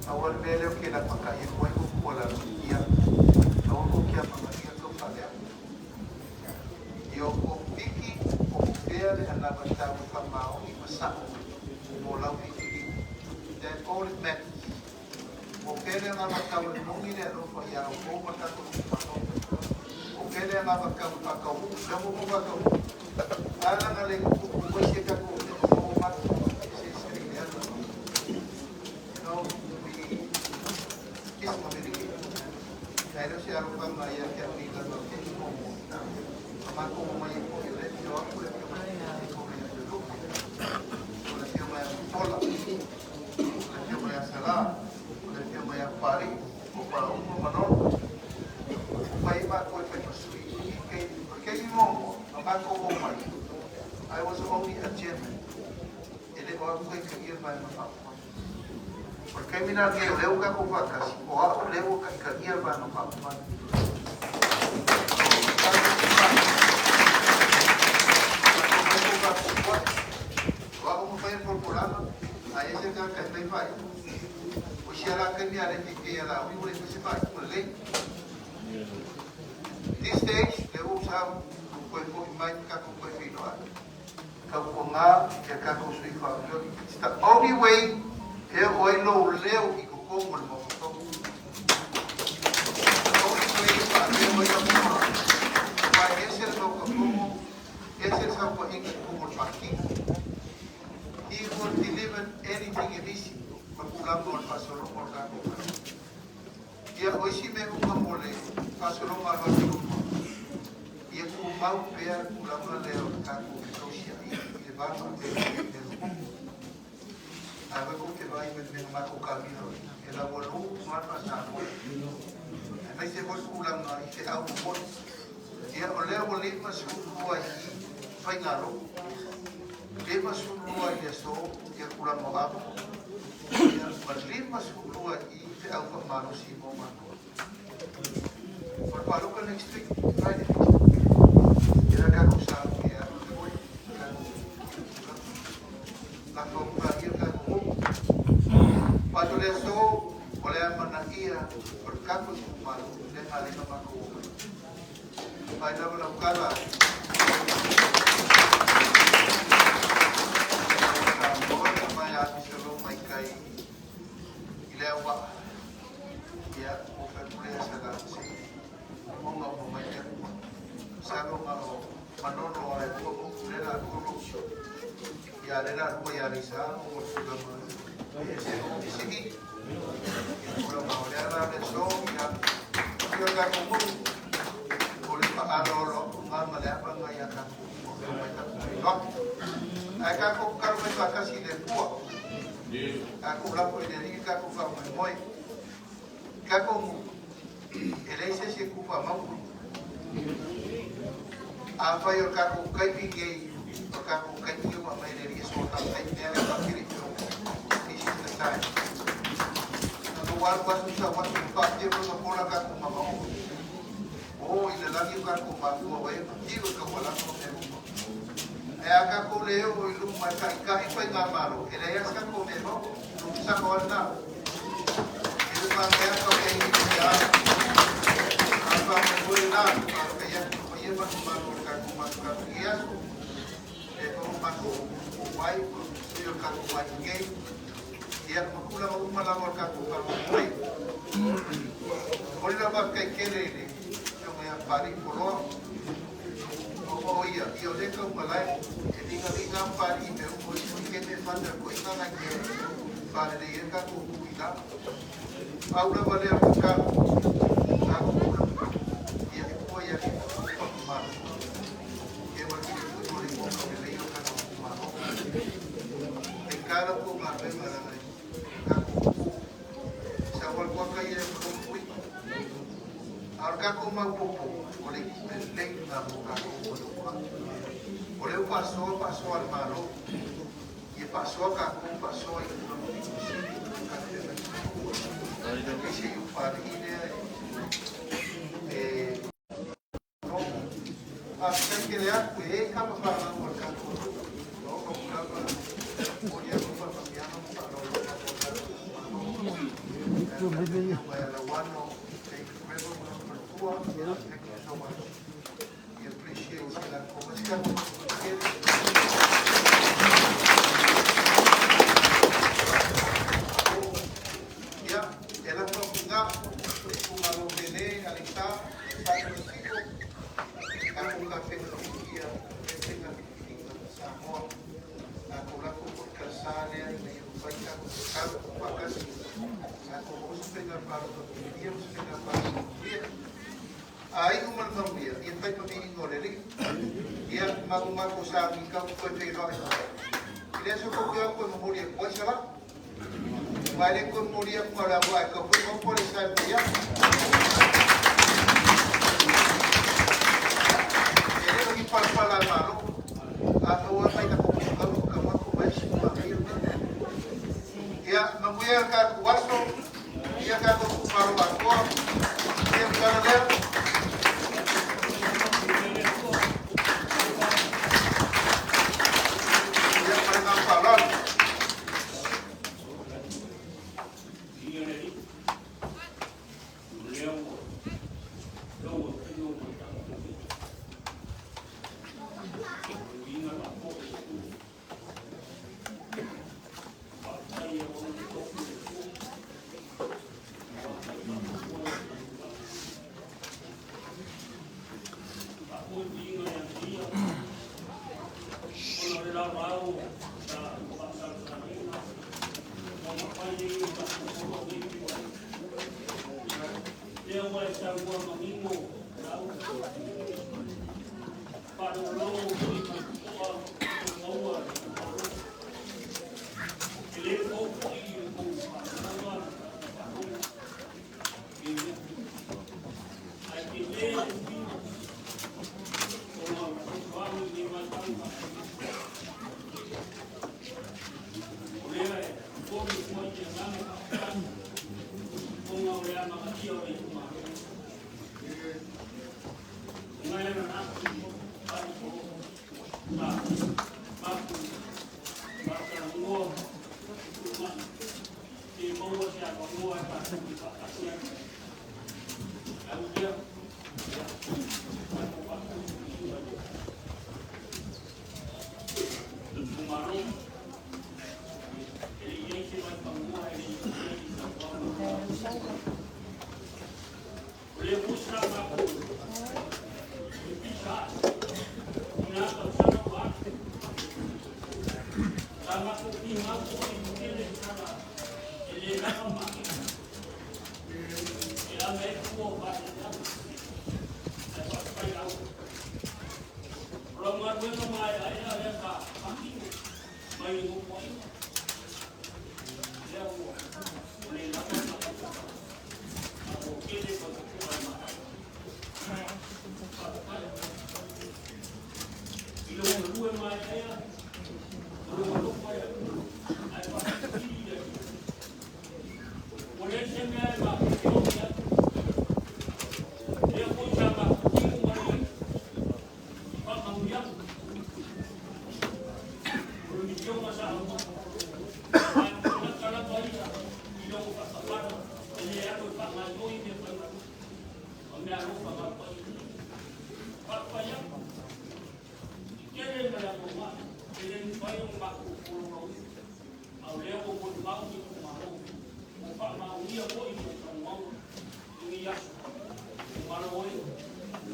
Pau lava le mea lea ou te lapatai atu ai ua tuualalo, ia aua tou te amanaia tou faaleaga. Ia outou piki po o fea le anavatau e faamaoni ma sa'o mo lau filifiliga. That all it matters. Po o fea le anavatau e moni le alofa iā outou ma le tatou itumalo. Po o fea le anavatau e faataunuu. Lea ua outou faataunuu. A laga le tutupu ai se tatou mea o matou eseese ai le ala. You know, we miscommunicate. Ae le o se alofaga ia te au i lalo o te imo ma matou omai ai foi o lea e afio atu le Afioga i le Taitaifono ia Toelupe, o le Afioga ia Mutola, o le Afioga ia Sala, o le Afioga ia Papalii, o Paauma ma Manolo. Ua fai ai matou e fai ma sui i taimi. O le taimi muamua na matou omai, I was only a chairman, e le o au taitaia le Vaega Faaupufai. O le taimi la lenei o lea ua tatou faatasi, o au lea ua taitaia le Vaega Faaupufai. O au na faia le folafolaga, a i ai se tagata e fai faaiuga, o isi lava la taimi a le taitai ia Laauli ua le fai se faaiuga lelei. This stage, lea ua ou sau, ua toe foi mai ma tatou toe feiloai. Tautuana ia tatou sui faalioli. It's the only way e oo ai lou leo i totonu o le Maota Fono. It's the only way e faaleo ai lau finagalo. Aua e ese le Maota Fono, ese le saofaiga i totonu o le Pati. He will deliver anything e misi ma tulaga o le faasologa o le tatou galuega. Ia, o isi mea uma mo le faasologa alo atu i luma, ia tumau pea le tulaga lea o le tatou fetausiai i le va faapea o le atunuu. Ae aua tou te vaai mai i le mea na matou taamilo ai, e laualu lava le faa-Samoa, aemaise foi le tulaga i feau momoli. Ia, o lea ua 52 i i faigalotu, 52 i le aso ia tulaga o ava, ia, ma 52 i feau faamalosi mo matou. O le paloka next week, Friday. Ia kako sa e alu foi, kako la faupa ia kako mo. Pato le so, o le amana ia, o le kako i kumalo, le halenga mako o mai. Pai lava lau kala, Samoa mai a Abisalo mai kai i le aua. Ia, o whakule a sa se. Monga o mai te akua. Salo nga o manono a e tua mo le la kolo. Ia le la rua ia risa o mo tula ma. E se o mi sigi. Ia tula ma o le ala le so ia. Ia ka ko mo. O le pa alo lo ngā ma le apa ngā ia ka ko. O le mai ta ko. Ai ka ko karo mai whakasi le pua. Ka ko lapo i le ringi ka ko wha mai moi. Ka ko mu. E lei se se kupa mau. A whai o ka ko kaipi kei. O ka ko kaipi o mai le ringi so ta kai mea le whakiri. This is the time. Na ko waru wasu sa wasu pa te mo pola ka ko mama o. O i le langi o ka ko mafua wai ma tiro ka wala ko me uma. E a ka ko le o i lumu mai kai kai pai ngā maro. E le ia sa ko me mo, lumu sa ko ana. E le mā mea ka ke i te a. A pa me koe nā, a ka ia ko ia ma maro ka ko ma ka ia. E ko ma ko o wai ko se o ka ko wai ngei. Ia ma kula ma uma lava o ka ko ka ko wai. O le lava kai kele le. Te mea pari poloa. O ia, i o le kau malai, e linga linga pari me umo i sui ke me whanda ko inga ngai ke whare le ia kako hui la. Au lava lea ko ka, ka ko ia e pua ia ki pa kumaro. E wa ki le pui o le moka le leo ka ko kumaro. E kara ko ngā wema ranga ka ko ku. Sa wal kwa kai e ko pui. Ar kako mau popo, o le le ngā mo kako o le kua. O le pasoa, pasoa al malo. I pasoa kako, pasoa i kura mo i sili, ka te mai. E se i upari i lea e no. A se ke le aku e kapa wha ngā o kako. O ko kapa, o ia ko wha wha mo wha lo lo kako kako malo. Thank you very much. Thank you so much. We appreciate that. Ia, e la whakunga, e kunga lo pele, alisa, sa siko, ka ko ka whenga fikia, e whenga fikinga Samoa. A ko lako ko ka sa lea i nei o whai ka ko te kau ko whakasi. A ko osu whenga paro ko te ia osu whenga paro ko te ia. A i umal manuia, ia whai pa mingi ngore ri. Ia maku mako sa mi kau koe te roe. I le so ko koe koe mahori e koe sala. Mai le koe mahori e koe la wai ka koe koe pore sa ia. E le rangi palapala malo. A kaua mai ka koe kau ka mako mai si ma ia. Ia mamuia ka kuaso. Ia ka koe kumaro akoa. Ia mkana lea. Ia parenga palalo. galuega maeaea lea sa faatino mai le Nofoaiga lea ua le lava le mafaufau, a ua tele fautuaga a le Malo. Faafetai i lou galue maeaea ma lou alofa i le Atua, ae faafesili i le Atua. Ua leai se mea e matou te ofi ai. Lea foi sa matou tino ma le faamanuiaga. O le miliona sa aumai. Ae o tagata lava ia i lona faatafala e le alu e faagaoioi mea faigaluega ma mea alofa galuaia. Faafetai atu. I tele ma le anoanoai, e le mafai ona matou tolaulauina. A o lea ua molimau le itumalo, ua faamaonia foi i talanoaga i lenei aso. Malo e,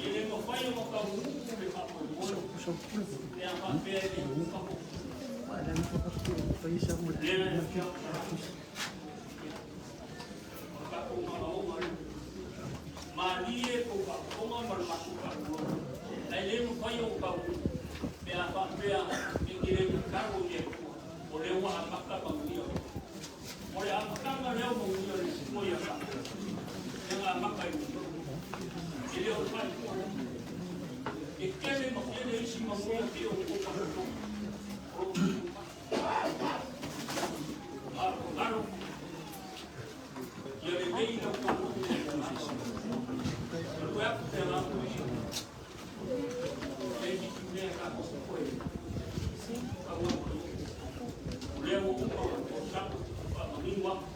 e le mafai ona taunuu le faamoemoe pe a faapea e le uka. Lea e afioga o le tatou manaoga lea. Malie tou faafofoga ma le matou faalogologo, ae le mafai ona taunuu pe a faapea e te le tatalo i le Atua, o lea ua amata manuia. O le amataga lea o manuia le Atua ia tatou, lea na amata i miliona. E le o le faaiuga lea. E tele ma tele isi manuia pei o tou faafofoga o lo o tutu mai. A o tatalo, ia lelei lau faalogo i le agaga. Galue atu le agaga. E leai nisi mea e tatou totoe tauau ai. O lea ua uma ona toasala faamanino atu.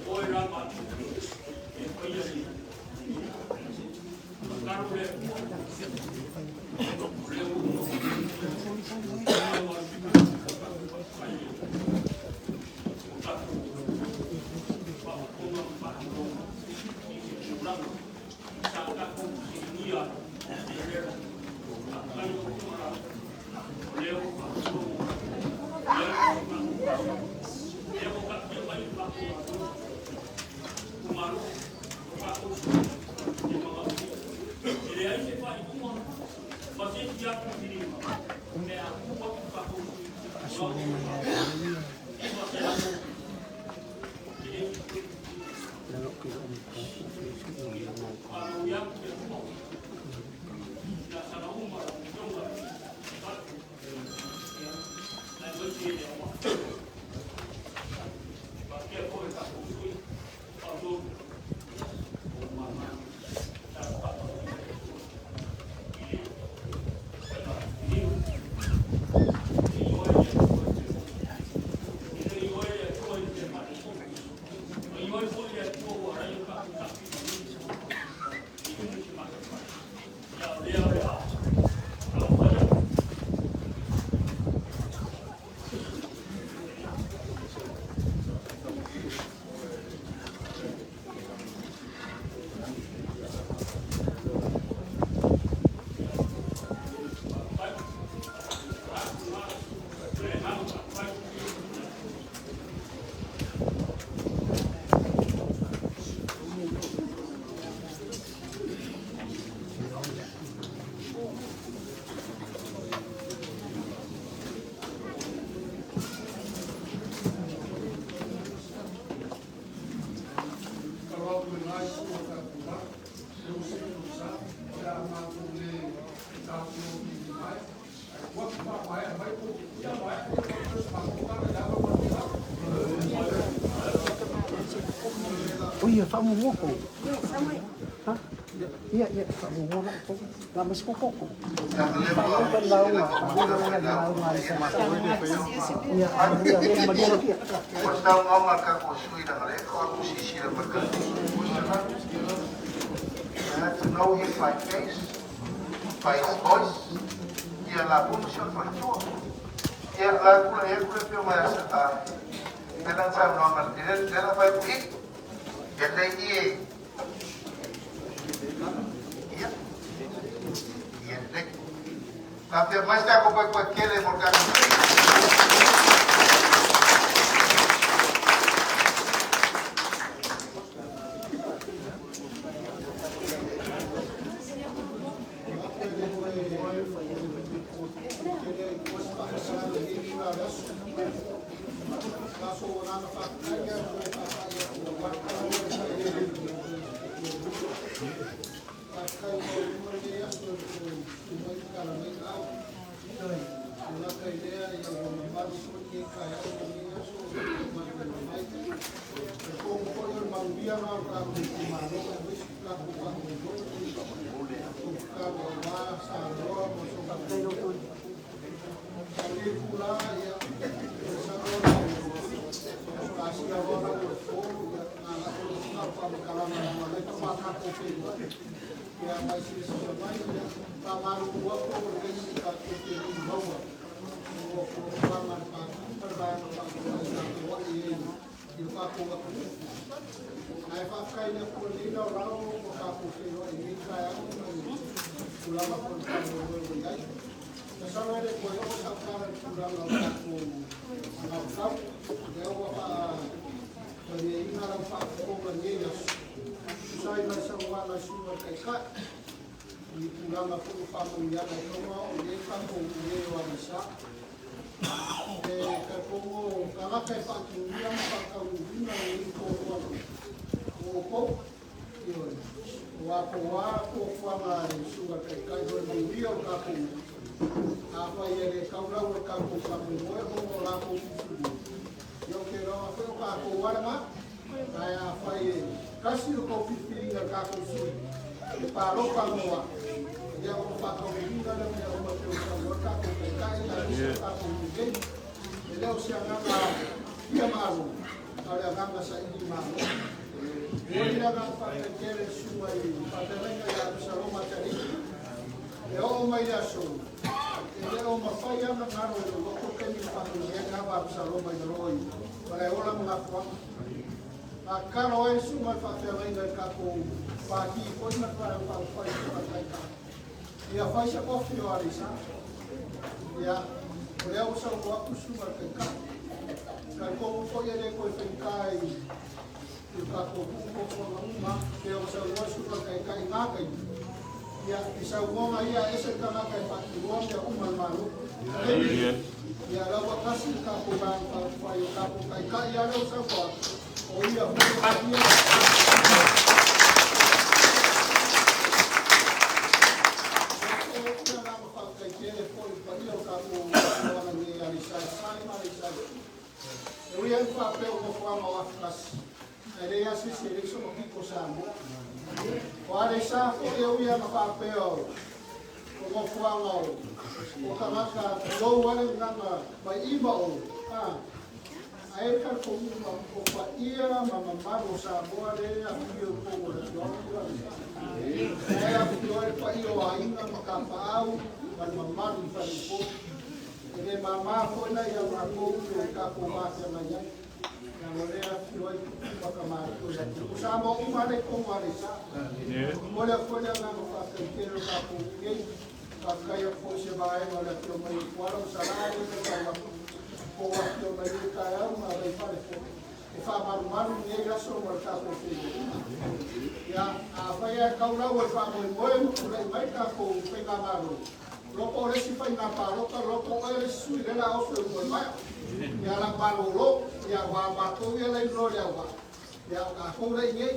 O oe lava e faia le tatalo le Atua. O lea ua uma o tatou faafofoga ma faalogologo i se tulaga sa tatou fesiligia ai e lea faafetai lau Afioga. O lea ua faafofoga i ai le matou lea ua taatia mai le matou galuega itumalo o tatou sui e manaomia. E leai se faaiuga ma se isi atu filiga pe a tuu atu tatou sui 900 e le faamaui atu le Atua laasaga uma lau Afioga aemaise le aoao faapea foi le tatou sui faatolu o mama sa faamanuia le Atua i le faiga filiga. E ioe le Atua i le e le ioe le Atua i le mea faaletonu. Ma ioe foi le Atua ua ala ai ona tatou taafi i umi se mafaufau. Ia o lea o le a taumafai atu. Kalo atu i lena itu o le tatou malu, lea ua see lou sa, o le a matou le taofiofi mai, ae tuu atu faamaea mai po o ia maea ia fai se matou tala i le ava ma le finau. O ia, faamuamua kou. Ha? Ia, ia, faamuamua lau kou. La ma se koko. Faamuamua lauga, faamuamua lauga ai sa. Ia, ia, ia, malia la. O le saunoaga a le tatou sui usufono leaga o lea faatoa ou silasila mai i le tatou I had to know him by face, by his voice. Ia latou ma si ona faletua. Ia, la tulai atu le afioga ia fai lana saunoaga lea la fai atu i. Ia lelei i e. Ia. Ia lelei. Afea mai se tatou paepae tele mo le tatou sui. tu mai ma tala mai aao. E lata i lea, ia ua mamalu foi lenei taeao ma lenei aso o lo o manuia mai. E talitonu foi o le manuia lena o le tatou itumalo aemaise o le tatou faamoemoe, tatou tatalo aua Samoa ma sona manuia. A o lenei itula, ia, masalo o le pasia loa lau o le fono, ia, na lafo le isi au faamatalaga leaga o lea faatoa tatou feiloai. Ia, ma e silasila mai, ia, faamalulu atu o le taimi tatou te le i maua o fuafuaga a le Pati ma le Vaega Faaupufai sa feoai ai i lo tatou atunuu. Ae faafetai i le Atua i lenei laolao ua tatou feiloai i lenei taeao ma le tulaga foi o le faamoemoe ua i ai. Masalo e le toe oo sau tala i le tulaga o tatou anavatau, lea ua faamalieina lau faafofoga i lenei aso, e tusa ai ma le saunoaga a le Susuga i le Taitai i tulaga foi o faamanuiaga e tatau ona oo i ai tatou e o Aleisa. E talitonu o tagata e faatinoina ma faataunuuina lenei fuafuaga o outou. Ioe, aua po o a fuafuaga a le Susuga i le Taitai mo le manuia o le tatou nuu, afai e le tau lau o le tatou faamoemoe ona o latou filifiliga, ia ou te iloa foi o tatou lava lena. Ae afai e tasi le tou filifiliga i le tatou sui e palota mo au, ia ona faataunuuina lea o mea uma e pei ona saunoa le tatou Taitai aemaise o le tatou nuu nei. E le o se agaga fia malo, a o le agaga saili malo. Momoli le agaga faafetai tele i le susuga i le faafeagaiga ia Apisaloma Atalii. E oo mai le aso, e le o mafai lava ona galo i lou loto le taimi na faatulagaina ai ava Apisaloma i lalo i Malaeola ma Gafoaga. Na tatalo ai le susuga i le faafeagaiga i le tatou Pati foi ma le Vaega Faaupufai i le Taitai ia fai se kofi o Aleisa. Ia, o lea ua saunoa atu le susuga i le Taitai. Talitonu foi e le toe faigata i le tatou nuu fuafuaga uma, pei ona saunoa le susuga i le Taitai i na taimi. Ia, i saunoaga ia, e ese le tagata e faatinoa mea uma a le Malo. Ia, la ua tasi le tatou Vaega Faaupufai, o tatou Taitai lava lea ua saunoa atu, o ia foi o ia. Faafetai tele foi i le paia o tatou afioaga nei Aleisa i Sai ma Aleisa i Uta. E ui lava ina faapea o nofoaga o Afakasi, ae leai lava se isi e leai sona pito o Samoa. O Aleisa foi e ui lava ina faapea o nofoaga o tagata tulou lava le gagana mai i ma o, a, ae i ai le talitonuga o paia ma mamalu o Samoa lea e afifio i totonu o le afioaga o Aleisa. Ae afifio ai le paia o aiga ma tapaau ma le mamalu i faleupolu. E le mama foi la ia matou le tatou mafeagai ai. Leaga o lea e afifio ai tupu ma tamalii o le atunuu. O Samoa uma lava lea i totonu o Aleisa. Momoli atu foi le agaga faafetai tele o tatou nuu nei. Faafetai atu foi i se vaega o le afio mai o Tuala ma Salã lea e matau atu po o afio mai nei taeao ma Vaifale foi e faamalumalu lenei aso ma le tatou feiloaiga. Ia, afai lava e tau lau o le faamoemoe ma tulai mai le tatou faigamalo, loko o le isi faiga palota, loko oe le isi sui, lea o le a oso i luma o le maea. Ia la malolo, ia aua o matou ia la i luga o le auvaa, ia o tatou la i inei.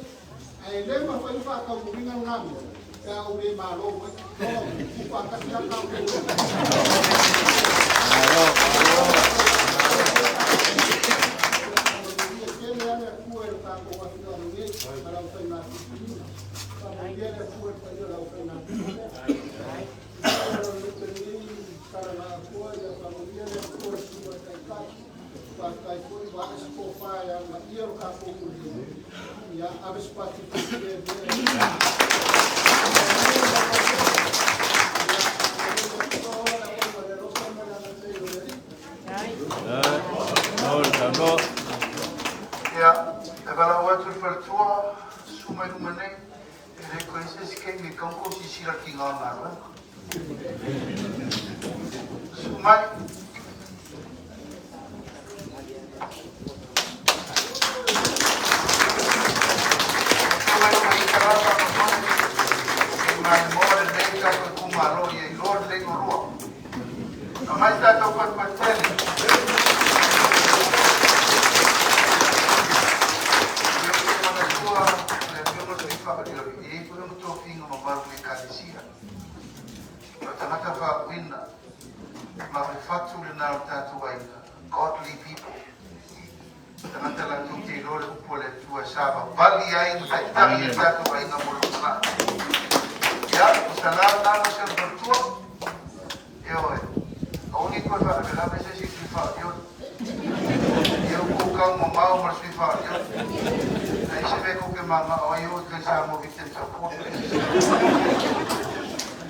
Ae le mafai ona faataunuuina lena mea pe a ou le malo mai. Lona uiga, tuufaatasi lava tatou. Faamanuia tele lava le Atua i lo tatou afioaga nei ma lau faiga filifiliga. Faamanuia le Atua i le paia o le aufaigaluega lea. Ia, e valaau atu i le faletua, susu mai luma nei, e le toe i ai se isi taimi e tatau ona outou silasila i le tiga o le galuega. Susu mai. Afioga i le Minisita faamolemole, se i maimoa lelei le tatou itumalo ia iloa lelei oulua. Aumai se tatou fatufatu tele. Ia ou te manatua le afioga i le Sui Faaolioli, e i ai foi ona tofiga mamalu i Ekalesia. tagata faauuina, ma o le fatu lena o le tatou aiga, godly people, tagata latou te iloa le upu a le Atua e savavali ai ma taitai ai le tatou aiga mo le lumanai. Ia, o Salā lena ma si ona faletua. Ioe, aua ne i toe faalavelave se isi i le sui faaolioli. Ia ua ou tau mamao ma le sui faaolioli. Leai se mea tou te manao ai, o i kai Samoa Victim Support.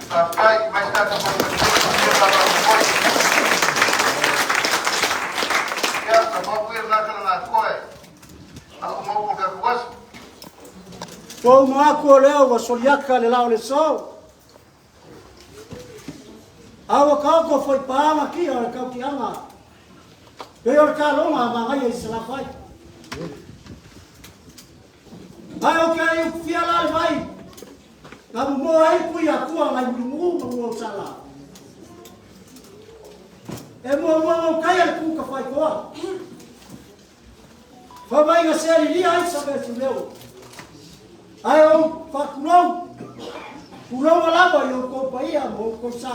Faafetai, mai se tatou faletua, manuia le faamoemoe. Ia, na pau ia lena tala na atoa e na uma upu o le tatou aso. Ua uma aku o lea ua soliaka le la o le so. A ua taoto foi paanga kia o le tautiaga pei o le taloga a Magaia i Salafai. Ae o ke ai ukufia la le vai, na mumoa ai kui atua ngai mulimu'u ma muausala. E muamua ngaukai a le ku ka whaikoa. Fai mai ga se lilia ai sa mea tuleu. Ae ou faatulou, tulou lava i outou paia ma outou sa.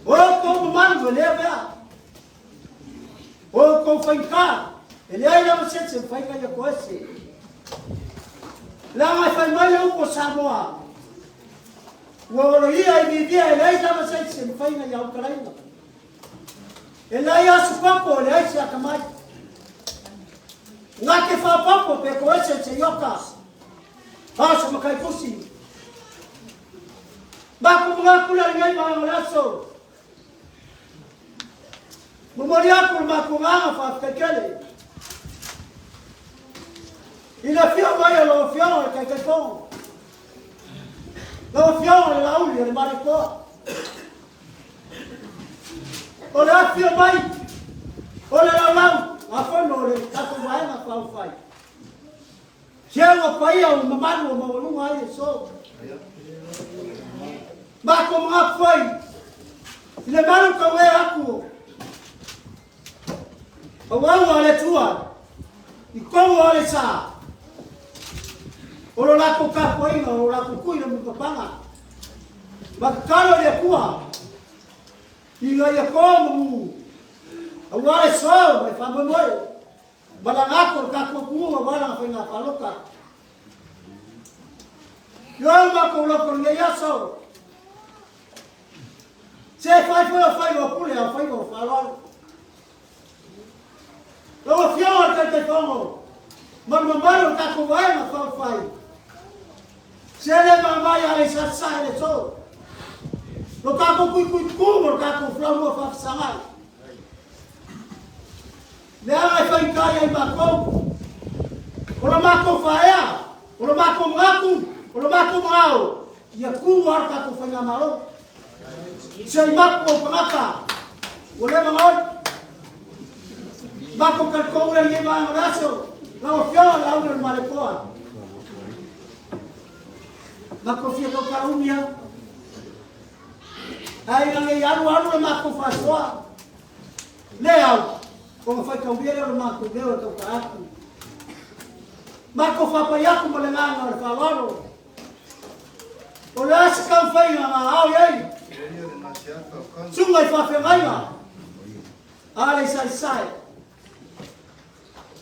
O outou mamalu e lea mea. O outou faigata, e leai lava se se faiga ia koese. Leaga e fai mai le upu o Samoa. Ua oloia i vivia e leai lava se se faiga ia aukalaina. E leai asu papo, e leai se akamai. Ngā te whāpapo pe ko ese te ioka. Aso makai kusi. Mako mga kula ngai mga ngolaso. Momori aku le mako nganga whawhakaikele. I le fio mai o lau afioga le Taitaifono. Lau afioga le Lauli o le Malekoa. O le afio mai o le laulau a fono o le tatou vaega faaupufai. Se ua paia o mamalu o maualuga ai le so. Mako mga foi i le malu tauē aku o auau a le Atua i kou o le sa. O lo latou tapuaiga o lo latou tui le mulipapaga. Ma tatalo i le Atua ina ia to magu auā le so ma le faamoemoe ma laga atu o le tatou atunuu auā laga faiga palota. Ioe matou loto i lenei aso. Se fai foi o faiva o pule a o faiva o faaaloalo. Lau Afioga i le Taitaifono ma le mamalu o le tatou Vaega Faaupufai, se le maamai a le sasae le so. Lo tatou tuituitutu ma lo tatou fulaulua faafesagai. Leaga e faigata ai matou. O lo matou faaea, o lo matou manatu, o lo matou manao, ia tu lava le tatou faigamalo. Se i mapu ou tagata, ua leva ona oi. Matou talitonu lea i lenei vaega o le aso, lau Afioga i le Auna o le Malekoa. Matou fia tautala umi lava. Ae ina ne i alualu le matou faasoa, le au, ona faitaulia lea o le matou leo e tautala atu. Matou faapai atu ma le agaga o le faaaloalo. O le a se taumafaiga na ao i ai susuga i faafeagaiga a le Isaisai.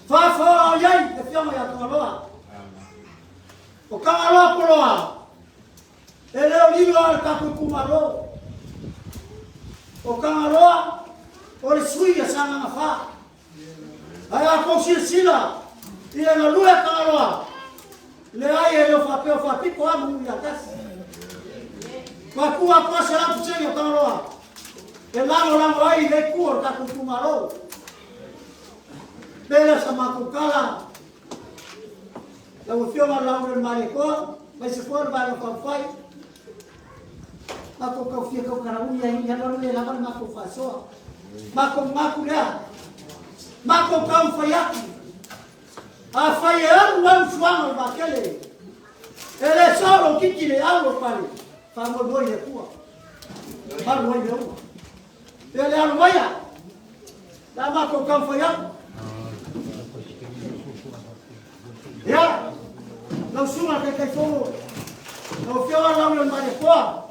Faafaoa i ai le afioga ia Tagaloa. O Tagaloa Poloa, e le o lilo lava le tatou itumalo. O Tagaloa, o le sui a Sagaga 4. Ae a tou silasila i le galue a Tagaloa, leai e le o faapea o faapito lava manu ia tasi. Matua atu se 100% o Tagaloa e lagolago ai i le itu o le tatou itumalo. Pe lea sa matou tala, lau Afioga Lauli o le Malietoa, aemaise foi o le Vaega Faaupufai, matou tau fia tautalauni ai i alualu le lava le matou faasoa. Matou manatu lea, matou taumafai atu, afai e alu alu suaga o le vaatele, e le sao lou titi le au o pale, faamoemoe i le Atua, malu ai le uma. Pe le alu maia, la matou taumafai atu. Ia, lau susuga i le Taitaifono, lau Afioga Lauli o le Malietoa,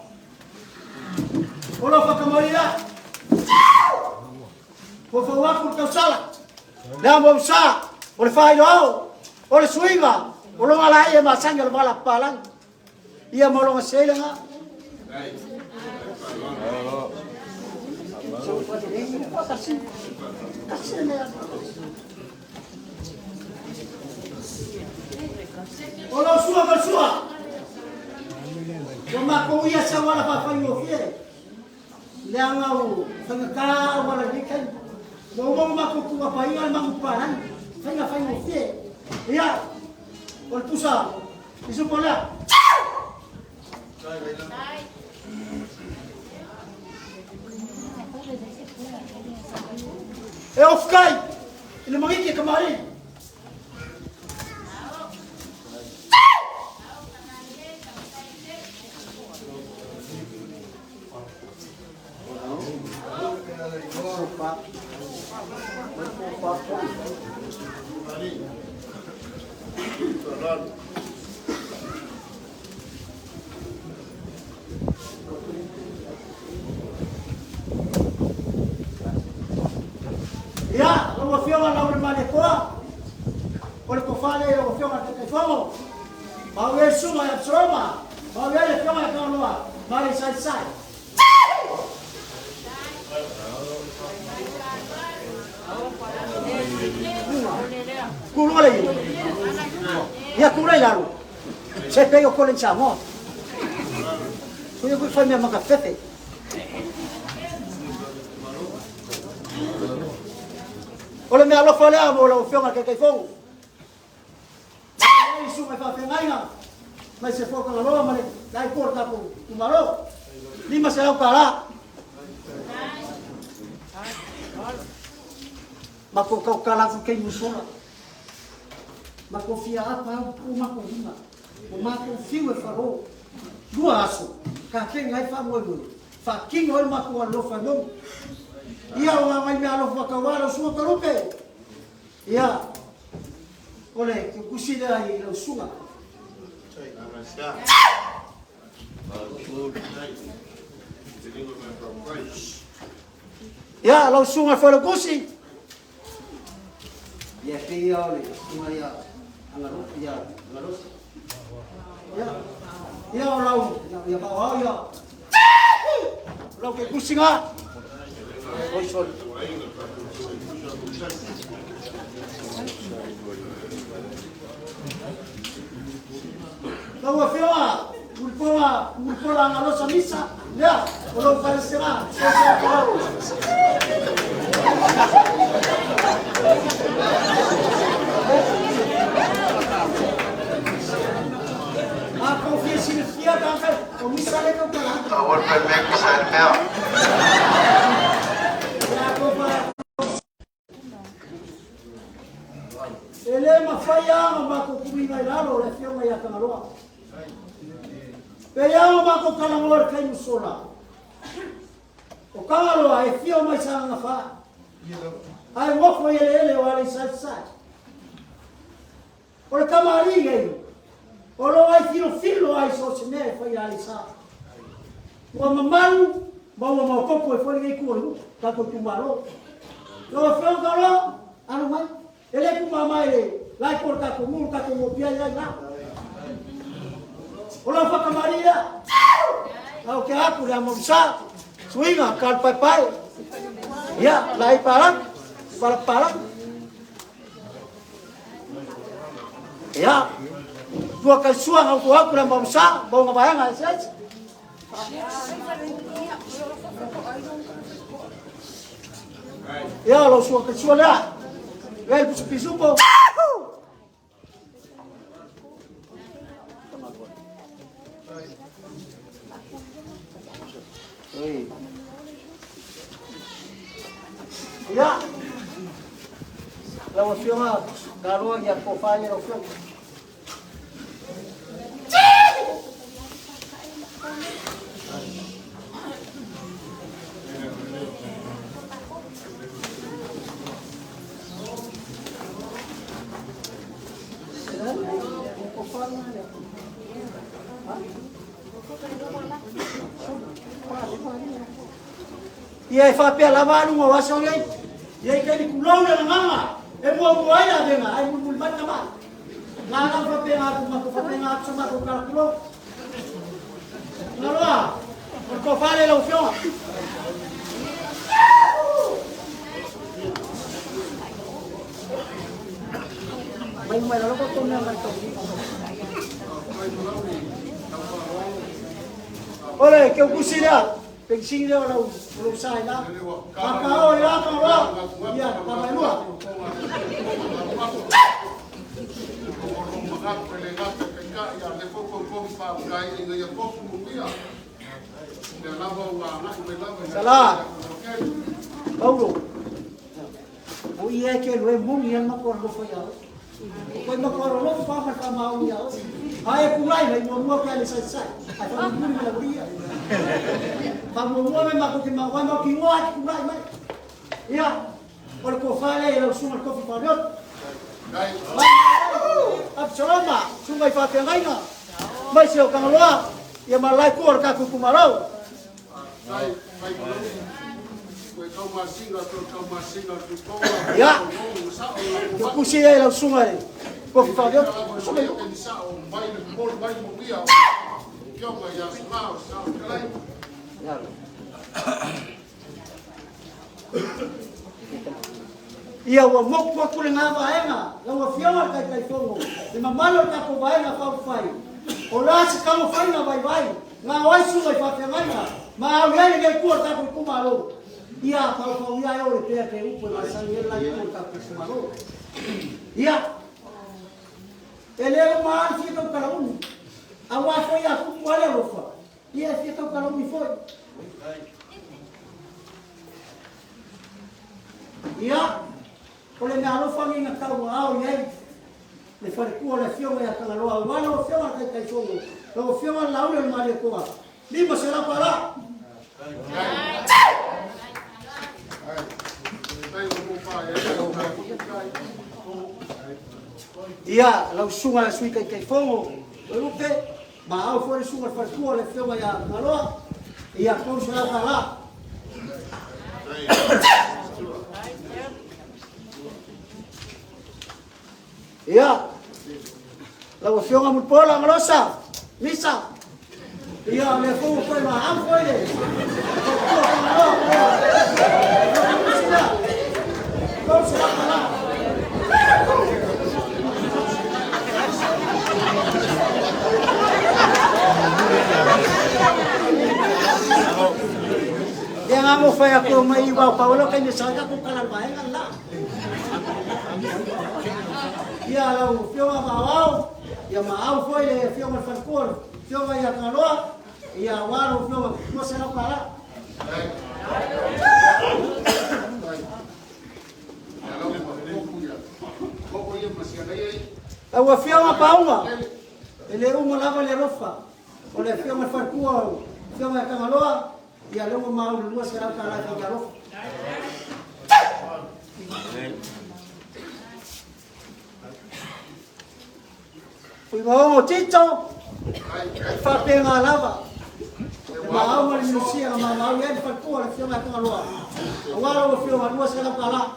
O lau whakamari la. Fofou aku le tausala. Le amo usa. O le whailo ao. O le suiga. O longa la ia masangi o le wala palangi. Ia mo longa selenga. O lau sua ka sua. O mako ia sa wala whawhai o fie. Le anga o whangaka wala nikai. Mo mo mako kuka painga le mangu palangi. Whainga whai o fie. Ia. O le pusa. Isu polea. E ofkai. I le mangiki ka mari. Ia, lau afioga lau le malekoa. O le kofale lau afioga te taifogo. Mau e suma i Absaloma. Mau e le afioga i Kangaloa. Ma le sai sai. Kulu le ia. Ia kula i lalo. Se pe o kole Samoa. So ia kui whai mea maka fefe. O le mea alofa lea mo lau afioga le Taitaifono. Ai suga i faafeagaiga mai se foka galoa ma le lai po le tatou itumalo. 500 tala. Ma ko kau kala ku kei musola. Ma ko fia apa au ku ma ko lima. O ma ko fiu e faro. Lua aso. Ka ke ngai fa mo mo. Fa kingo e ma ko alofa no. Ia o ngai mea alofa ka wala sua kalupe. Ia. Ole ke kusi le ai lau sunga. Ia lau sunga foi le kusi. Ia ke ia ole sunga ia angaro ia angaro. Ia. Ia o lau ia ba o ia. Lau ke kusinga. Oi sorry. Lau afioga, ulipola, ulipola angalosa misa, lea, o lau faresera, A confia silifia ka o misa le ka kala. Awal pe me sa le mea. Ya ko pa. Ele mawhai anga mako kuminga i lalo le afioga ia Kangaloa. Pe anga mako kalangoa le kai musola. O Kangaloa e fia o mai sa anga wha. Ai ngofo i ele ele o ale sai sai. O le kamari ngai. O lo ai filo filo ai so se mea e whai ale sa. Ua mamalu, ma ua maopopo e fole nei ku o le tātou itumalo. Lau afioga Kangaloa, alo mai. Ele ku mama ele, lai ko le tātou mu, le tātou mopia i lai la. O lau whakamaria, lau ke aku le amorisa, suiga, ka le paepae. Ia, lai palang, pala palang. Ia, tua kai sua ngau tu aku le amorisa, mau ngabayanga ese ese. Ia, lau sua kai sua lea. Ia, le pisu pisu po. Ia, lau afioga, kaloa ia kofa ia lau afioga. Ia e faapea lava aluga o aso nei. Ia i taimi tulou le lagaga e muamua ai le avega ae mulimuli mai le tamai. Na la faapena atu matou faapena atu sa matou tala tulou. Tagaloa, o le tofa lea i lau Afioga. Mai mai lalo ko mea mai tau. Ole, ke ukusi lea. Pengsing lea o lau o lou sa ina. Kakao i la Tagaloa. Ia, tamailua. Sala. Paulo. O ia e ke lue muni ia matua alofa ia oe. O koe matua alofa ma le faamaoni ia oe. Ae kulai mai muamua pe ale sai sai. Ae faamulimuli mai lau ia. Faamuamua mai matou te mau ai mau ki ngoa atu kulai mai. Ia, o le tofa lea i lau susuga i le tofi Faleoto. Absaloma, susuga i faafeagaiga, mai se o Tagaloa, ia ma le itu o le tatou itumalo. Ia, ke tusi lea i lau susuga i le tofi Faleoto. Uso mai. Ia ua motu atu lena vaega, lau Afioga i le Taitaifono, le mamalu o le tatou Vaega Faaupufai, o le a se taumafaiga vaivai na o ai susuga i faafeagaiga ma au i ai lenei itu o le tatou itumalo? Ia paupauia ai o le pea ke upu e masani ai le la itu o le tatou itumalo. Ia, e le uma lava le fia tautalauni, aua foi a tupu lava le alofa, ia e fia tautalauni foi. Ia, o le mea alofa lenei na tauaao i ai le faletua o le Afioga ia Tagaloa, aua lau Afioga i le Taitaifono, lau Afioga i le Laauli o le Malietoa, $500. Ia, lau Susuga i le Sui Taitaifono, Toelupe, ma au foi le susuga i le faletua o le Afioga ia Tagaloa, ia $300. Ia, lau Afioga Mulipola Galosa, Misa, ia o lea foi ua toe maau foi le faletua o Tagaloa. $300. Ia ngā mo whai ako mai i wau paolo kai me sa ka ko kala vaenga la. Ia lau Afioga Maoao, ia maau foi le Afioga i le faletua, le Afioga ia Tagaloa, ia aua lau Afioga $200. Lau Afioga Pauga, e le uma lava le alofa o le Afioga i le faletua o le Afioga ia Tagaloa, ia lea ua maau le $200 e fai alofa. Fuimaogo Tito, e faapena lava. E maau ma le minusia na mamau i ai le faletua o le Afioga ia Tagaloa. Aua lau Afioga $200.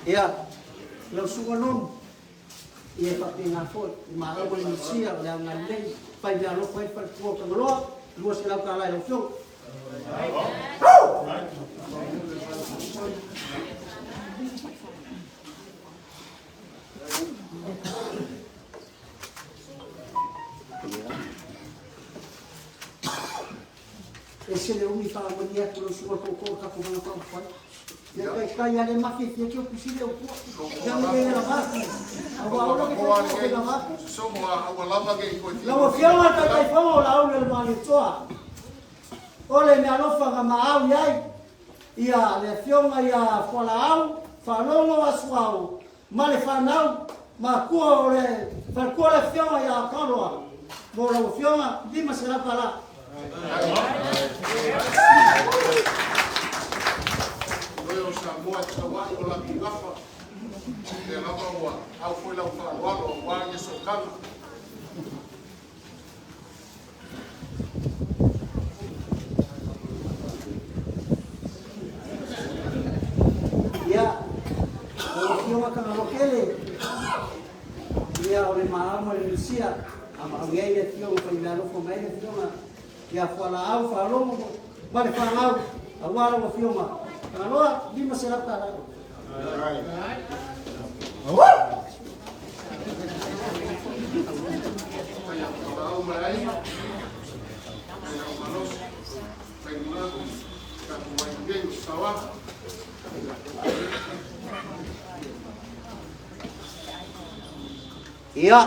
Ia, lau susuga Nonu, ia e faapena foi, e maau ma le minusia o le agalelei, fai mea alofa ai le faletua o Tagaloa, $200 i lau Afioga. E se le umi faamanuia atu lau susuga tootoo o le tatou Vaega Faaupufai. Ia taitai lava le mafiafia ki o tusi le utua. Ia me le lava atu. Aua o lo ke fai ke lava atu. Lau Afioga i le Taitaifono o Laauli o le Malietoa, o le mea alofa na maau i ai ia le Afioga ia Fualaau, Faalogo Asuau ma le fanau matua o le faletua o le Afioga ia Tagaloa mo lau Afioga $500. Oe o Samoa e tauai o latou gafa. Lea lava ua au foi lau faaaloalo aua ia sootaga. Ia, lau Afioga Tagaloa-tele, ia o le maau ma le misia, a maaugi ai le Afioga Faimeaalofa mai ai le Afioga ia Fualaau Faalogo ma le fanau, aua lau Afioga Tagaloa, $500. Au ma le aiga, ai au malosi, taigina, tatou ai o saoaga. Ia,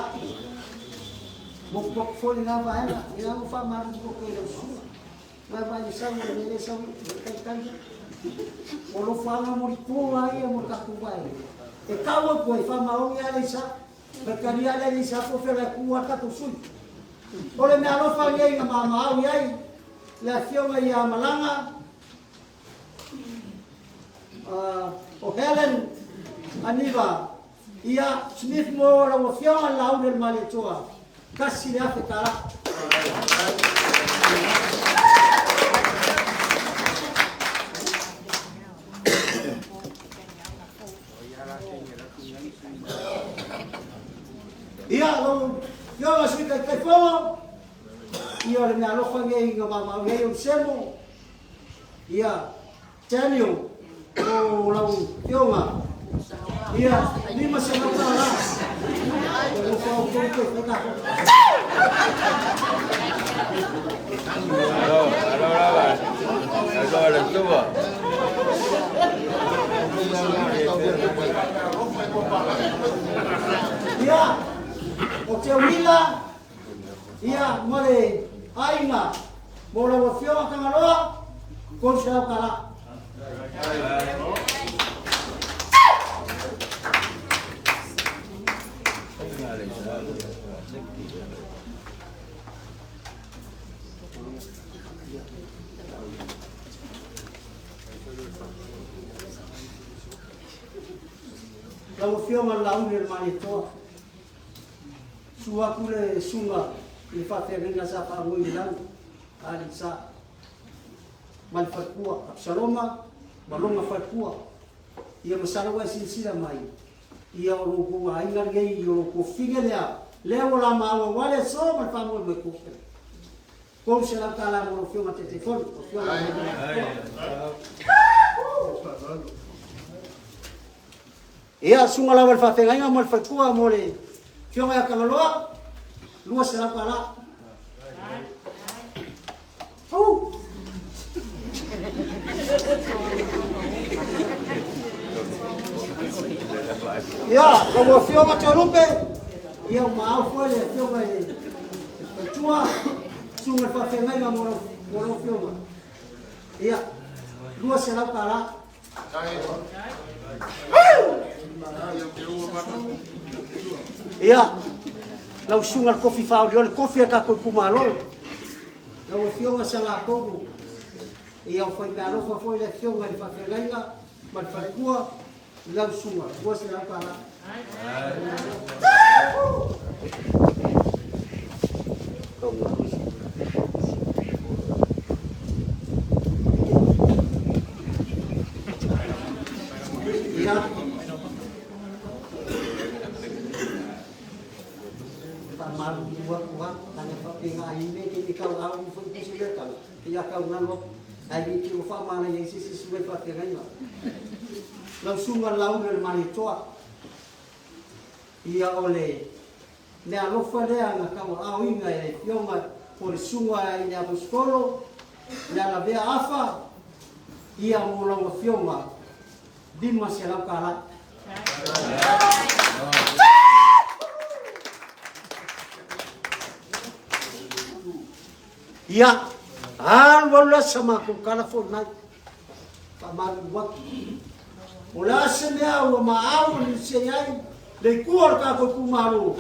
mokumoku foi lena vaega, ia ua faamalulu atu i lau susuga. Mai vai le sau le lele sau le taitai. O lofaga mo lipo a ia mo le tatou vaega. E tau atu ai faamaoni a le isa. Ma talia le isa po fela e ku a tatou sui. O le mea alofa lenei na maamaau i ai le afioga ia Malaga o Helen Aniva ia Smith mo lau afioga le Lauli o le Malietoa $1,000. Ia, lau afioga Sui Taitaifono, ia o le mea alofa lenei na maumau i ai o le Semo, ia, Daniel, o lau afioga, ia, $500. O lo whao kou koe whai tākou. Alo, alo lava. Alo le tuba. Ia, o te uila, ia, ma le aiga, mo lau afioga Tagaloa, $300. Lau afioga le Lauli o le Malietoa, su atu le suga i le faafeagaiga sa faagoi i lalo, a le sa, ma le falekua, Absaloma ma lona falekua. Ia masalo ua e silasila mai, ia o lo outou aiga lenei, o lo outou fine lea, lea ua la maua ua le aso ma le faamoemoe kofena. $300 mo lau afioga Taitaifono, afioga Ia, suga lava le faafeagaiga ma le falekua mo le afioga ia Tagaloa, $200. Ia, lau afioga Toelupe, ia ua maau foi le afioga i le faletua, susuga i le faafeagaiga mo lau afioga. Ia, $200. Ia, lau susuga le kofi whaori, o le kofi a tātou itumalo. Lau afioga Salatonu, ia o whai mea alofa foi le afioga i le faafeagaiga ma le falekua, lau susuga, $200. Ia, faamalulu atu lava, ana faapena ai me ke te kau au foi pusi le tala, ia kau ngalo, ai ni ki o faamala ia se se sue faafeagaiga. Lau susuga Lauli o le Malietoa, ia o le mea alofa lea na tauaaoina e le afioga o le susuga i le Aposetolo, le Alavea Afa, ia mo lau afioga $500. Ia, alu alu le asa matou tala foi mai. Faamalulu atu. O le a se mea ua maau ma nisi ai le itu o le tatou itumalo,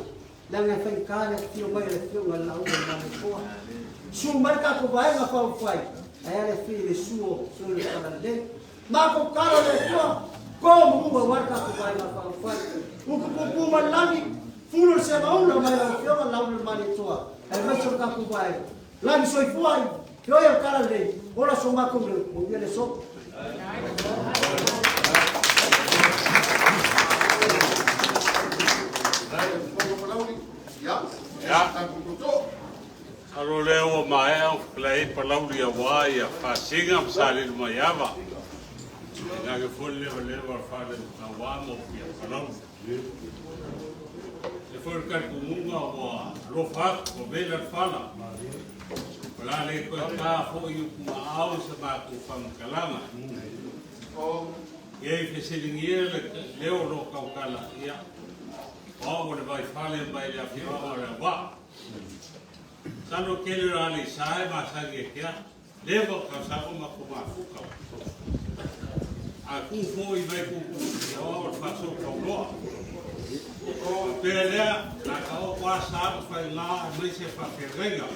leaga e faigata le afifio mai o le afioga i le Lauli o le Malietoa. Susu mai le tatou vaega faaupufai, ae a le afio i le susu o Sui o le Talalelei. Matou tatalo i le Atua, Ko manu aua le tatou Vaega Faaupufai. Upu puupuu mai le lagi, fulu le segaula mai lau Afioga Laulu le Malietoa, aemaise o le tatou Vaega. Lagi soifua i feoi o le Talalelei, ola so matou leo, manuia le aso. Masalo o lea ua maea ona fetalai ai Palauli aua Fasiga ma Salelumaiava. Tainane foi le levaleva o le Faleutauā ma Upia Palauli. E foi le talitonuga ua alofa atu, ua vela le fala. O le a le toe ta foi i utumaau sa matou faamatalaga. Ia i fesiligia le leo o lo o tautala, ia, o au o le vaifale mai le afioaga o Leauvaa. Masalo tele o Aleisa e masani e tea, leva o tausaga o matou mafuta. A tu foi mai tutu, ia o au o le faasoa tauloa. Faapea lea, na taoto a sa ma faiga aemaise faafeagaiga.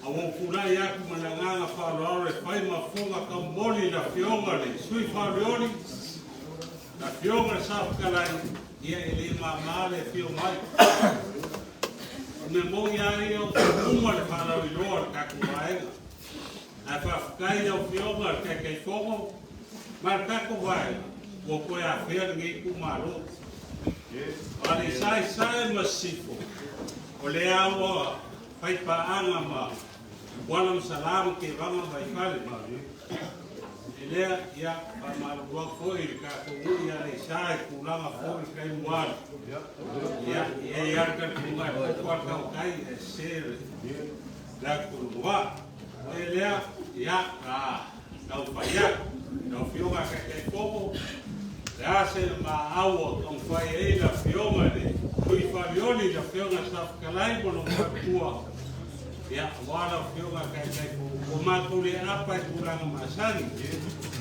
A ua ou tulai atu ma le agaga faaaloalo e fai ma fofoga taumoli i le Afioga i le Sui Faaolioli, le Afioga i le Saofetalai, ia e le mama le afio mai. O le mea moni lava ia, ua uma le faalauiloa a le tatou vaega. Ae faafetai i lau Afioga i le Taitaifono ma le tatou vaega ua toe afea lenei itumalo. O Aleisa i Sasae ma Sisifo, o lea ua faipaaga ma Uala ma Salā ma Tevaga ma Vaifale. E lea, ia, faamalulu atu foi i le tatou nuu i Aleisa i tulaga foi i le taimi ua alu. Ia, e i ai lava le talitonuga e poto lava le tautai ae sese le atu Tolumuā. E lea, ia, a taumafai atu, lau Afioga i le Taitaifono, le a se maau o taumafai ai le Afioga i le Sui Faaolioli, le Afioga i le Saofetalai ma lona faletua, ia, aua lau Afioga i le Taitaifono, ua matou le apa i tulaga masani,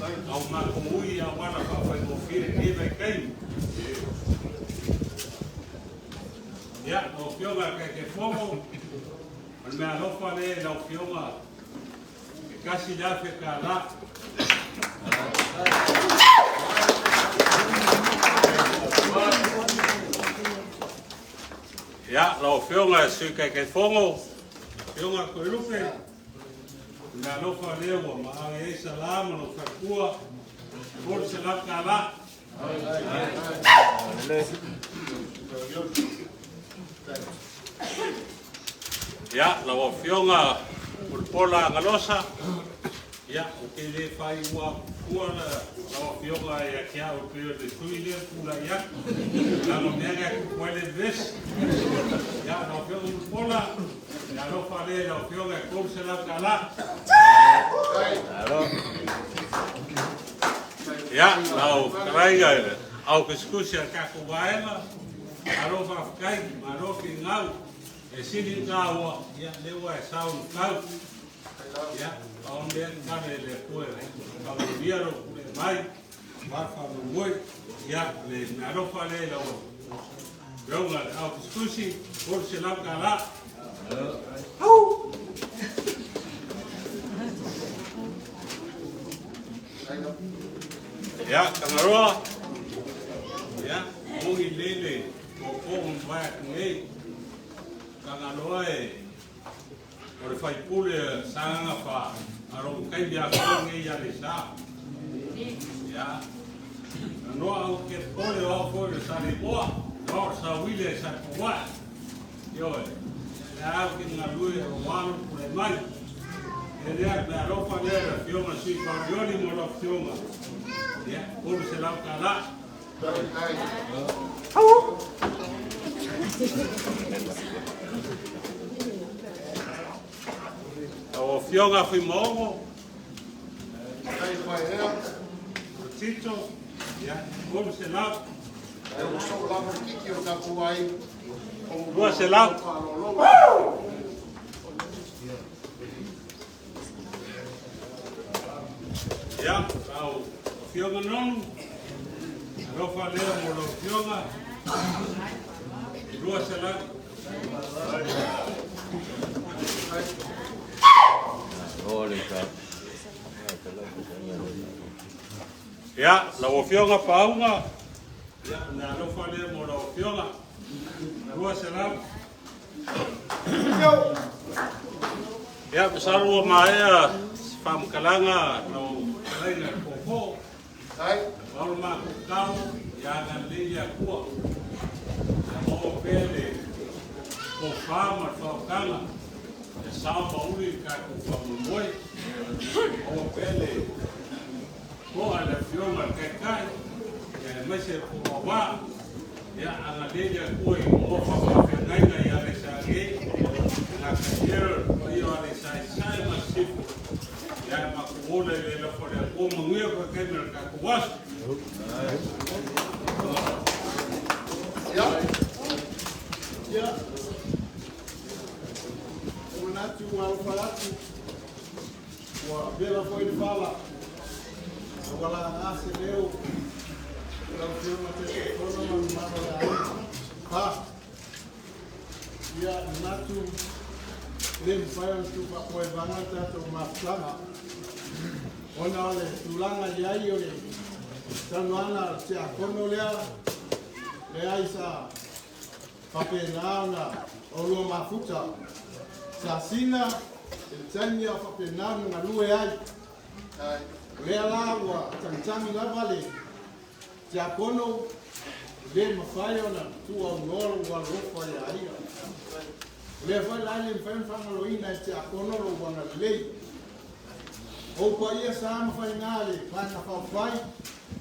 a ua matou ui i auala faafaigofie i lenei vaitaimi. Ia, lau Afioga i le Taitaifono, o le meaalofa lea i lau Afioga e $1,000. Ia, lau Afioga i le Sui Taitaifono, Afioga Toelupe, o le meaalofa lea ua maave ai Sala ma lou faletua, $300. Ia, lau Afioga Mulipola Agalosa, ia, ou te le faaiua atu fua lau Afioga ia te au e pei o le sui lea tulai atu. Leaga o mea na e tupu ai le vevesi. Ia, lau Afioga Mulipola, le alofa lea i lau Afioga e $300. Ia, lau fetalaiga i le au tusitusi a le tatou vaega, malo faafetai, malo finau. E sili ona taua, ia, lea ua e sao i le tau. Ia, pau le mea e tatalo i le Atua e faamanuia lou tulai mai, aua le faamoemoe. Ia, le meaalofa lea i lau Afioga i le au tusitusi, $300. Ia, Tangaroa, ia, moni lelei le tootoo na mavae atu nei. Tagaloa e o le faipule Sagaga 4, a lou taimi atoa lenei i Aleisa. Ia, Tanoa au ke popole o au foi o le Saleimoa, o au o le Sauile e Satupouae. Ioe, le au ke galue o alo pule mai. E lea me alofa lea le Afioga Sui Faaolioli mo lau Afioga. Ia, $300. Lau Afioga Fuimaono, o Tito, ia, $300. 200. Ia, lau Afioga Nonu, alofa lea mo lau Afioga, 200. Ia, lau Afioga Paauga, ia, o le alofa lea mo lau Afioga. 200. Ia, masalo ua maea se faamatalaga lau fetalaiga i le Foofoo. Pau le matou tatalo, ia agalelei le Atua, ia maua pea le tofa ma le faautaga e sao ma uli le tatou faamoemoe. Maua pea le toa i le Afioga i le Taitai, aemaise le Poloavaa. Ia agalelei le Atua i nofoa faafeagaiga i Aleisa nei, le Gataifale, le paia o Aleisa i Sasae ma Sisifo. Ia e matou ola i le alofa o le Atua, manuia toe taimi o le tatou aso. Ia, e manatu ua alofa atu, ua vela foi le fala, ua laga se leo o lau Afioga Taitaifono ma le mamalu o le aiga. Ha! Ia, e manatu e le mafai ona tuufaapoevaga le tatou mafutaga, ona o le tulaga i ai o le saunoaga a le tiakono lea, leai sa faapena ona oulua mafuta sasina i le taimi a o faapena ona galue ai. O lea la ua tagitagi lava le tiakono, e le mafai ona tuuaunoa lou alolofa ia ia. O lea foi la e le mafai ona faagaloina e tiakono lou agalelei. O paia sa ma faiga le Vaega Faaupufai,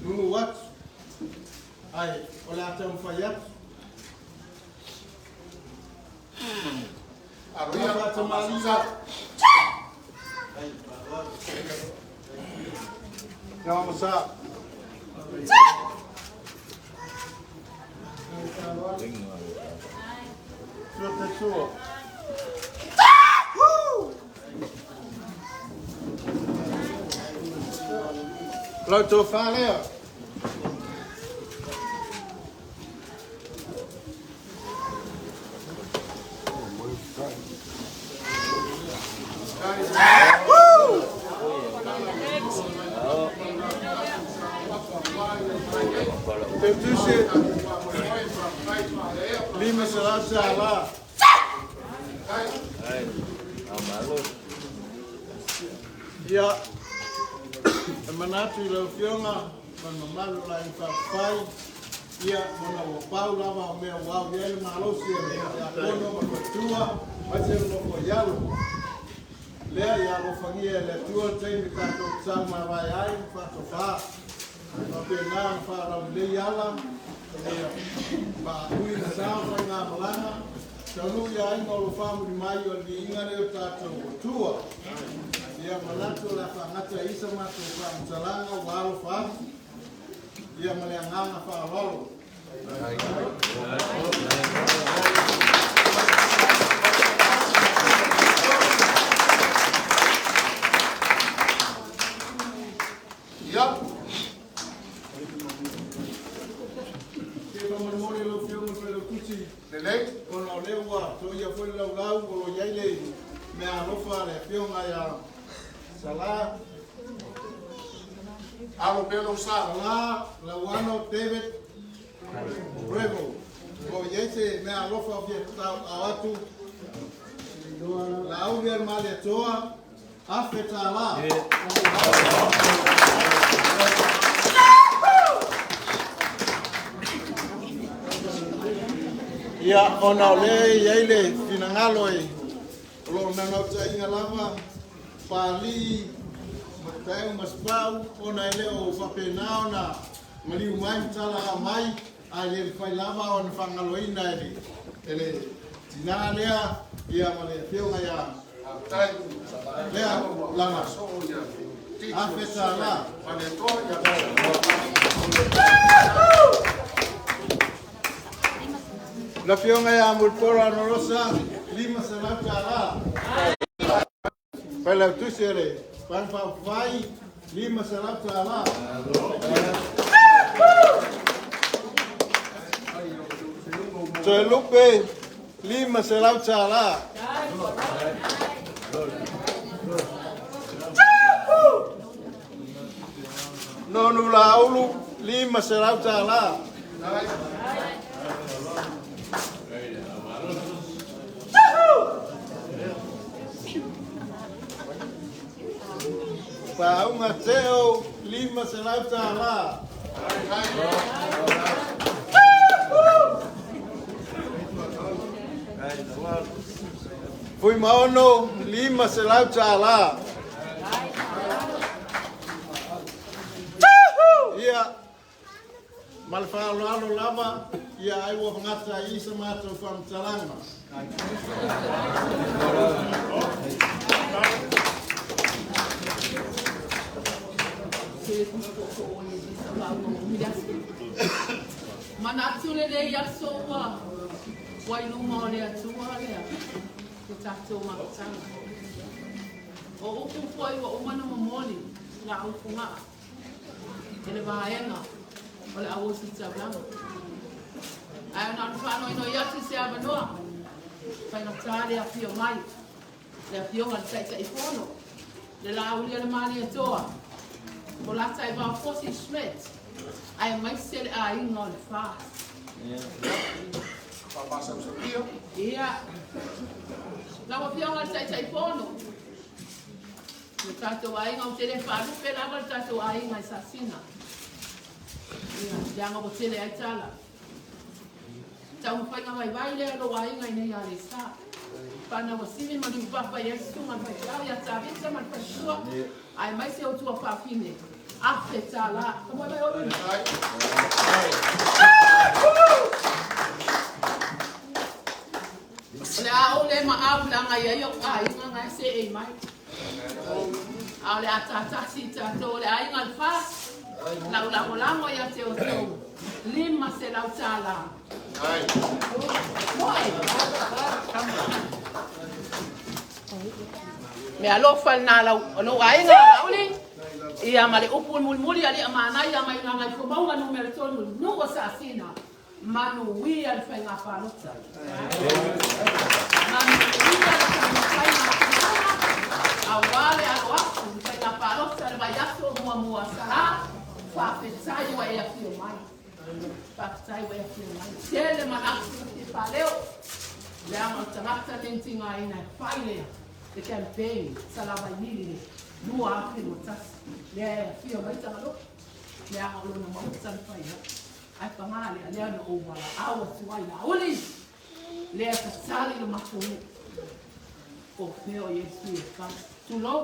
nunu atu, ae o le a taumafai atu. Aloia faatamalii. Ia sa. Sua te sua. Lau tofa lea. Fetusi $500. Ia, e manatu i lau Afioga ma le mamalu o le Aiga Faaupufai, ia, ona ua pau lava o mea ua au i ai le malosi o le tiakono ma le faletua, aemaise le nofo i alo. Lea ia alofagia e le Atua le taimi tatou te taumavae ai ma faatofa. Faapena ona faalaulelei ala, ia faatui le sa o faigamalaga, taunuu i aiga o lo o faamuli mai o le viiga lea o tatou Atua. Ia manatu o le a faagata ai sa matou faamatalaga ua alofa atu, ia ma le agaga faaaloalo. Ia. Te faamolemole lau Afioga i le Failautusi. Lelei. Ona o lea ua toia foi le laulau o lo o i ai le mea alofa a le Afioga ia Sala. Alo pea lou sa. Sala Lauano David Revo. O i ai se mea alofa o fia ao atu. Laauli a le Malietoa, $1,000. Ia, ona o lea e i ai le finagalo e o lo o naunautaiga lava Papalii ma Taeu ma Sipau, ona e le o faapena ona maliu mai ma talaa mai, ae le mafai lava ona faagaloina e le tinā lea, ia ma le Afioga ia lea lana $1,000. Le Afioga ia Mulipola Anarosa, $500. Failautusi o le Vaega Faaupufai, $500. Toelupe, $500. Nonu Laulu, $500. Paunga Teo, $500. Fuimaono, $500. Ia, ma le faaaloalo lava, ia ai ua fagata i sa matou faamatalaga. Manatu lenei aso ua ua i luma o le Atua lea le tatou mafutaga. O upu foi ua uma ona momoli la ufuga'a e le vaega o le auositaulaga. Ae ona o le faanoinoi atu i se avanoa, faigata le afio mai le afioga le Taitaifono, le Laauli a le Malietoa, o lata e Vaofosi Schmidt, ae maise le aiga o le Fa. Ia, lau afioga le Taitaifono, le tatou aiga, ou te le faalupe lava le tatou aiga i Sasina. Ia, leaga ua tele ai tala. Taumafaiga vaivai lea lou aiga i nei Aleisa. Faanauasili ma liupapa i ai susuga le faifeau ia Tavita ma le faletua, ae maise o tua faafine, $1,000. Famoe mai oe. O le a ou le maau laga i ai o aiga ngai se e mai. A o le a tatasi i tatou o le aiga le fa, lau lagolago ia te outou, $500. Moe. Me alofa na lau lou aiga lauli, ia ma le upu mulimuli ali amanaia mai nganga i fomauga numera 3 nuu o Sasina. Manuia le faiga palota. Manuia le taumafaiga aua le alo atu le faiga palota le vaiaso muamua Sala. Faafetai ua e afio mai. Faafetai ua e afio mai. Tele manatu e faaleo. Leaga o le tagata le tigaina e fai lea le campaign Salavaimili le 2021. Lea e afio mai Tagaloa. Leaga o lona maota le fai ai. Ai panga lea lea na ou valaau atu ai Laauli. Lea tatali le matou nuu. O fea o Iesu e fai. Tulou.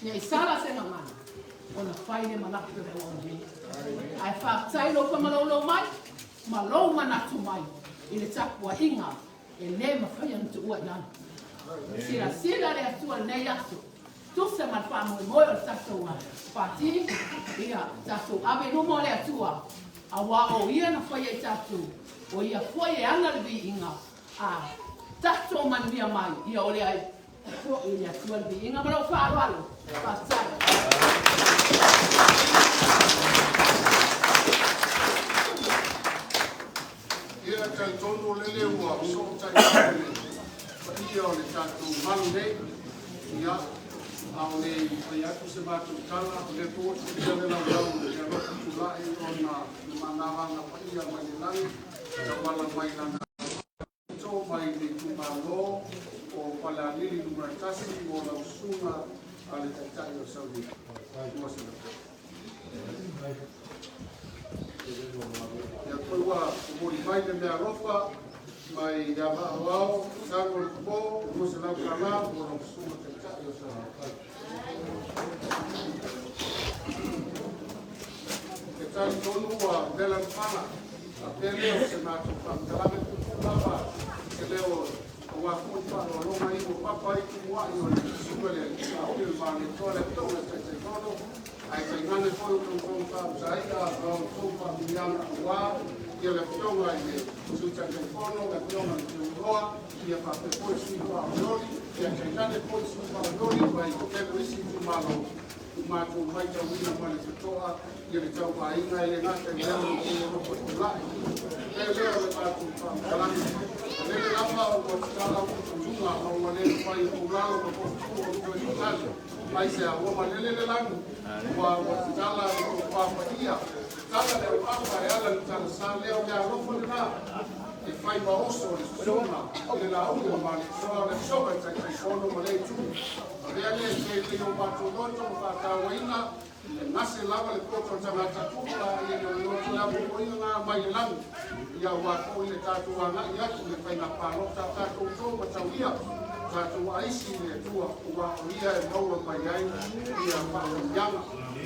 Ia i sala se gagana. Ona fai le manatu le au nei. Ae faafetai lou faamalaulou mai ma lou manatu mai i le tapuaiga e le mafai ona tuua i lalo. Silasila le Atua lenei aso. Tusa ma le faamoemoe o le tatou pati, ia tatou ave i luma o le Atua, aua o ia na faia i tatou, o ia foi e ana le viiga, a tatou manuia mai, ia o le ai foi le Atua le viiga ma lou faaaloalo. Faafetai. Ia talitonu lele ua sootai mai le paia o le tatou malu nei. Ia, a o le fai atu se matou tala, o lea foi ua tulia le laulau i le alofa tulai ona le manavaga paia mai le lagi, tauala mai lana to mai le itumalo o Falealili numera 1 mo lau susuga a le Taitai o Saunia. 200. Ia foi ua momoli mai le mea alofa mai ia Vaaoao, Sago le Popo, $200 mo lau susuga Taitai o Saunia. E talitonu ua vela le fala, a pea lea o se matou faamatalaga puupuu lava se leo aua foi faaaloaloga i ua papa ai tumuai o le susuga le Sauli le Malietoa le afioga le Taitaifono, ae tainane foi o outou faausaia ma outou faamanuiaga aua ia le afioga i le Sui Taitaifono, le afioga i le Teuroa, ia faapea foi le Sui Faaolioli, ia tainane foi le Sui Faaolioli mai tele o isi itumalo ua matou matauina ma le totoa ia le tauvaaiga e le gata i lea o le alofa tulai. Pea lea o le matou faamatalaga. O lele lava ua tatala upu tuga ma ua le mafai e poulalo ma pofufu o toe tatali. Aisea? Ua malele le lagi, ua tatala le tofa paia, tatala le auafa e ala i le talasa lea o le alofa lena e fai ma oso o le susuga i le lauga ma Malietoa o le afioga i Taitaifono ma lea itu. Avea lea e fai o matou loto ma faatauaina e gase lava le poto o le tagata tuu laia i le loto le amomoiga ngā mai le lagi. Ia aua foi le tatou agai atu i le faiga palota tatou tou mataulia tatou aisi i le Atua ua o ia e maua mai ai ia faamanuiaga.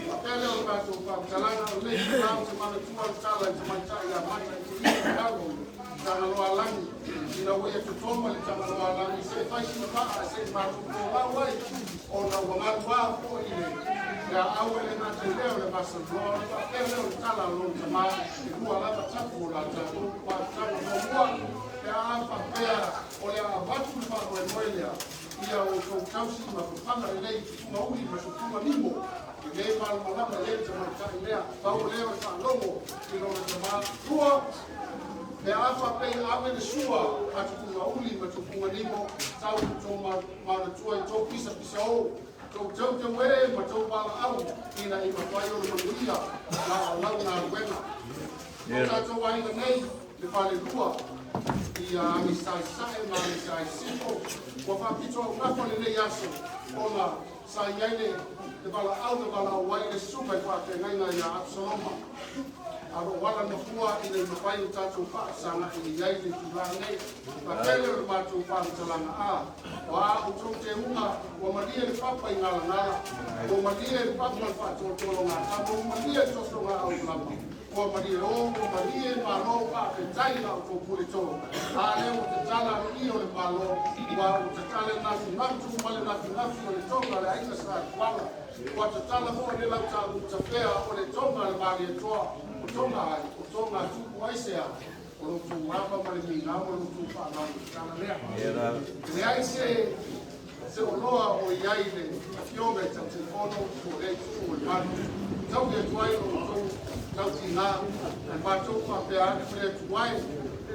Faapea lea o le matou faamatalaga o lenei itula ou te manatua le tala i tamaitai ia Mata i te ia alo i Tagaloaalagi ina ua ia totoma le Tagaloaalagi se i fai sina vaa se i matou tolau ai ona ua galuā foi le aau e le gata i lea o le masaloloa. O le faapea lea o le tala a lona tamā e lua lava tapu o la tatou mafutaga muamua pe a faapea o le a avatu le faamoemoe lea ia outou tausi ma fafaga lelei i tupuga uli ma tupuga nimo e le malamalama lelei le tamaitai lea pau lea o le faalogo i lona tamā. Lua, pe a faapea ia ave le sua a tupuga uli ma tupuga nimo tau tou manatua i tou pisapisa ou tou teuteu e ma tou valaau ina i mafai o le manuia na o lau galuega. O tatou aiga nei le falelua ia Agi Saesae ma Agi Saesifo ua faapito augafa lenei aso ona sa i ai le valaau na valaau ai le susuga i faafeagaiga ia Absaloma a loo ala mafua ina i mafai o tatou faasaga'i i ai le itula nei. Faapea lea o le matou faamatalaga a o a outou teuga ua malie le papa i galagala, ua malie le papa le faatolotologatama, ua malie le tosoga aulama, ua malie o ua malie malo faafetai la outou pule tolo. A lea ua tatala aloia o le Malo, ua tatala le nafinatu ma le nafinafi o le toga le aiga sa Tuala, ua tatala foi le lautau tafea o le toga le Malietoa, o toga ai o toga tupu aisea o lo outou ava ma le migao ma lo outou faaaloalo tatala lea. Leai se oloa o i ai le afioga i Taitaifono o le itu o le malu tauli atu ai lo outou tautigā e matou faapea ane ma le atu ai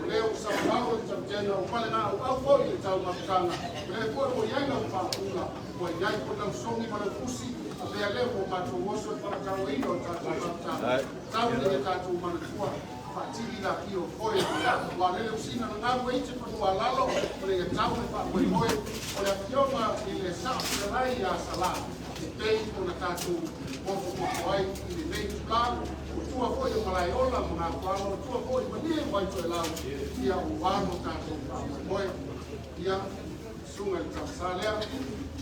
o lea ua saofao le tautega o palegāauau foi le taumafataga o lea foi ua i ai lau faapula ua i ai foi lau sogi ma lau fusi avea lea ua matou oso i faatauaina o tatou mafutaga tau ina ia tatou manatua faatili la pio foe ua lele usina na galu ai te fanua lalo o le ia tau le faamoemoe o le afioga i le saofetalai ia Salā e pei ona tatou mofomofu ai i lenei itula o tua foi o Malaeola ma Gafuala o tua foi malie Vaitoelau ia ua lo tatou faamoemoe ia susuga i le tausa lea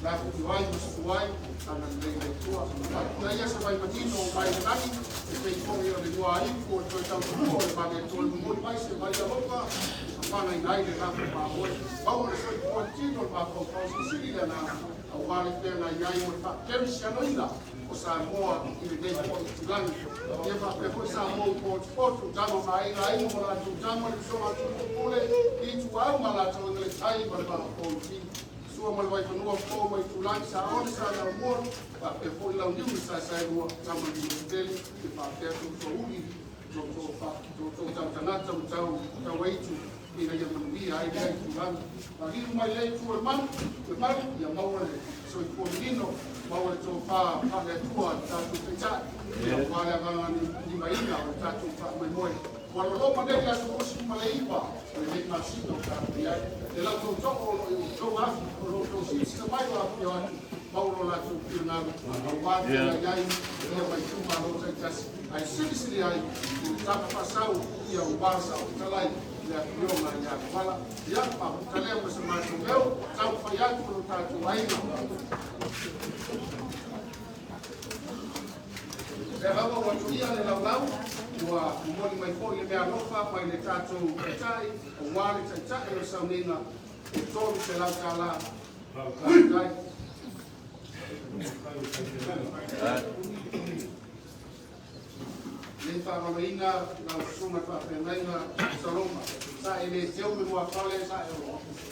la fuiu ai ma susu ai ana lelei le Atua faapuna ia se vai manino o mai le lagi e pei foi o le luaifu o le toe tautua o le Malietoa e momoli mai se vai alofa fafagaina ai le lafo mamoe maua le soifua tino le mafaufau silisili le agaga aua le feagai ai mo le faakerisianoina o Samoa i lenei foi itulagi. Ia faapea foi Samoa ua potupotu tama ma aiga aiga ma latou tama le usoga a Tupu i ituau ma latou aiga le tai ma le vaapoliti sua ma le vaifanua fou ma itulagi sa ole sa naumua faapea foi launiu le saesaelua tama le tele e faapea toutouli toutou tautagata ma tau tauaitu ina ia manuia ai lea itulagi. Maliu mai lea itu o le malu le malu ia maua le soifua manino maua le tofā faale-Atua le tatou Taitai aua le agaga limaina o le tatou faamoemoe ua loloma nei le aso 29 o lenei masina o tatou i ai le lautoutoo o lo o outou afi o lo outou silasila mai o afifio atu maua lo latou finagalo aua le feagai ai ia ma itumalo taitasi ae silisili ai i le tama faasau ia ua saofetalai le afioga ia Tuala. Ia mafuta lea ma se matou leo taumafai atu o lo tatou aiga lea lava ua tuia le laulau ua momoli mai foi le mea alofa mai le tatou taitai aua le taitai o le sauniga e $300. Faafetai. Nei faamaloina lau susuga faafeagaiga Saloma sa e le teu me muafale sa e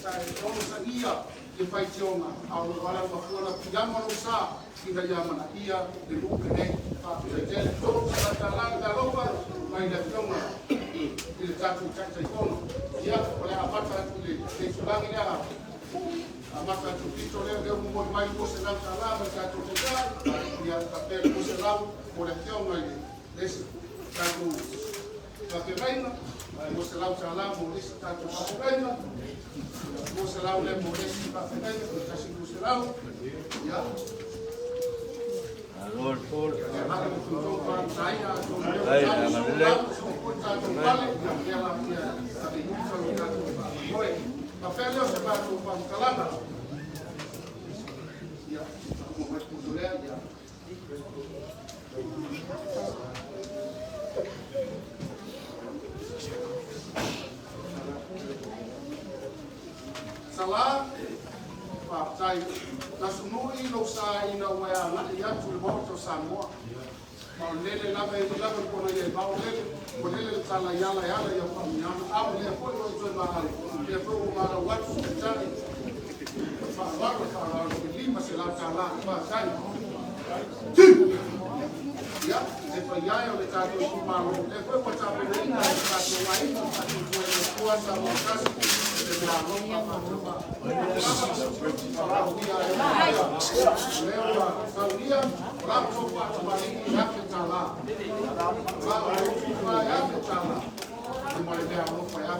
sa e ono sagia le faitioga a o loo ala mafua na piama lou sa ina ia manaia le nuu lenei. Faafetai tele $300 le mealofa mai le afioga i le tatou Taitaifono. Ia o le a amata atu i le itulagi lea. Amata atu pito lea, lea momoli mai $200 ma le tatou taitai, ia faapea le 200 mo le afioga i le isi tatou faafeagaiga, $200 mo le isi tatou faafeagaiga, 200 lea mo le isi faafeagaiga, 1 200, ia. Sala, faafetai. Tasunui lou sa ina ua e agai atu i le Maota o Samoa. Ma o lele lava e ui lava le pona ia i vao lele, ua lele le tala i ala e ala i au faamuniaga. A o lea foi ua e toe maale, lea foi ua malau atu se taitai. Faaaloalo, faaaloalo, e $500. Faafetai. Ia, e fai ai o le tatou itumalo, lea foi ua tapenaina e le tatou aiga, tatou toe le Atua Samoa tasi, le meaalofa faatauvaa. Lea ua saunia, o la outou faatamalii e $1,000. Ma o le tufa e $1,000. Ma le meaalofa e $1,000.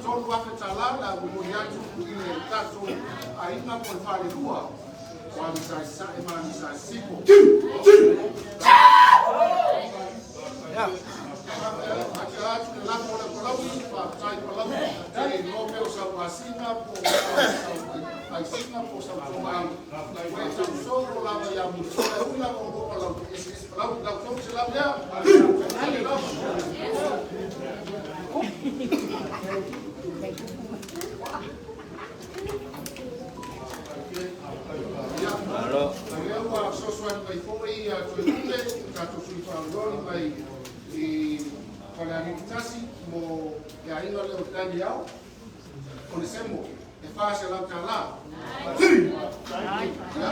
$3,000 le a momoli atu i le tatou aiga po o le falelua o Aleisa i Sasae ma Aleisa i Sisifo. Atu le lafo o le Palauli, faafetai Palauli, te le iloa pe o sau asiga po o sau aisiga po o sau togai. Ua e tausolo lava ia Mulisola, e ui lava o lua Palauli, e eseese Palauli, lau 300 lea. Tele lava. Ia, o lea ua fesoasoani mai foi ia Toelupe, tatou sui faaolooli mai i Falealili 1 mo le aiga lea o Daniel Onesemo, e $400. Ia.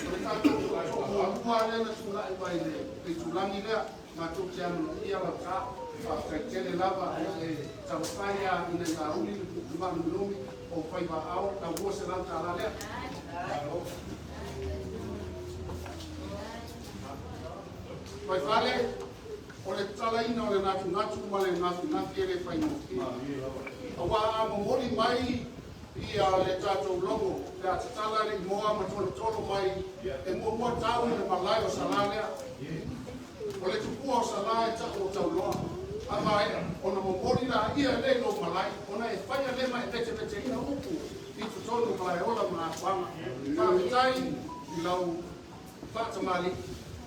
O le tatou to'omuamua lea na tulai mai le itulagi lea, matou te amanaia lau ta, faafetai tele lava e taumafai a ina ia uli le maanuminumi o faiva ao, lau $200 lea. Vaifale, o le tatalaina o le natunatu ma le nafinafi e le faigofie. Auā a momoli mai ia le tatou logo pe a tatala le imoa ma tolotolo mai e muamua tau i le malae o Salā lea. O le tupua o Salā e ta'u o Tauloa. A maea ona momoli laia le lou malae ona e faia le ma e veteveteina upu i totonu o Malaeola ma Afuaga. Faafetai i lau faatamalii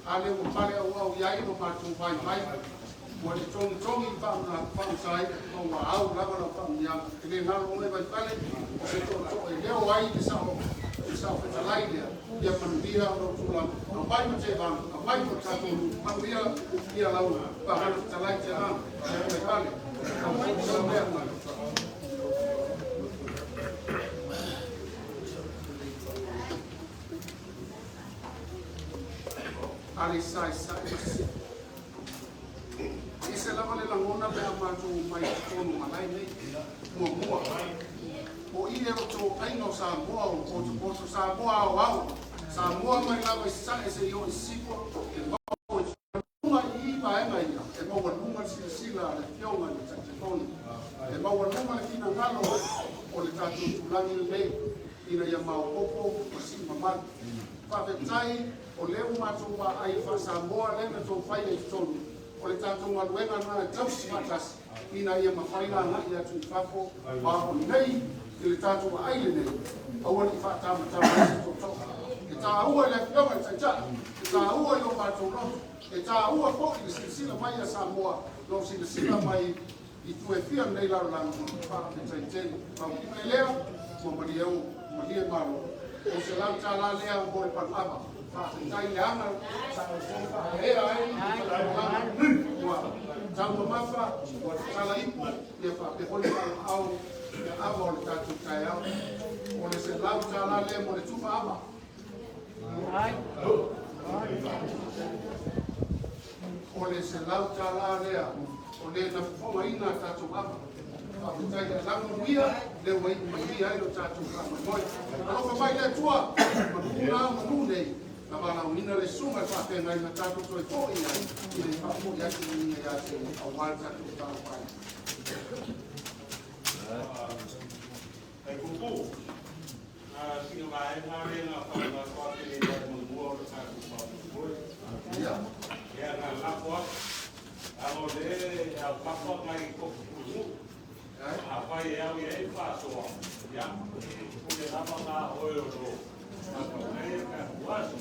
a lea ua pale auau i ai lo matou vaivai. Ua le togitogi i faamasai ma ua au lava lau faamuniaga. E le galo oe Vaifale, o se tootoo e leo ai le sao, le sao fetalai lea. Ia manuia lou tulaga. Aumai ma tevaga, aumai mo le tatou nuu. Manuia ia lau pagana fetalai Tevaga. Vaifale, lau lea. Aleisa i Sasae ma Sisifo. E ese lava le lagona pe a matou omai i totonu o malae nei. Muamua, o i e o outou aiga o Samoa o potopoto, Samoa aoao, Samoa mai lava i Sasae seia oo i Sisifo, e maua i luga i i vaega ia, e maualuga le silasila a le Afioga i le Taitaifono, e maualuga le finagalo o le tatou itulagi lenei ina ia maopoopo ma sii mamalu. Faafetai o lea ua matou vaai i le faa-Samoa lea na outou faia i totonu o le tatou galuega lena e tausi faatasi ina ia mafai ona agai atu i fafo ma o nei i le tatou aai lenei aua ne i faatamatama ai se tootoo. E taua i le Afioga i le Taitai, e taua i lo matou loto, e taua foi le silasila mai a Samoa, lo silasila mai i itu e fia o lenei lalolagi. Faafetai tele. Faupule lea, ua malie o, malie malo. O $100 lea mo le panuava. Faafetai le aga sa outou faaeaea ai le faleolagi. Ua taumamafa, ua tatala ipu, ia faapea foi le faalaau le ava o le tatou taeao. O le $100 lea mo le tufa ava. O le $100 lea o le na fofogaina a tatou ava. Faafetai le alaga manuia, lea ua iu manuia ai lo tatou faamoemoe. Alofa mai le Atua, manu na manu nei, na valaauina le susuga i le faafeagaiga tatou toe foi ai, ina ia faafoi atu viiga ia te ia, aua le tatou faaopai. Ai kuku, na singa vaega lea na faamanatu atu i le manua o le tatou faamoemoe. Ia na lafo atu, leaga o lea e aupapa nai tofi pulenuu. Afai e au i ai le faasoa, ia, e pule lava na oe o lo tatou nei e tatou aso.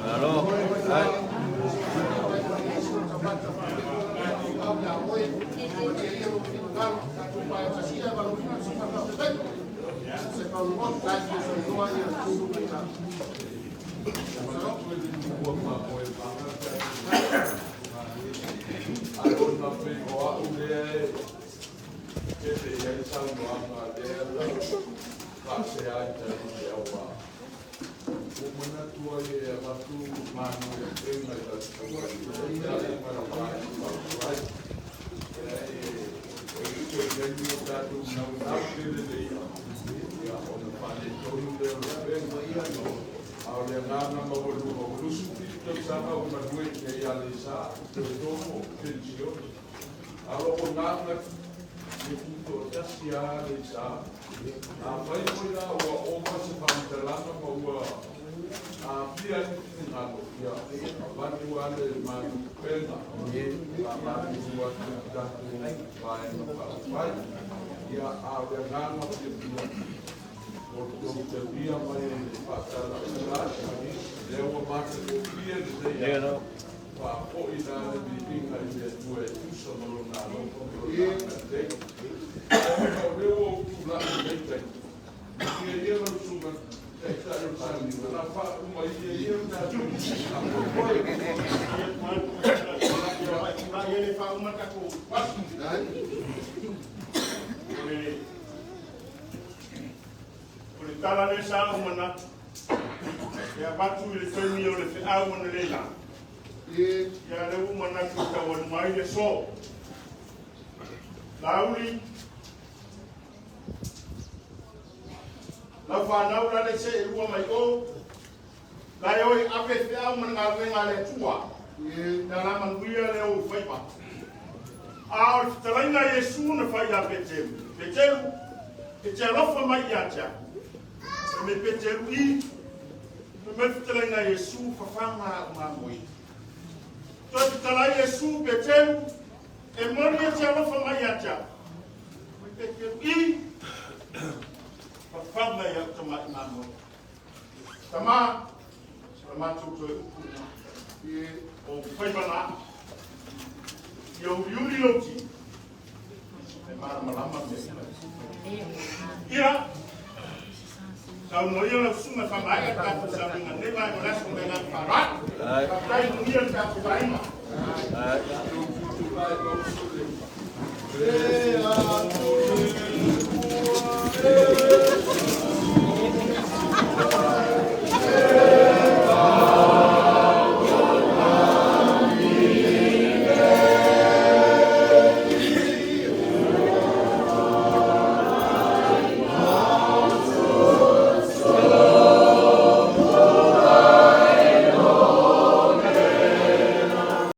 Malo. Ai. Ai ona pei o au lea e tele i ai saunoaga lea lau faasea i tai le auā. Ua manatu ai e avatu manu e pena i lau tauai. Ia e ma le vaega faaupufai. Ia e toe i ai ni o tatou naunau tele le i'a. Ia ona faaletonu lea o le upega. A o le agaga maualuga ua 27 tausaga o galue i inei i Aleisa, toe 3 o penisione. A o lou agaga ia tutoatasi lava Aleisa. Afai foi la ua ova se faamatalaga ma ua aafia ai le finagalo, ia avatu lava le malu upega faamalulu atu i le tatou Vaega Faaupufai. Ia, a o le agaga fiafia, o le tou talia mai e le faatalaauula, lea ua matagofie lenei aso, faafoi la le viiga i le Atua e tusa ma Lona alofa ma Lona agalelei. Ona o lea ua ou tulai i lenei taimi, manuia ia lau Susuga i le Taitai o le Sami, o le a faauma ia ia le tatou faamoemoe. O le tala lea sa ou manatu e avatu i le taimi o le feau analeila. Ia lea ua ou manatu e taualuma ai le aso. Laauli, lau fanau la le seelua mai o, la e o e ave feau ma le galuega a le Atua. Ia la manuia le ou faiva. A o le fetalaiga a Iesu na fai ia Peteru, Peteru, e te alofa mai ia te au. Fai mai Peteru, I. Fai mai le fetalaiga a Iesu, Fafaga au mamoe. Toe fetalai Iesu, Peteru, e moni e te alofa mai ia te au. Fai mai Peteru, I. Fafaga i au tamai mamoe. Tama, o le matou toe upu lena. O ou faiva na, ia uliuli lou tino, e malamalama mea uma. Ia, saunoa ia lau susuga e faamaea le tatou sauniga i lenei vaega o le aso ma le agaga faaaloalo. Faafetai, manuia le tatou vaaiga.